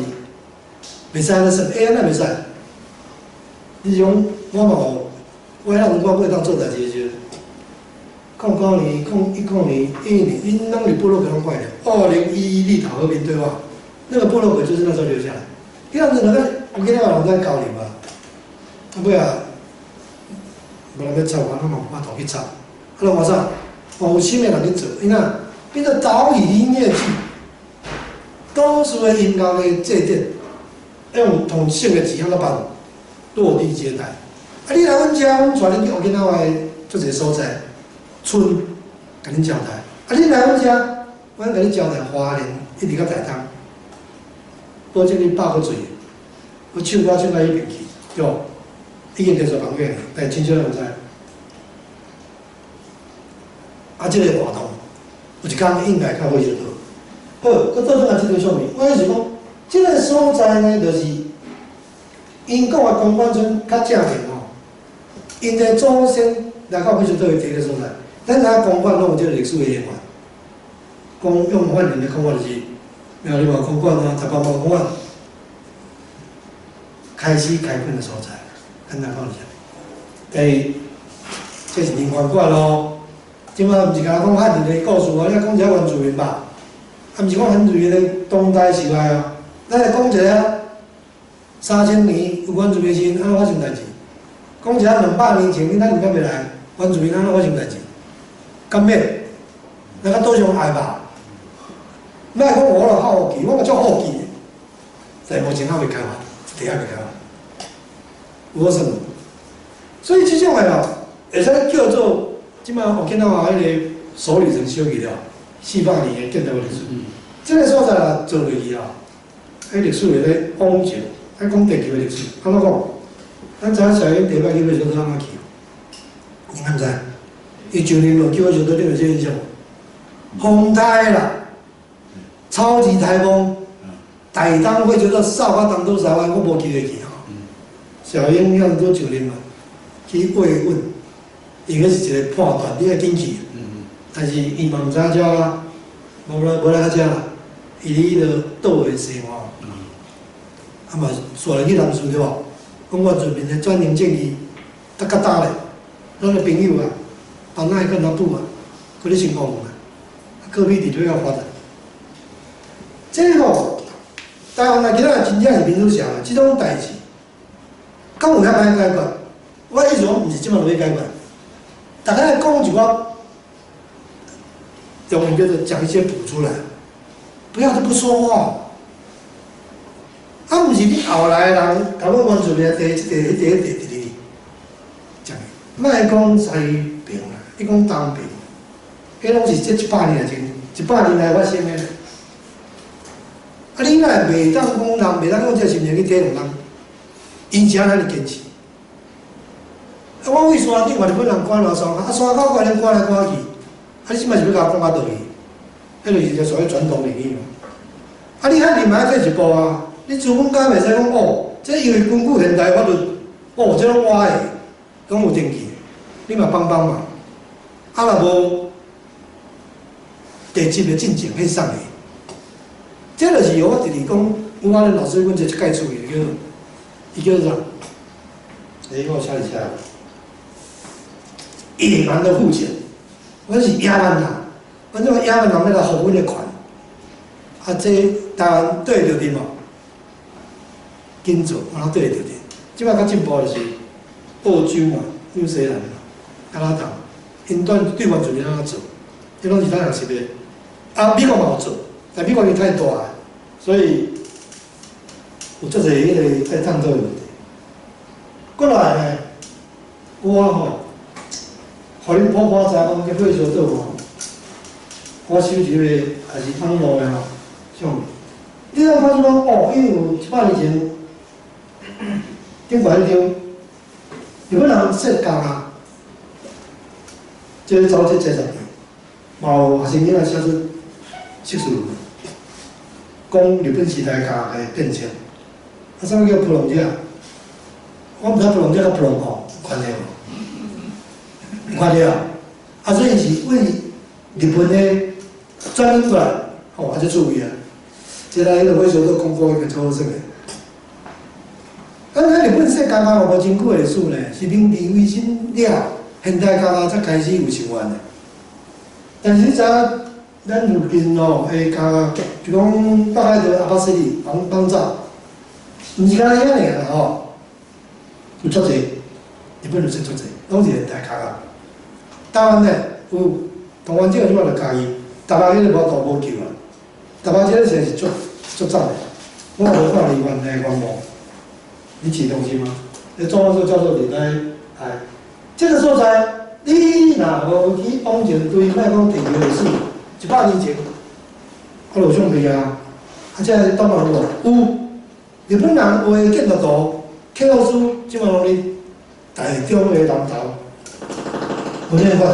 袂使按呢耍，欸，按呢袂使。你講我嘛有，我彼陣我會當做代誌的時陣，09年、010年、11年，𪜶攏佇部落格攏看著。2011綠島和平對話，那個部落格就是那時候留下來。彼當陣那個有幾個人在交流啊，啊尾啊，無人欲插我，我嘛無法度去插。啊，攏換啥？有心的人去做，伊若變做島嶼音樂劇，都市的音樂的祭典，用統省的錢按怎辦？落地接待。啊，你來阮遮，阮帶恁去沖繩的足濟所在，村，共恁招待。啊，你來阮遮，阮共你招待花蓮，一直到台東，保證你飽閣醉。我唱歌唱到彼邊去，對無？已經連續放幾年，但真少人知。啊，啊，這个活動有一工應該較火燒島。好，閣倒轉來這張相片，我意思講，這个所在呢，就是𪜶講的公館村較正面吼，𪜶的祖先來到火燒島的第一个所在。咱知影公館攏有這个歷史的淵源，講用漢人的講法就是苗栗嘛公館啊，台北嘛公館，開始開墾的所在，簡單講就是。第二，這是林環館咯。這擺毋是干焦講漢人的故事啊，你講一下原住民吧，啊，毋是講原住民的當代時代啊，咱來講一下3000年有原住民時陣按怎發生代誌？講一下200年前，恁咱猶未來，原住民按怎發生代誌？敢免？咱較倒上愛吧？莫講我著好奇，我嘛足好奇的，在目前還未開發，一直還未開發，有啥物？所以這種的哦，會使叫做。這擺我見到話，彼个首里城燒去了，400年的建築歷史。這个所在若做落去哦，彼歷史會咧往前，愛講地球的歷史，按怎講？咱知影小英第一擺去火燒島按怎去？你敢知？伊上任就去火燒島，你有這個印象無？風颱啦，超級颱風，大東火燒島掃到東倒西彎，我無機會去吼。小英遐拄上任嘛，去慰問。因為是一個判斷，你愛緊去，但是伊嘛毋知影遮啊，無來無來較遮啦，伊佇彼个島的西岸，啊嘛，煞來去南勢對無？講原住民的轉型正義，得較早咧，咱的朋友啊，班奈跟阿布啊，佫咧成功啊，隔壁佇咧遐發展。這个吼，台灣啊，今仔真正是民主社會，這種代誌，敢有遐歹解決？我意思講，毋是這擺就欲解決。大家講一寡，中文叫做講一些補出來，不要都不說話。啊，毋是你後來的人，共阮原住民提這個、彼個、彼個佇咧講，莫講西平啦，你講東平，彼攏是這100年來前，100年來發生的。啊，你若袂當講人，袂當用這個心情去體諒人，𪜶是按怎咧堅持？啊，我對山頂嘛日本人趕落山，啊山口怪恁趕來趕去，啊你這擺是欲共我講到佗去？彼就是一個所謂傳統領域嘛。啊，你漢人嘛愛退一步啊！你資本家袂使講哦，這因為根據現代法律，哦，這攏我的，攏有登記，你嘛幫幫嘛。啊，若無地質的進程，彼啥的？這就是我直直講，阮我咧老師，阮這一屆出去叫，伊叫啥？欸，我寫佇遮。野蠻的父權，阮是野蠻人，阮這個野蠻人欲來賦阮的權，啊，這台灣對著佇無？緊做，我哪對著佇？這擺較進步就是澳洲嘛、紐西蘭嘛、加拿大，𪜶對對原住民按怎做？這攏是咱學習的。啊，美國嘛有做，但美國因太大，所以有足濟彼个愛探討的問題。過來呢，我吼。予恁普普知講，這火燒島吼，我收集的也是網路的吼，相片。你通看出講，哦，伊有100年前，頂懸彼張，日本人設工啊，這個走這濟十年，嘛有學生囡仔寫出碩士論文，講日本時代教的變遷。啊，啥物叫浮浪者？我毋知浮浪者佮浮浪吼有關係無？有看著啊！啊，所以是為日本的轉運過來，吼，啊，這趣味啊！這個彼个火燒島廣告應該超好耍的。咱喺日本說工啊，無真久的歷史呢，是明治維新了，現代工啊才開始有成員的。但是你知影，咱附近吼的工啊，就講北海道網走網網走，毋是干焦遐爾啦吼，有足濟，日本有說足濟，攏是現代工啊。台灣呢有，台灣這個這擺就家己，台北彼個無度無救啊，台北這個實在是足足讚的，我無看你原來原貌，你市中心嗎？你總說叫做你來哎，這個所在，你若無去往前推，莫講地球歷史，100年前，我有相片啊，啊，這個檔案有無？有，日本人畫的建築圖、刻畫書，這擺攏佇台中的南投。文獻館，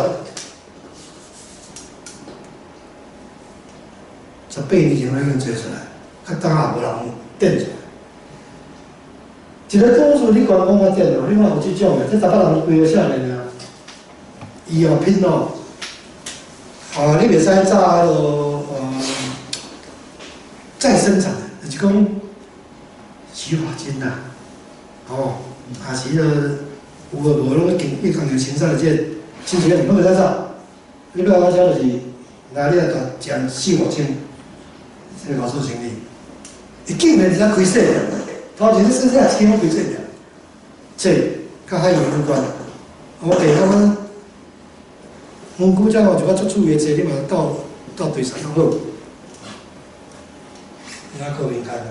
18年前已经做出來，較早也無人展出來。一個都市你觀光發展哦，你看有這種的，這台北人規個少年啊，伊哦拼哦，啊，你袂使早彼落再生產的，就是講洗髮精啦，哦，還是彼個有的無的攏經一工就生產的這個清潔攏袂使走。你欲我寫就是，來你來大食洗髮精，這個老做生意，伊竟然伫遐開細店，頭前說這一間攏開細店，這佮海洋有關。我下感覺園區遮有一寡足趣味的這，你嘛鬥鬥對啥攏好。你看靠面開啊，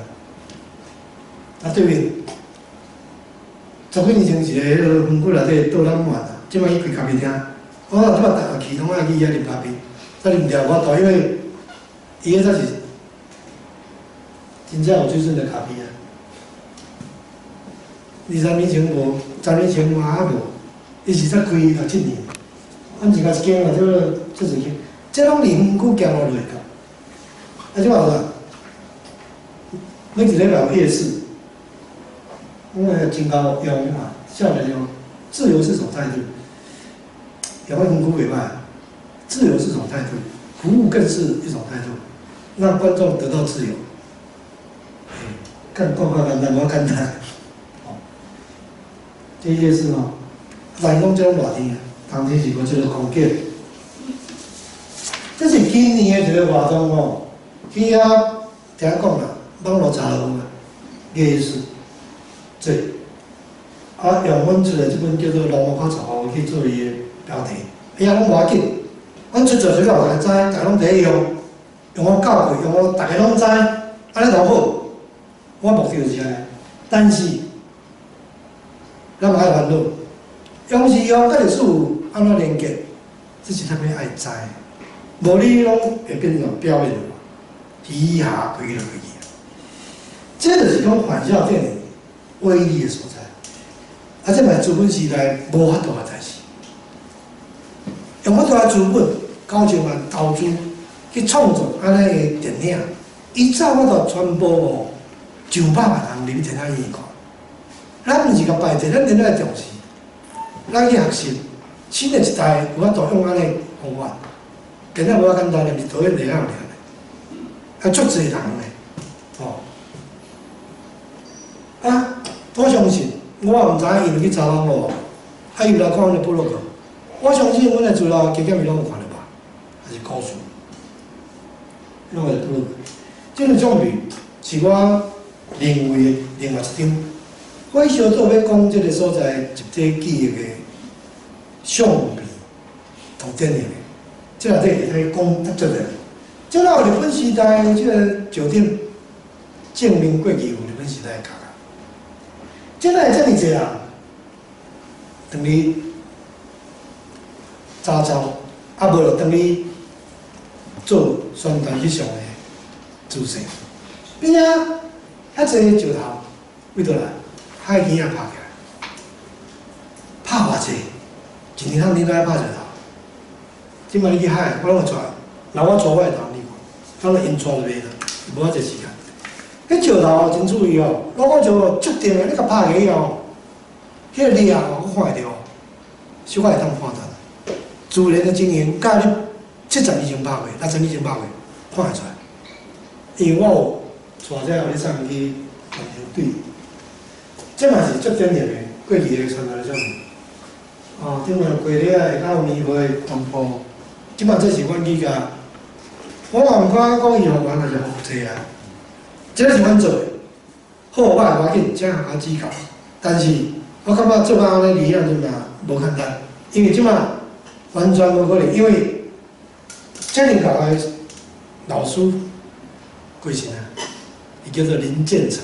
啊對面十幾年前一個彼个園區內底導覽員啊，這擺伊開咖啡廳，我這擺逐下去攏愛去遐啉咖啡，才啉著無法度，因為伊彼才是真正有水準的咖啡啊。20年前無，10年前嘛猶無，伊是才開六七年，阮一家一間嘛，這個這一間，這攏離園區行路就會到。啊，這擺有啥？每一禮拜有夜市，我真夠用嘛，少年用，自由是種態度，用我園區袂歹，自由是種態度，服務更是一種態度，讓觀眾得到自由。看講較簡單，無簡單。哦，這夜市吼，但講這種熱天啊，冬天是無這個光景。這是今年的一個活動吼，去遐聽講啦，網路查就有啊，夜市，這，啊用阮出來這本叫做《龍門口茶壺》去做伊的標題，哎呀，攏無要緊，阮出做資料大家知，大家攏佇咧用，用我教過，用我大家攏知，按呢就好。我目的就是按呢，但是咱嘛愛煩惱，用是用，佮歷史有按怎連結，這是啥物愛知，無你攏會變成表面的，皮下規落去。這就是講返校電影威力的所在。啊，這嘛資本時代無法度的代誌，用遐大資本90萬投資去創作按呢的電影，伊才有法度傳播予上百萬人入去電影院看。咱毋是共拜託，咱真愛重視，咱去學習新的一代有法度用按呢方法，電影無遐簡單的，毋是導演會曉爾的，還足濟人呢，吼。啊，我相信，我也毋知影伊有去查網路，啊，伊有來看阮的部落格。我相信阮的資料加減伊攏有看著吧，還是故事，攏會部落格。這個獎品是我認為的另外一張。我小組欲講這個所在集體記憶的相片同電影的，這內底會使講較足的。這若有日本時代這個酒店證明過去有日本時代的卡。這哪會遮爾濟人？當你查抄，啊無就當你做宣傳去上的姿勢。變啊，遐濟石頭佗佗來？海耳仔拍起來，拍偌濟？一年通你都愛拍石頭。這擺你去海，我攏會帶，若我帶我會當你看，我攏𪜶帶就袂啦，無遐濟時間。彼石頭真注意哦，老講就足重的，你共拍起以後，彼個力哦，閣看會著，小可會當判斷。自然的情形，佮你70年前拍過，60年前拍過，看會出來。因為我有帶這後日送去研究隊，這嘛是足典型的過去的傳來的照片。哦，頂面雞咧啊，下骹有棉被同鋪。這擺這是阮去共，我嘛毋敢講伊予阮，還是複製啊。這個是阮做的，好歹無要緊，請學校指教。但是我感覺做到按呢理想陣嘛無簡單，因為這擺完全無可能，因為這爾𠢕的老師過身啊，伊叫做林建成，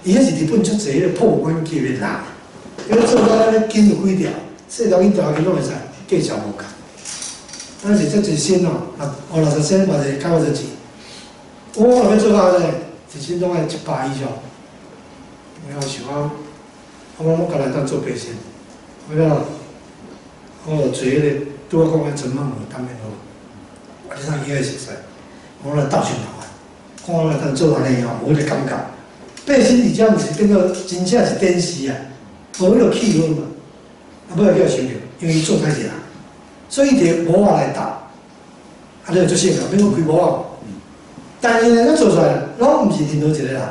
伊彼是日本足濟彼個博物館級的人，伊咧做到按呢筋有幾條，細條緊大條緊攏會使，價錢無仝。但是這一身哦，五六十仙嘛是較偌濟錢。我若欲做到按呢，一身攏愛100以上。我想講，我講我家來當做白身，我講我就揣彼個拄仔講的陳孟和當面好，啊，你通伊會熟似。我來鬥相共，看我來當做按呢吼，無彼个感覺。百姓佇遮毋是變做真正是電視啊，無彼个氣氛嘛。啊，尾仔叫收著，因為伊做歹勢啦，所以伊摕模仔來搭，啊，你就足省啊，免閣開模仔。但是呢，咱做出來，攏毋是任何一個人，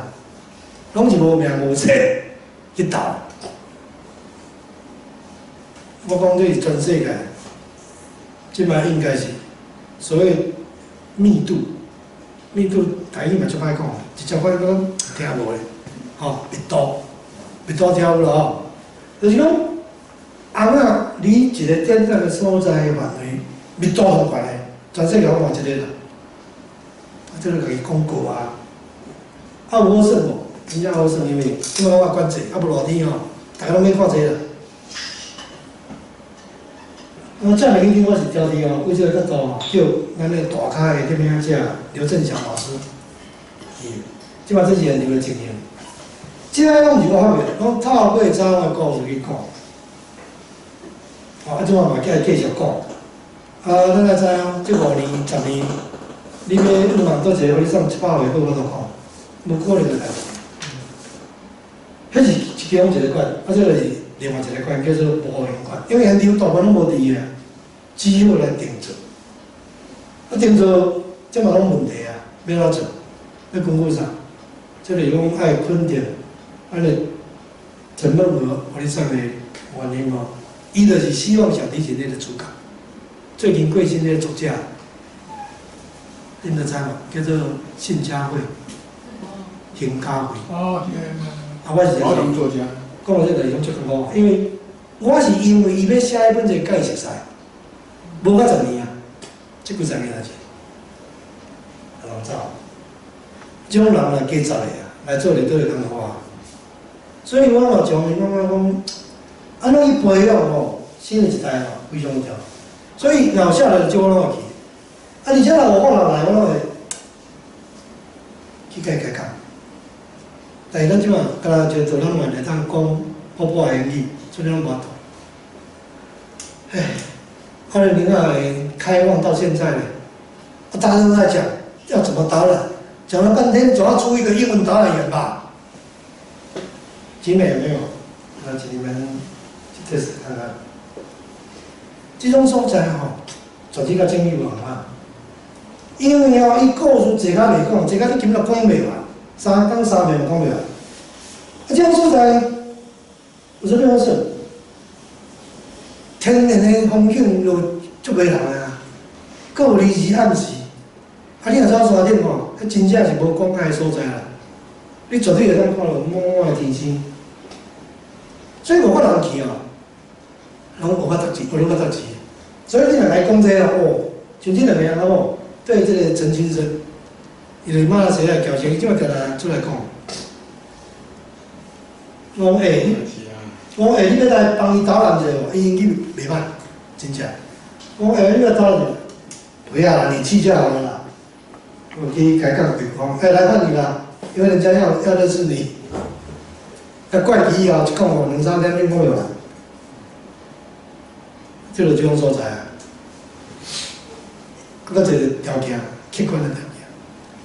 攏是無名無姓去鬥。我講這是全世界，這擺應該是所謂密度，密度台語嘛足歹講，一隻我攏聽無咧，吼，密度，密度聽有咯吼，就是講，尪仔離一個點讚的所在的範圍，密度上懸的，全世界攏換一個啦。啊，這個家己廣告啊，啊有好耍無？真正好耍，因為這擺我管制，啊無熱天吼，大家攏免看這啦。我這麼緊我是挑剔哦，規這個角度叫咱的大咖的攝影者劉振祥老師，這擺這是現場的情形。這個攏毋是我發明，攏透過早的故事去講。哦，啊，這擺嘛繼繼續講。啊，咱來知影，這5年、10年，你欲往佗一個，予你送100歲，閣有法度講，無可能的代誌。彼是其中一個館，啊，這個是另外一個館，叫做無形館，因為現場大部分攏無佇啊。只好來定做，啊定做，這嘛攏問題啊，欲按怎做？欲根據啥？這個是講愛肯定，按呢陳夢娥，予你送的原因哦，伊就是希望小提琴那個主角，最近過身那個作者，恁都知無？叫做信佳慧，邢家慧。哦，啊，我是高中作家。講到這個就是講足艱苦，因為我是因為伊欲寫彼本冊，佮伊熟似。無到10年啊，這幾十年代誌，人走，這種人來加十個啊，來做咧都會艱苦啊。所以我嘛將伊感覺講，按怎去培養吼新的一代吼非常重要。所以若有啥人招我攏會去，啊，而且若有可能來，我攏會去共伊開講。但是咱這擺敢若就做咱嘛會當講普普的英語，所以攏無法度。唉。2002年開放到現在呢，大家都在講要怎麼導覽，講了半天，總要出一個英文導覽員吧？景美有沒有？那請你們去 test 看看。這種所在吼，絕對佮政府無仝啊。因為哦，伊故事坐較袂講，坐較你根本就講袂完，三講三遍嘛講袂完。啊，這種所在，有啥物好耍？天然的風景又足迷人的啊，閣有離時暗時，啊，你若走山頂吼，彼真正是無光害的所在啦。你絕對會當看到滿滿的天星。所以無法人去哦，攏無法讀字，學攏捌讀字。所以你若來講這個哦，像這兩個人好無？對這個陳清生，伊就是馬來西亞僑生，伊這擺定定出來講，我講欸，我講欸，你欲來幫伊導覽一下無？伊英語袂歹，真正。我講欸，你來導覽一下，不要啦，你去就好了啦。我去開講講，欸，來換你啦，因為人家要認識你。啊，怪奇哦，一講哦，兩三點鐘講完。這個這種所在啊，閣一個條件，客觀的條件，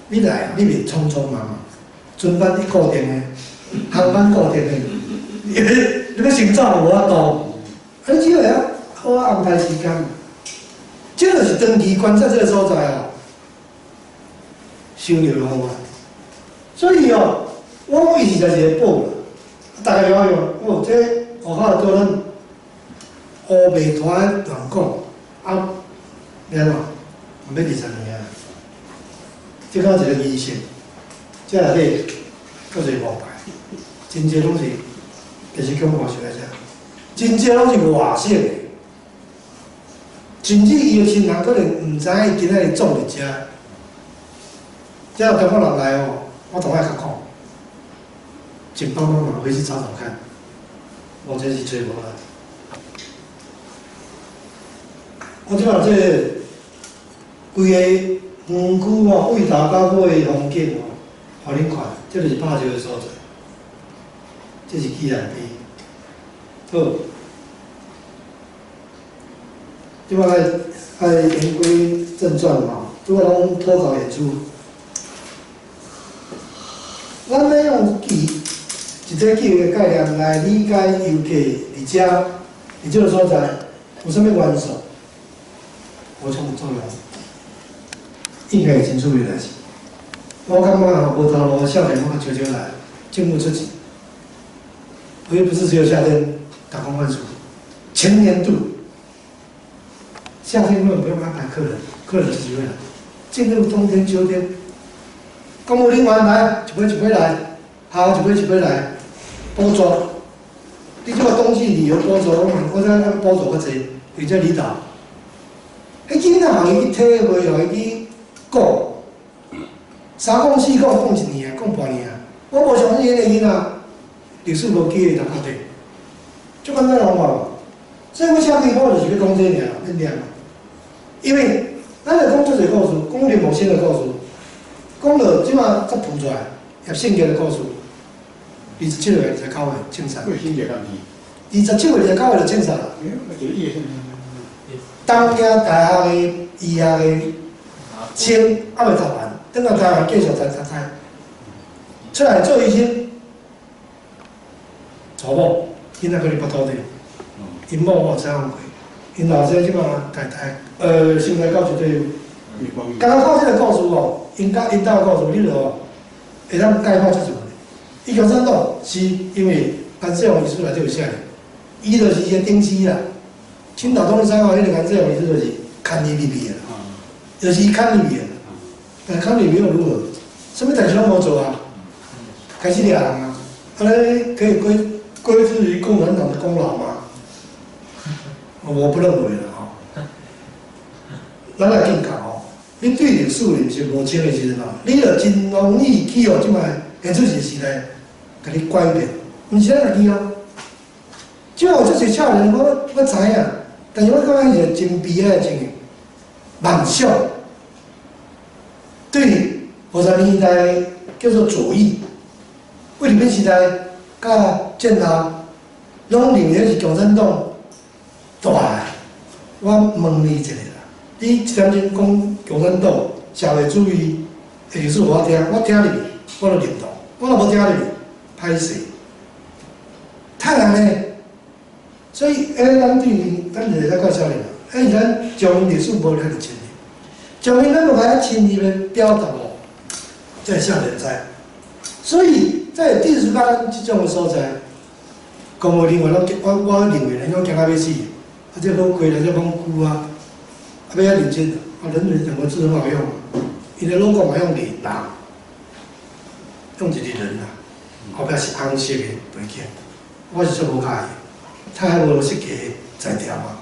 你來你袂匆匆忙忙，船班一固定的，航班固定的，你欲先走無法度，啊，你只要會曉好好安排時間，這就是長期觀察這個所在哦，收著好啊。所以哦，我講伊實在是個寶啦，大家了解哦，這外口對咱烏白拖亂講，啊，欲按怎？毋免20年啊，這敢一個儀式，這內底閣一個墓牌，真濟攏是，就是叫我想來遮，真濟攏是外省的，甚至伊的親人可能毋知影伊今仔日葬佇遮，這中國人來哦，我都愛共講，請幫幫忙回去找找看，目前是揣無啦。我這擺這個規個園區吼，對頭到尾的風景吼，予恁看，這就是拍石的所在，這是紀念碑。好，這擺愛言歸正傳吼，拄仔攏脫口演出。咱欲用記一個記憶的概念來理解遊客佇遮佇這个所在有啥物元素？無啥物作用，應該會真趣味代誌。我感覺吼，無頭路少年攏較少少來，政府出錢。我又不是只有夏天打工換宿，全年度。夏天根本不用安排客人，客人自己會來。進入冬天、秋天，公務人員來，一批一批來，好，一批一批來，補助。你這個冬季旅遊補助，我知影補助較濟，而且離島，彼囡仔予伊去體會，予伊去講，三講四講，講一年啊，講半年啊。我無相信彼个囡仔歷史無記憶頭殼底，足簡單方法嘛。所以我寫篇我就是欲講這爾，恁念。因為咱來講足濟故事，講林茂生的故事，講到這馬才浮出來葉聖傑的故事，27歲、29歲槍殺。27歲、29歲就槍殺啦。東京大學的醫學的生猶未讀完，轉來台灣繼續讀讀出來做醫生，查某囡仔閣佇腹肚底，𪜶某我有採訪過，𪜶老師這馬太太，新來教授退休。剛剛講這個故事哦，𪜶佮𪜶兜的故事，你就會當概括出一個問題。伊共產黨是因為顏世宏醫師內底有寫，伊就是伊的頂師啦。青島東山哦，彼個顏世宏醫師就是牽伊入去的啦，就是伊牽入去的。但牽入去又如何？啥物代誌攏無做啊？開始掠人啊！按呢可以歸之於共產黨的功勞嗎？我不認為啦吼。咱來緊講吼，你對歷史認識無清的時陣吼，你就真容易去予這擺現出時代，共你改變，毋是咱家己哦。這有足濟少年，我知影，但是我感覺伊是真悲哀的情形，妄想對50年代叫做左翼，為日本時代佮戰後，攏認為是共產黨帶來。我問你一下啦，你一點鐘講共產黨社會主義的歷史，予我聽，我聽入去，我就認同；我若無聽入去，歹勢。太難呢，所以，咱對咱就會使怪少年啦。是咱將歷史無遐爾深入，將𪜶咱無遐深入的表達哦，才會少年知。所以，在藝術家咱這種的所在，公務人員攏我認為攏驚到欲死。啊，這好開來這講久啊，啊，欲遐認真啊，人倫兩個字很好用，伊的 logo 嘛用人，用一個人啊，後壁是紅色的背景，我是足無喜歡，太無設計才調嘛。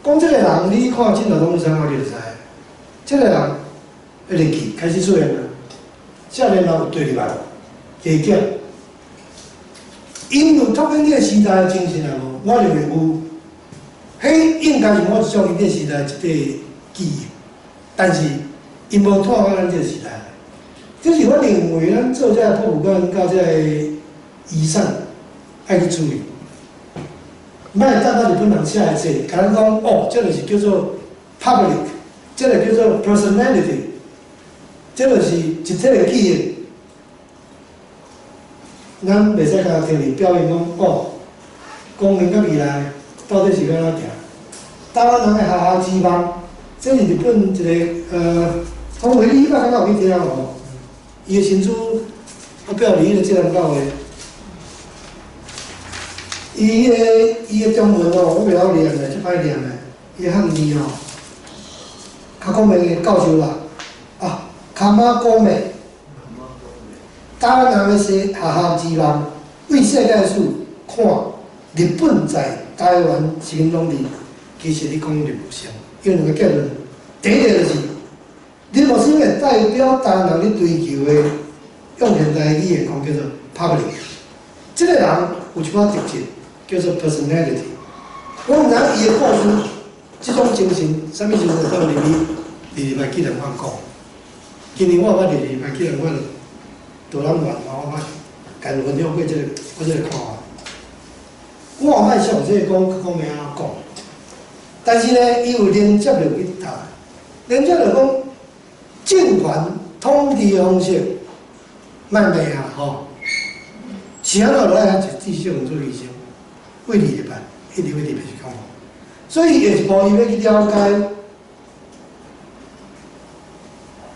講這個人，你看真濟東西，我就知。這個人的日記開始出現啦，少年人有對入來，加減。𪜶有脫離這個時代的精神啊無？我認為有，彼應該是某一種𪜶這個時代一塊記憶，但是𪜶無脫到咱這個時代。這是我認為咱做這個博物館佮這個遺產愛去注意，莫等到日本人寫的冊，共咱講哦，這就是叫做 public，這個叫做 personality，這就是一體的記憶。咱袂使共摕來表演講哦，光明佮未來到底是欲按怎行？台灣人的學校之夢，這是日本一個洪偉，你彼擺敢有去聽無？伊的新書發表佇彼個浙南教會，伊的中文哦，我袂曉念的，足歹念的，伊的漢字吼，較講明的教授啦，啊，卡馬古美，台灣人的學校之夢，對世界史看，日本在台灣殖民統治，其實你講就無成，因為兩個結論，第一個就是，你無是因為代表台灣人咧追求的，用現代語言講叫做 public，這個人有一寡特質叫做 personality。我毋知影伊的故事，這種精神，啥物時陣會當入去二二八紀念館講？今年我捌二二八紀念館導覽員，我捌共𪜶分享過這個我這個看法。我嘛愛像這個講，講欲按怎講？但是呢，伊有連接入去讀。连接就讲政權統治的方式，莫罵啊吼！是按怎落來遐一知識分子醫生，為二禮拜，一直為二就是恐怖。所以下一步伊欲去了解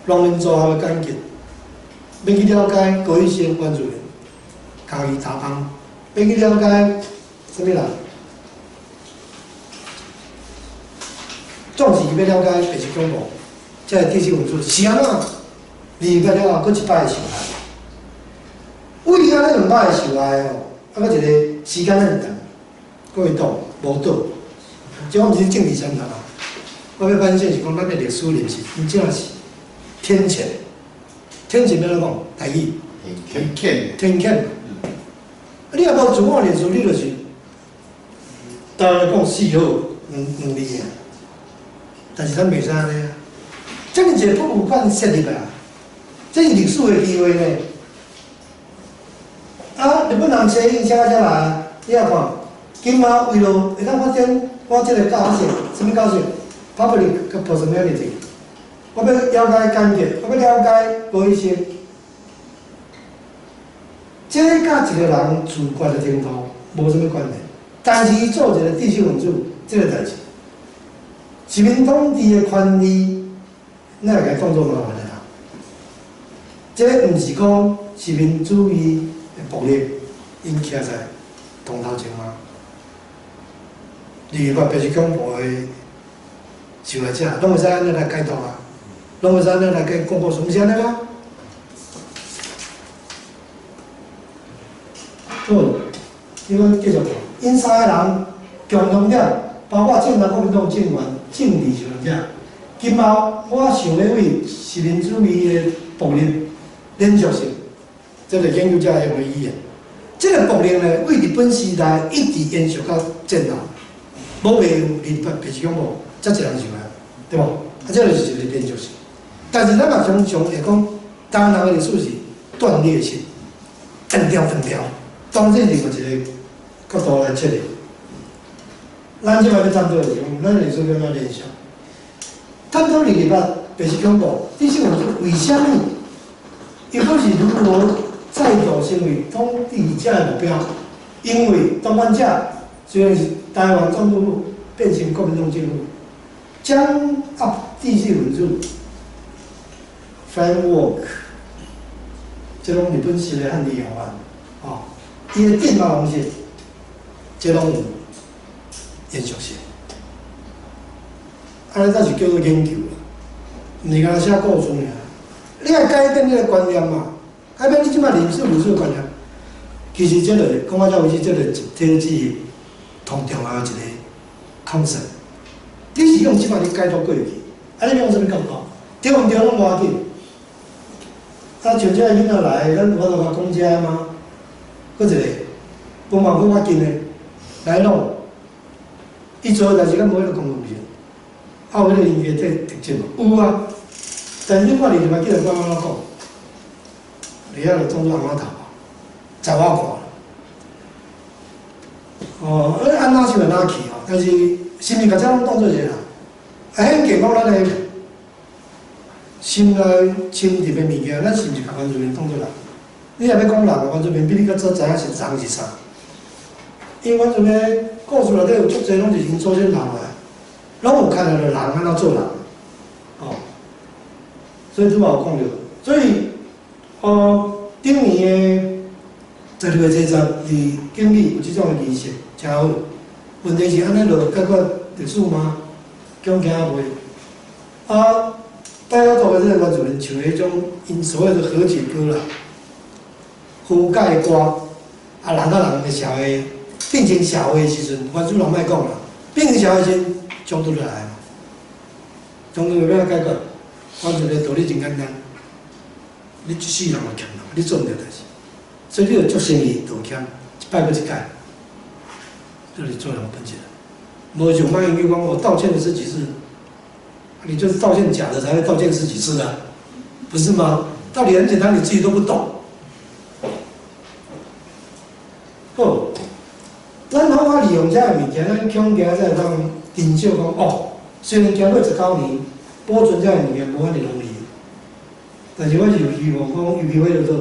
農民組合的改革，欲去了解高以昇原住民、嘉義達邦，欲去了解啥物人？總是伊欲了解白色恐怖，這个知識分子是按怎？二禮拜了後，閣一擺受害。為按呢兩擺受害吼，啊，閣一個時間很長，閣會倒無倒。這我毋是政治宣傳啊，我欲反省是講，咱的歷史認識真正是天譴。天譴欲按怎講？台語。天譴。天譴。啊，你若無自我認識，你就是台灣講四好兩兩字啊。但是咱袂使按呢啊！這麼一個博物館設立啊，這是歷史的機會呢。啊，日本人西引啥啥來？你也看，今仔為了會當發展我這个教學，啥物教學？Public personality。我欲了解改革，我欲了解高以昇。這佮一個人自覺的程度無啥物關係，但是伊做一個知識分子，這个代誌，殖民統治的權利，咱會共伊當做麻煩的啦。這毋是講殖民主義的暴力，𪜶徛在銅頭前嗎？二八白色恐怖的受害者，攏會使按呢來解讀啊，攏會使按呢來講故事，毋是按呢嗎？好，你講繼續講，𪜶三个人共同點，包括政黨、國民黨政權、政治受難者。今後我想欲為殖民主義的暴力連續性，這個研究者用的語言，這個暴力呢，為日本時代一直延續到戰後，無袂有二八白色恐怖，才一人受害，對無？啊，這就是一個連續性。但是咱嘛常常會講，台灣人的歷史是斷裂性，斷掉斷掉。當這是另外一個角度來切入。咱這擺欲探討的是講，咱歷史欲按怎連續？探討二二八白色恐怖，知識分子為啥物？伊閣是如何再度成為統治者的目標？因為當權者雖然是台灣總督府變成國民黨政府，掌握知識分子 framework，這攏日本式的漢字用法，吼，伊的鎮壓方式，這攏有延續性。按呢才是叫做研究啦，毋是干焦寫故事爾。你愛改變你的觀念嘛，改變你這擺認識歷史的觀念。其實這個講到這為止，這個集體記憶同重要的一個 concept。你是用這擺你解讀過去，啊，你用啥物角度？對毋對攏無要緊。啊，像這个囡仔來，咱有法度共講這嗎？閣一个，無嘛閣較近的來弄，伊做的代誌敢無彼个共同性，啊有彼个人格特質無？有啊，但是你看你就記得我按怎講，你遐就當做紅仔頭，在我看。哦，啊，按怎想按怎去吼，但是是毋是共這攏當做一個人？啊，顯見講咱的心內深沉的物件，咱是毋是共原住民當做人？你若欲講人，原住民比你較早知影是人是啥？因為原住民故事內底有足濟攏是𪜶祖先留落來，攏有看著人按怎做人，哦。所以拄仔有講著，所以，頂年的12月30佇景美有這種的儀式，誠好。問題是按呢就解決歷史嗎？恐驚袂。啊，泰雅族的這個原住民唱彼種𪜶所謂的和解歌啦，和解歌，啊，人佮人的社會變成社會的時陣，原住人莫講啦，變成社會時陣，衝突就來嘛。衝突欲按怎解決？我一個道理真簡單，你一世人嘛欠人，你做毋著代誌，所以你著足誠意道歉，一擺閣一擺，這是做人本質。無像馬英九講，我道歉了十幾次，你就是道歉假的才會道歉十幾次啊，不是嗎？道理很簡單，你自己都不懂。好，咱好好利用這个物件，咱恐驚才會當珍惜講哦。雖然經過19年，保存這个物件無遐爾容易。但是我是有希望講，尤其我做，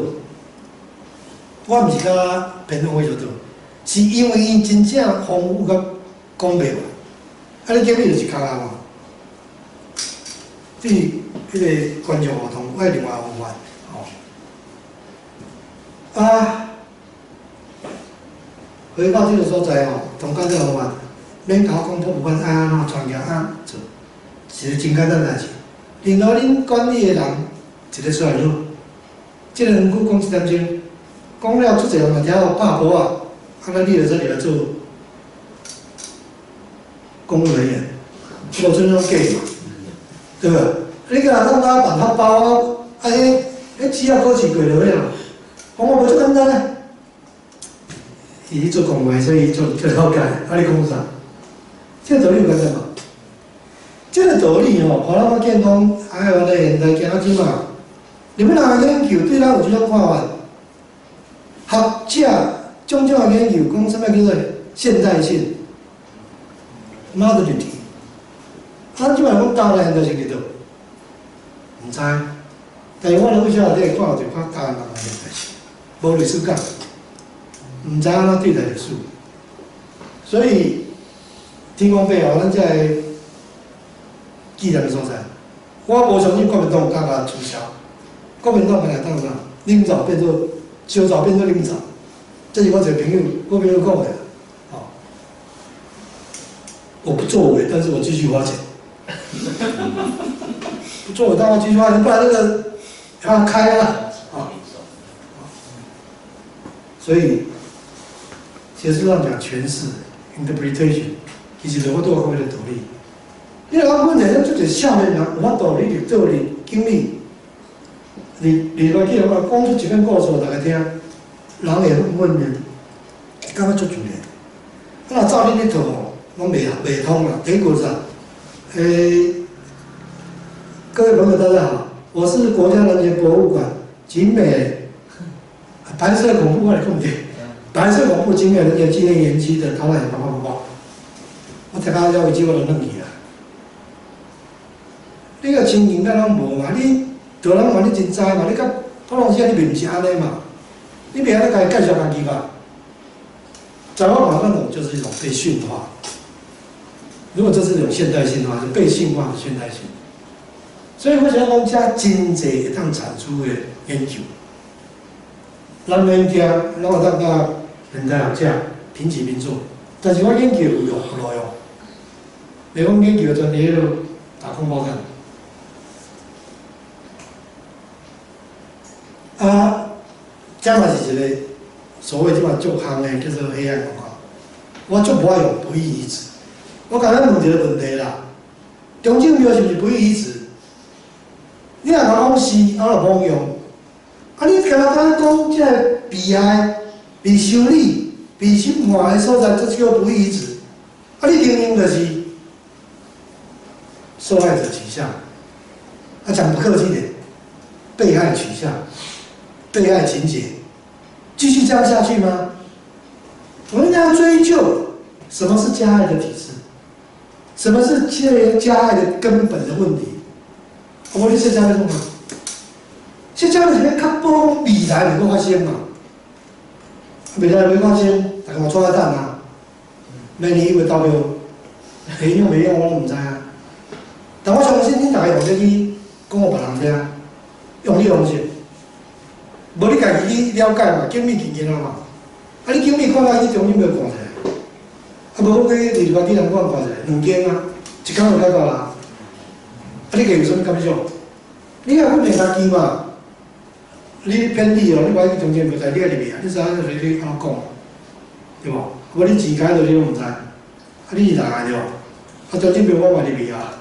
我毋是甲偏向我就做，是因為伊真正豐富甲講袂完。啊，你叫伊就是較啊嘛，對彼個觀眾互動，我另外方法，吼。啊，回到這個所在吼，同簡這個方法，免甲我講博物館愛按怎傳起來啊做，是真簡單代誌。另外，恁管理的人一個出來好，這個園區講一點鐘，講了足濟人嘛聽有百步啊，啊，那你就說入來做公務人員，無這種假嘛，對吧？你叫人講老板發包，啊，彼彼只要考試過就好啊，講我無這簡單咧。伊做公務員，所以伊做較了解。啊，你講啥？這個道理有簡單無？這個道理吼，看咱我見講，哎呦，咧現代行到這馬，日本人的研究對咱有這種看法。學者種種的研究講啥物叫做現代性（modernity）。咱這擺講當代現代性佇佗？毋知。但是我咧為啥內底看到一寡台灣人的現代性，無歷史感，毋知按怎對待歷史。所以天公伯予咱這個紀念的所在，我無相信國民黨敢共取消。國民黨本來當啥？啉酒變做燒灶變做啉酒，這是我一個朋友，我朋友講的。吼，我不作為，但是我繼續花錢。不作為，當然繼續花錢，不然這個要開啊。啊，所以其實上講詮釋 interpretation，其實就我拄仔講彼個道理。你若講問題，咱足濟少年人有法度，你入做入經理，入入來去，我講出一篇故事，予大家聽，人會問的，感覺足自然。啊，若照恁咧套吼，攏袂袂通啦。第一個是啥？各位朋友大家好，我是國家人權博物館景美白色恐怖，我來講者，白色恐怖景美人權紀念園區的導覽員報告報告。我聽到這為止我就軟去啦。你個親情咱攏無嘛？你導覽員你真知嘛？你甲普通時你袂毋是按呢嘛？你袂按呢共伊介紹家己吧？在我看，那種就是一種被馴化。如果這是一種現代性的話，就被馴化的現代性。所以我想講，這真濟會當產出的研究，咱免驚，咱有當佮現代學者平起平坐。但是我研究有用無路用？袂講研究專佇彼落打空包彈。啊，這嘛是一個所謂這嘛足夯的叫做黑暗文化。我足無愛用不義遺址。我共咱問一個問題啦：中正廟是毋是不義遺址？你若講是，我就罔用。啊，你敢若講講這個被害、被修理、被審判的所在，這叫不義遺址。啊，你明明就是受害者取向。啊，講不客氣點，被害取向、被害情節，繼續這樣下去嗎？我們要追究什麼是加害的體制，什麼是加害的根本的問題。我你說這欲創啥？說這是欲確保未來袂閣發生嘛？未來袂發生，大家嘛坐咧等啊。明年伊會投票，會用袂用我攏毋知啊。但我相信恁大家用這去講予別人聽，用你方式，無你家己去了解嘛，景美經驗啊嘛。啊，你景美看到去中正廟看一下，啊，無講去二十八紀念館看一下，兩間啊，一工就解決啦。啊，你家有啥物感想？你若訓練家己嘛，你偏理哦，你無愛去中正廟，但你愛入去啊，你知影你你按怎講，對無？無你錢開到你攏毋知，啊，你是人來對無？啊，中正廟我嘛入去啊，啊，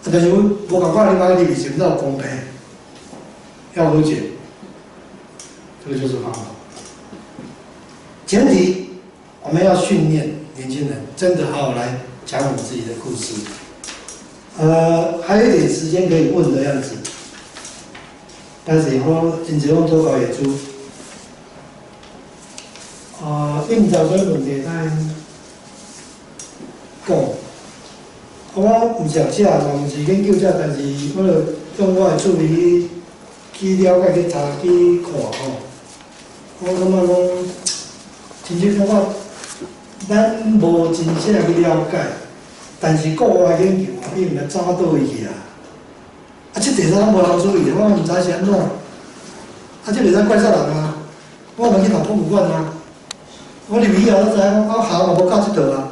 但是阮無仝款，你愛入去是毋是公平？要和解，這個就是方法。前提，我們要訓練年輕人，真的好好來講我們自己的故事。還有一點時間可以問的樣子，但是我真濟攏做搞演出。啊，你毋知有啥問題，咱講。我毋是學者，嘛毋是研究者，但是我就用我的趣味去了解、去查、去看吼。我感覺講，真正感覺咱無真正去了解，但是國外研究啊，伊毋知走到佗位去啊。啊，這題咱無人注意，我毋知是按怎。啊，這袂使怪啥人啊！我嘛去讀博物館啊，我入去以後才知影講，啊，學校嘛無教這套啊。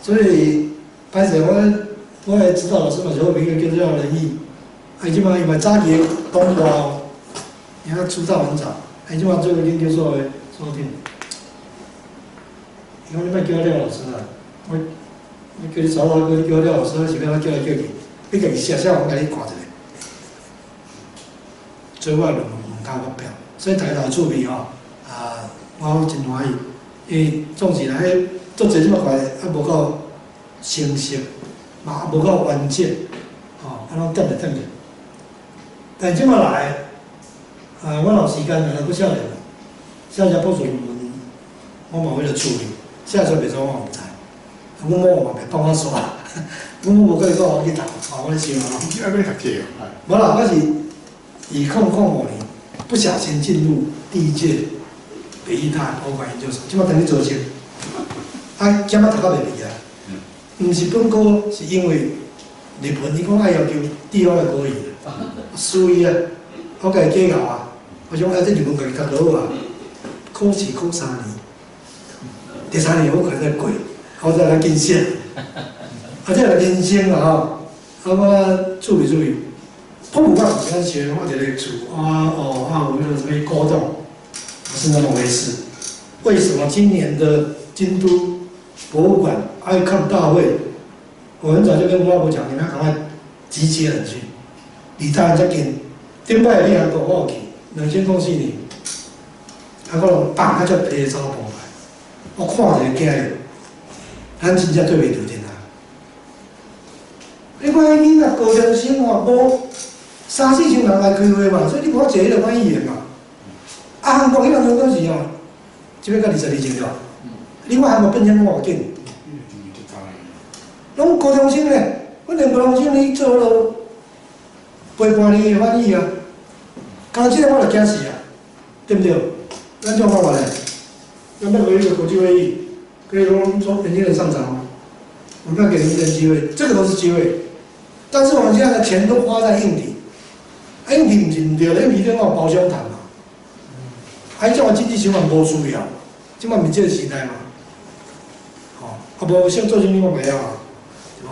所以歹勢，我的指導老師嘛是好朋友，叫做廖仁義。啊，伊這擺伊嘛早期東華哦，伊遐出道很早，啊，伊這擺做研究所的所長。伊講你莫叫我廖老師啊，我叫你曹大哥，你叫我廖老師，你是欲按怎叫來叫去？你家己寫寫，我共你看一下。所以我的論文毋敢發表，所以大家趣味吼，啊，我真歡喜，因為總是來彼足濟這麼塊，還無夠清晰，嘛無夠完整，吼，啊，攏踮咧踮咧。但這擺來，啊，我有時間啊，閣少年，寫寫博士論文，我嘛為了處理，寫出袂錯，我毋知。阮某嘛袂放我煞，阮某無佮伊講我去讀，吼，我咧想啊。你愛欲讀冊哦？無啦，我是2005年不小心進入第一屆北藝大博物館研究所，這擺等於做證，啊，減仔讀甲袂畢業，毋是本科，是因為日本伊講愛要求地方的國語，所以啊，我共伊計較啊，我想啊，這日本家己讀就好啊，考試考三年，第三年我開始過，我再來謹慎，啊，這個人生啊吼，啊我注意注意。博物館毋是咱想我一个厝啊哦啊有彼个啥物古董，不是那麼回事。為什麼今年的京都博物館 ICOM 大會，我很早就跟文化部講，你們要趕快集結人去。離台灣遮近，頂擺你韓國我有去，2004年，韓國人放較遮皮走步來，我看一個驚咧，咱真正對袂著陣啊！你看彼囡仔高中生吼，無三四千人來開會嘛，所以你無法坐彼個翻譯員嘛。啊，韓國彼個陣講是吼，這欲到22前了。你看韓國變遷偌緊，攏高中生咧，阮連高中生你做彼落陪伴你的翻譯啊，講這個我就驚死啊，對不對？咱這種方法咧，咱欲開一個國際會議，可以說說年輕人上場哦，我們要給年輕人機會，這個都是機會。但是我們現在的錢都花在硬體，啊，硬體毋是毋對，硬體頂有包廂談嘛，啊，彼種的經濟循環無需要，這擺毋是這個時代嘛，吼，啊無像做生意我袂曉啊，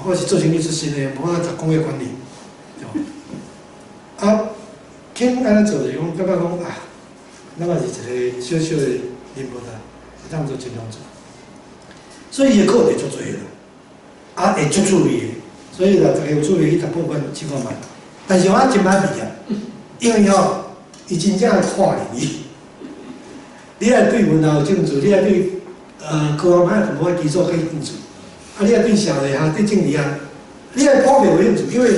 我是做生意出身的，無我讀工業管理，對無？啊，肯按呢做就是講，感覺講啊，咱嘛是一個小小的人物啊，會當做盡量做，所以伊的課題足濟啦，啊會足趣味的。所以啦，大家有趣味去讀博物館試看覓。但是我真歹畢業，因為吼，伊真正會看入去。你愛對文學有興趣，你愛對科學派淡薄仔基礎較興趣，啊，你愛對社會學、對政治學，你愛普遍有興趣，因為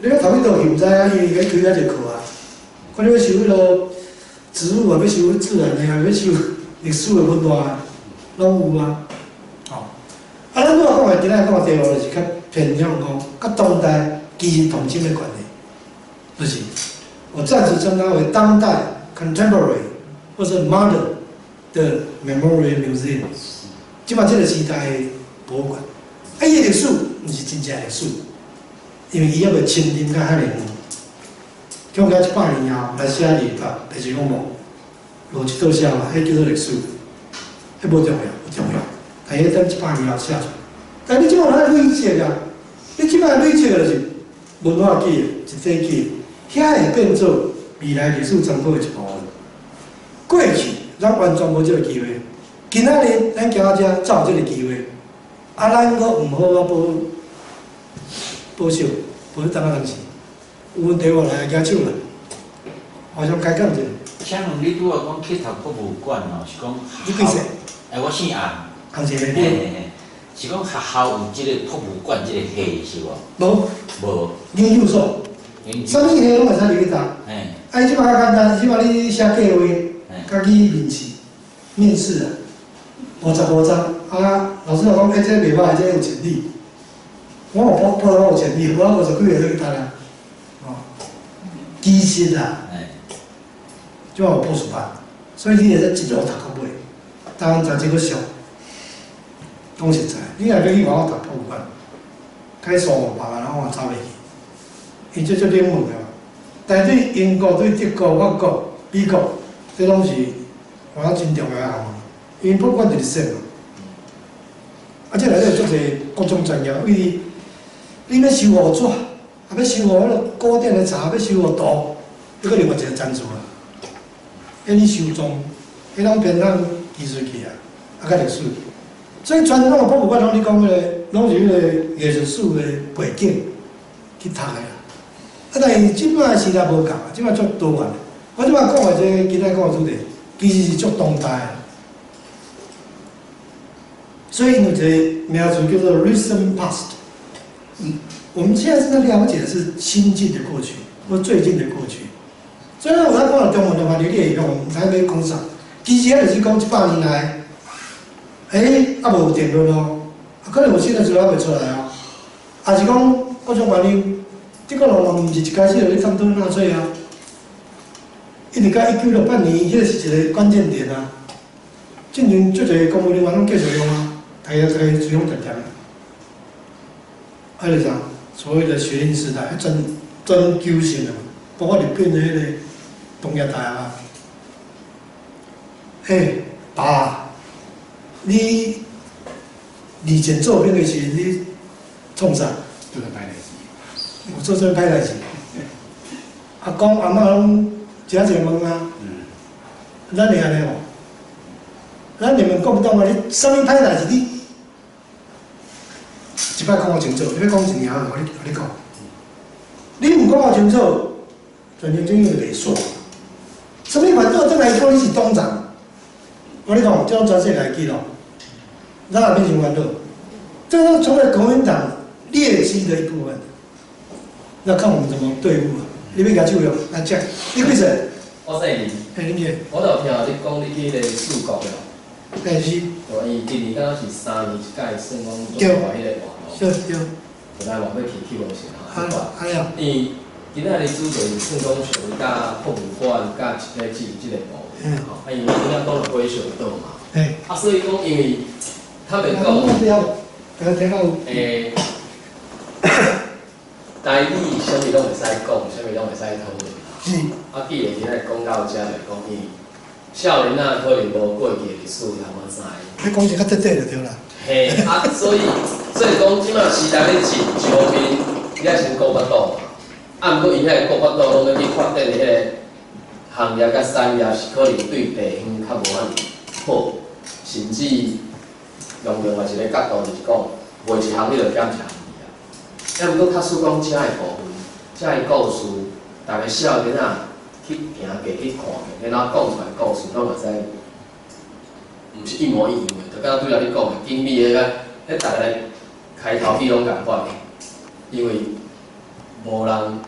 你欲讀彼道去毋知影，伊會共你開遐濟課啊。看你欲修彼落植物啊，欲修自然的啊，欲修歷史的文化啊，攏有啊。吼，啊，咱拄仔講的今仔講的題目就是較偏向講，佮當代其實同心的關係，就是我暫時稱它為當代 contemporary 或者 modern 的 memorial museum。這擺這個時代的博物館，啊，伊的歷史毋是真正歷史，因為伊猶未親臨到遐爾遠，恐驚100年後來寫字吧，就是講無，無這套寫嘛，彼叫做歷史，彼無重要，無重要，但彼等100年後寫出來。但你這擺來累積啊，你這擺累積就是文化記憶、集體記憶，遐會變做未來歷史參考的一部分。過去咱完全無這個機會，今仔日咱行到遮才有這個機會，啊，咱閣毋好好保保守，保守當啊當時，有問題無來舉手啦，互相開講者。請問你拄仔講去讀博物館哦，是講你貴姓？欸，我姓洪。洪姓嘿嘿嘿，是講學校有這個博物館這個系是無？無。無。研究所。啥物系攏會使入去讀。啊，伊這擺較簡單，這擺你寫計劃，佮去面試，面試啊，50-50啊，老師就講，欸，這個袂歹，這個有潛力。我有报报到5000字，我50几个去读啊。哦，其实啊，这摆有补习班，所以你会使一路读到尾。台湾杂志阁俗，讲实在，你若欲去外口读博物馆，开数五百万，我嘛走袂去，因这足冷门的嘛。但是对英国、对德国、法国、美国，这拢是我真重要的学问，因博物馆就是说嘛。啊，这内底有足济各种专业，为你欲修护纸，啊欲修护彼个古典的茶，欲修护图，你阁另外一个层次啊。彼你收藏，彼拢偏向技术去啊，啊，佮历史。所以传统的博物馆拢你讲彼个，拢是彼个艺术史的背景去读的啦。啊，但是这摆时代无仝啊，这摆足多元的。我这摆讲的这个，今仔讲的主题，其实是足当代的。所以有一个名词叫做 recent past。我们现在正在了解的是新近的过去，或最近的过去。所以我在讲中文的话，你会用，毋知欲讲啥。其实就是讲100年来，欸，犹无定论哦，啊，可能有新的资料袂出来哦。也是讲各种原因，德国人嘛毋是一开始就咧探讨纳粹啊，一直到1968年，彼个是一个关键点啊。进前足济公务人员拢继续用啊，大家大家使用恬恬。啊，就是啥？所谓的学运时代，全全球性的嘛，包括日本的彼个东亚大学啊。欸，爸，你二战做兵的时阵，你创啥？做啥歹代志？有做啥物歹代志？阿公阿嬷拢诚济问啊。咱会按呢无？咱你们国民党啊，你啥物歹代志？你一摆讲我清楚，你欲讲一年，予你讲。你毋讲我清楚，全程政就袂煞。啥物烦恼？转来讲你是党长，我跟你讲，这拢全世界记录，咱也免伤烦恼。这个成为国民党劣迹的一部分。那看我们怎么对付啊？你欲举手无？来讲，你几岁？我姓林。嘿，林姐。我就听你讲，你去彼个四国的。嘿，是。对，伊今年敢若是3年一届，算讲做大彼个活动。对对。本来嘛欲去去无成啊。啊了。伊今仔日主题是算讲属于佮博物馆、佮集体记忆这个部分。吼，啊，因为拄仔讲著火烧岛嘛。啊，所以讲，因为坦白讲，欸，台语啥物拢会使讲，啥物拢会使讨论。是。啊，既然今仔讲到遮，就讲伊少年仔可能无过去的历史，通怎知？你讲是较彻底就对啦。嘿，啊，所以讲，这摆时代咧进，一方面你爱先顾腹肚嘛，啊，毋过伊遐个顾腹肚，拢欲去发展彼个行业佮产业，是可能对地方较无遐尔好，甚至用另外一个角度就是讲，卖一项你就减一项去啊。啊，毋过假使讲遮的部分，遮的故事，逐个少年仔去行过去看过，然后讲出来故事，拢会使毋是一模一样的，就敢若拄才你讲的，景美彼个，彼逐个来开头语拢仝款的，因为无人，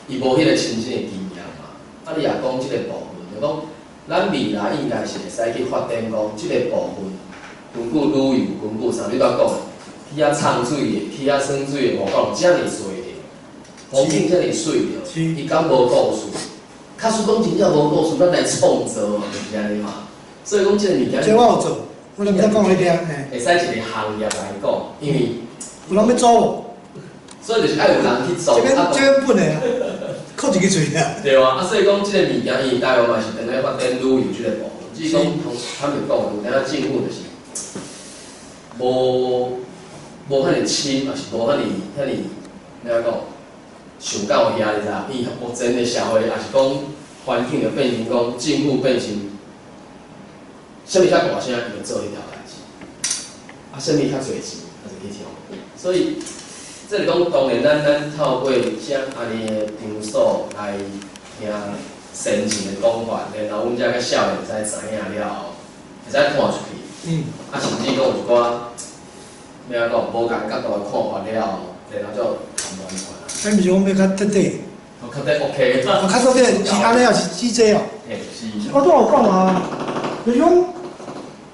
伊无彼个亲身的经验嘛。啊，你若讲这个部分，就讲咱未来应该是会使去发展讲这个部分，根据旅游，根据啥，你拄才讲的，去遐唱水的，去遐耍水的，无讲遮尔济的，风景遮尔媠著，伊敢无故事？假使讲真正无故事，咱来创造，就是按呢嘛。所以讲这个物件，这我有做，我毋知讲予你听。会使一个行业来讲，因为有人欲做无？所以就是爱有人去做。这边这边笨的啊，靠一个喙啊。对啊，啊，所以讲这个物件，因为台湾嘛是当咧发展旅游这个部分，只是讲坦白讲，有当政府就是无遐尔深，也是无遐尔，按怎讲，想到遐，你知影？伊目前的社会，也是讲环境就变成讲政府变成，啥物较大声，伊就做彼条代志，啊，啥物较济钱，他就去挑。所以，这是讲当然咱透过遮按呢的场所来听先进的讲法，然后阮遮较少年会使知影了后，会使看出去。啊，甚至讲有一寡，欲按怎讲，无仝角度的看法了后，然后就谈完款啊。彼毋是讲欲较彻底。哦，较彻 OK。哦，较彻底是按呢，抑是指这哦？嘿，是。我拄有讲啊，就是讲，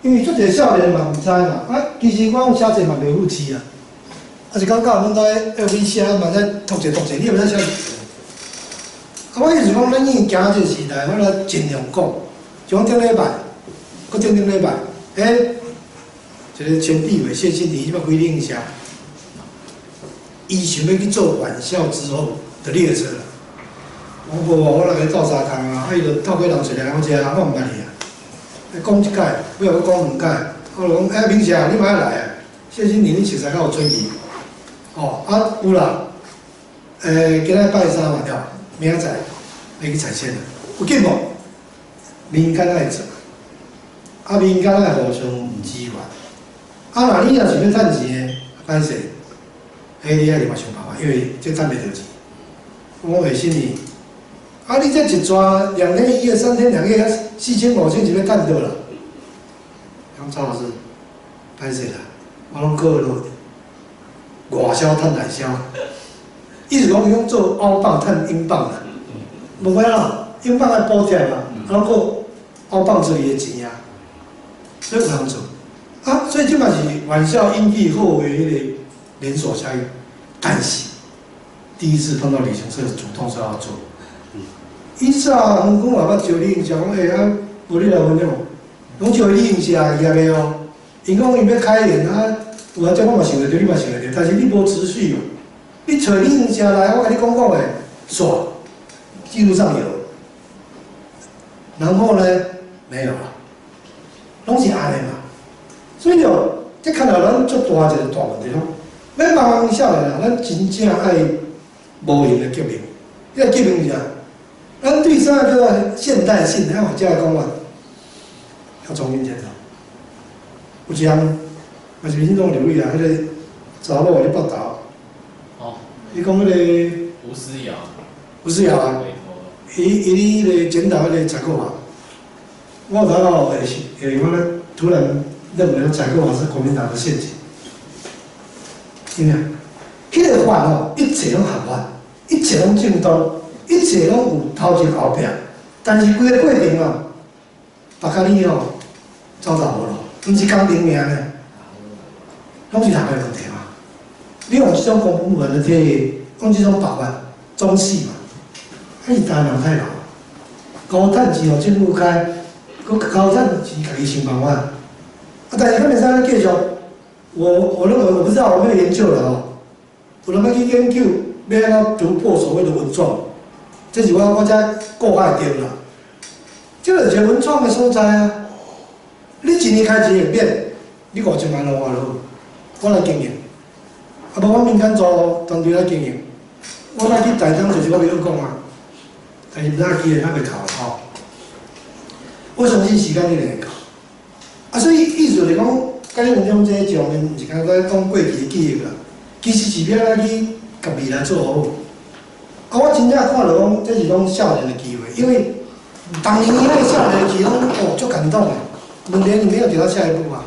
因为足济少年嘛毋知嘛，啊，其实我有写册嘛袂赴市啊。啊，啊是感觉阮在 LBC 啊，嘛在读者读者，你也毋知写。啊，我意思讲，咱已经行这个时代，我来尽量讲，就讲顶礼拜，阁顶顶礼拜，欸，一个前立委谢欣怡，这摆开旅行社，伊想欲去做返校之后的列车。我无，我来共伊斗相共啊，啊伊就透过人找来我遮，我毋捌伊啊。讲一摆，尾后阁讲两摆，我就讲，欸，明霞，你莫爱来啊！谢欣怡，你熟似较有水气。哦，啊有啦，今仔拜三嘛对，明仔载欲去踩线啦，有紧无？民间爱做，啊民间爱互相支援。啊，若你若是欲趁钱的，歹势，彼你爱另外想办法，因为这趁袂著钱。我会心里，啊，你这一逝2天1夜、3天2夜，啊四千五千就欲趁著啦。讲曹老师，歹势啦，我拢靠落外销趁内销，意思讲伊讲做欧镑趁英镑啦，无关啦，英镑爱补贴嘛，啊拢靠欧镑出去的钱啊，所以有通做。啊，所以这嘛是玩笑因记后的彼个连锁效应，但是第一次碰到旅行社主动说要做，以早黄公也捌招旅行社讲，欸啊，无你来分享，拢招旅行社业的哦，𪜶讲𪜶欲开源啊，有啊，这我嘛想会著，你嘛想会著，但是你无持续嘛，你揣旅行社来，我共你讲讲的，煞记录上有，然后呢，没有了，拢是按呢嘛。所以哦，这看到咱足大一个大问题咯。欲帮少年啊，咱真正爱无形的革命。彼个革命是啥？咱对啥叫做现代性？咱或者来讲啊，要重新检讨。有一项，嘛是民进党立委啊，彼个查某咧北投。哦。伊讲彼个吴思瑶。吴思瑶啊，伊伊咧彼个检讨彼个采购法，我有头脑会是会我咧突然认为采购法是国民党的陷阱，因为彼个法吼，一切拢合法，一切拢正当，一切拢有头前后壁，但是规个过程哦，别甲你吼走投无路，毋是工程尔呢，拢是人的问题嘛。你用这种公部门的体，用这种百万中戏嘛，啊是台湾人太老，高趁钱予政府开，阁高趁钱家己想办法。啊，但是敢会使按呢继续？我认为我不知道，我没有研究了哦。有人欲去研究，欲按怎突破所谓的文创，这是我才顾较会著啦。这就是一个文创的所在啊！你一年开一个免，你5000万落我就好，我来经营。啊，无我民间做团队来经营。我捌去台中就是我袂晓讲啊，但是毋知机会还袂到吼。我相信时间一定会到。啊，所以意思就是讲，佮你分享这个上面，毋是干焦讲过去的记忆啦，其实是欲按怎去共未来做好。啊，我真正看著讲，这是讲少年的机会，因为当年那个少年的时拢哦足感动的，问题你没有给他下一步啊。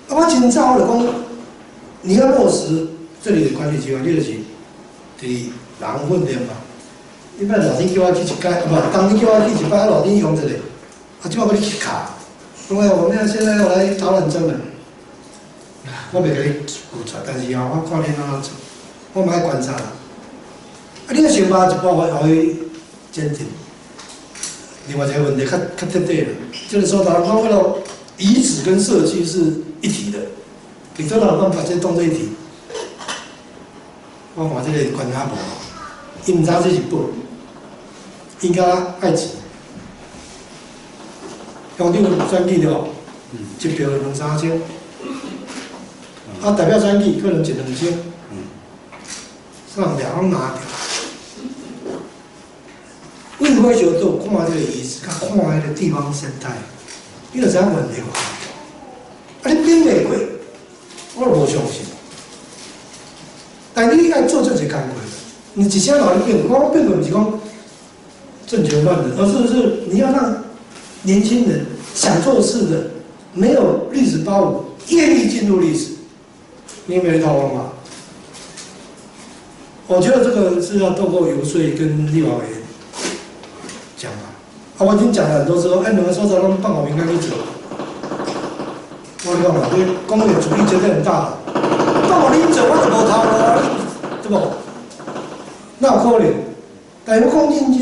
啊，我真早我就讲，你要落实这里的管理计划，你就是人训练嘛。你莫热天叫我去一摆，无，冬天叫我去一摆，啊热天用一个，啊这摆阁你去卡。因为我们现在要来导览针了，我袂共你拒绝，但是哦，我看你按怎做，我嘛爱观察啦。啊，你欲想办法一步予伊前进。另外一个问题较较彻底啦，就是说，人讲彼个遗址跟社区是一体的，你做老讲把这当做一体。我看这个关系无，伊毋知这是宝，应该爱钱。乡长选举对无？一票两三千，啊，代表选举可能一两千，上掠拢拿著。为火烧岛看这个遗址，佮看彼个地方生态，你就知影问题无？啊，你变袂过，我就无相信。但你爱做这个工课，你一声落去变，我变过毋是讲政权乱的，而是你要让年轻人想做事的，没有历史包袱，愿意进入历史，你有没有一套方法？我觉得这个是要透过游说跟立法委员讲吧。啊，我已经讲了很多次，说，哎，两个所在拢放予民间去做。我讲嘛，这公园主义绝对很大。我无你做，我就无头路啊，对无？哪有可能？但是我讲真正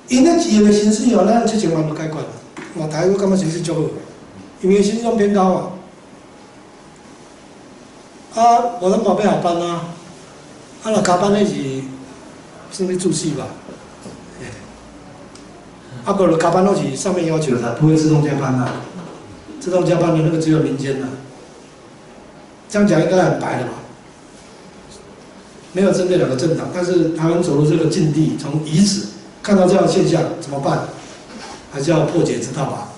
，𪜶咧一个薪水哦，咱7000万就解决啦。哇，大家都感觉薪水足好，因為薪水攏偏高啊。啊，無咱嘛欲下班啊，啊若加班那是算咧做死吧？啊，閣加班攏是上面要求的，不會自動加班啊。自動加班的那個只有民間啦。這樣講應該很白的吧？沒有針對兩個政黨，但是台灣走入這個境地，從遺址看到這樣的現象怎麼辦？還是要破解之道吧？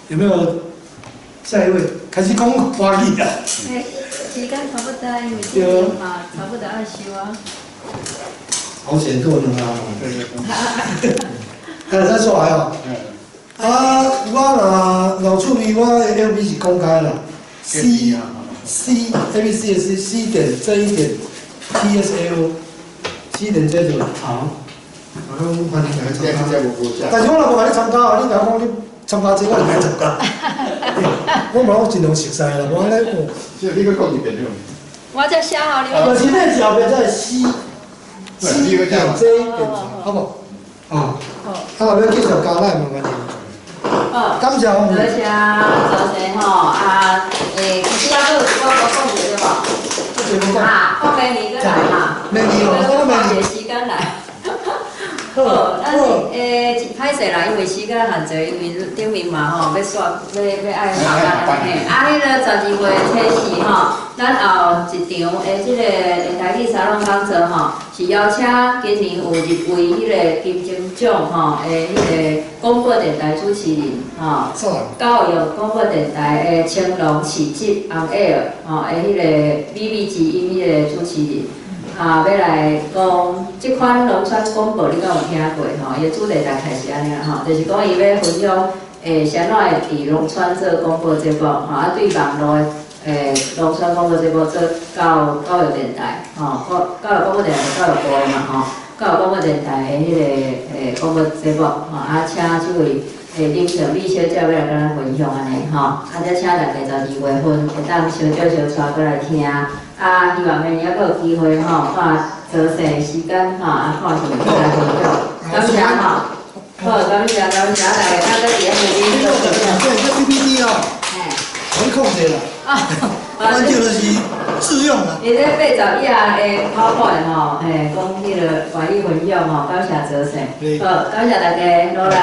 有沒有下一位開始講華語啊？時間差不多，因為嘛差不多愛收啊。好險夠兩啊！哎，再說來哦。啊，我若老處理，我的 FB 是公開啦。C C A B C 的 C C 點 J 點 T S A O C 點 J 就好。啊，歡迎大家參加。但是我若無共你參加啊，你若講你參加這個，我就袂參加。我嘛我盡量熟悉啦，無按呢。這你閣講一遍好。我才寫好你。就是你後邊才 C C 點 J 點，好無？啊。啊，若欲繼續加咱慢慢來。好，感謝。多謝周生吼，啊，欸，其實還閣有一寡無講著對無？啊，講明年閣來哈。明年哦，講明年。時間來。好，咱是欸，歹勢啦，因為時間限制，因為頂面嘛吼，欲煞欲欲愛下班嘿。啊，彼個12月初四吼，咱後一場的這個台語沙龍講座吼，是邀請今年有入圍彼個金鐘獎吼的彼個廣播電臺主持人吼，教育廣播電臺的青龍市集 on air 吼的彼個美美之音彼個主持人。啊，欲來講這款農村廣播，你敢有聽過吼？伊的主題大概是按呢啦吼，就是講伊欲分享欸，啥怎會佇農村做廣播節目吼，啊對網路的欸農村廣播節目做教育電臺吼，教育廣播電臺教育部的嘛吼，教育廣播電臺的彼個欸廣播節目吼，啊請這位欸林勝美小姐欲來佮咱分享按呢吼，啊才請大家12月份會當相約相帶過來聽。啊，希望明年猶閣有機會吼，看擇生時間吼，啊看戲來分享，感謝吼，好，感謝感謝大家，啊，閣佇咧那邊做這這 PPT 哦，嘿，我控制啦，啊，反正就是自用啦。伊咧80頁的 PowerPoint 吼，嘿，講彼个華語分享吼，感謝澤生，好，感謝大家努力。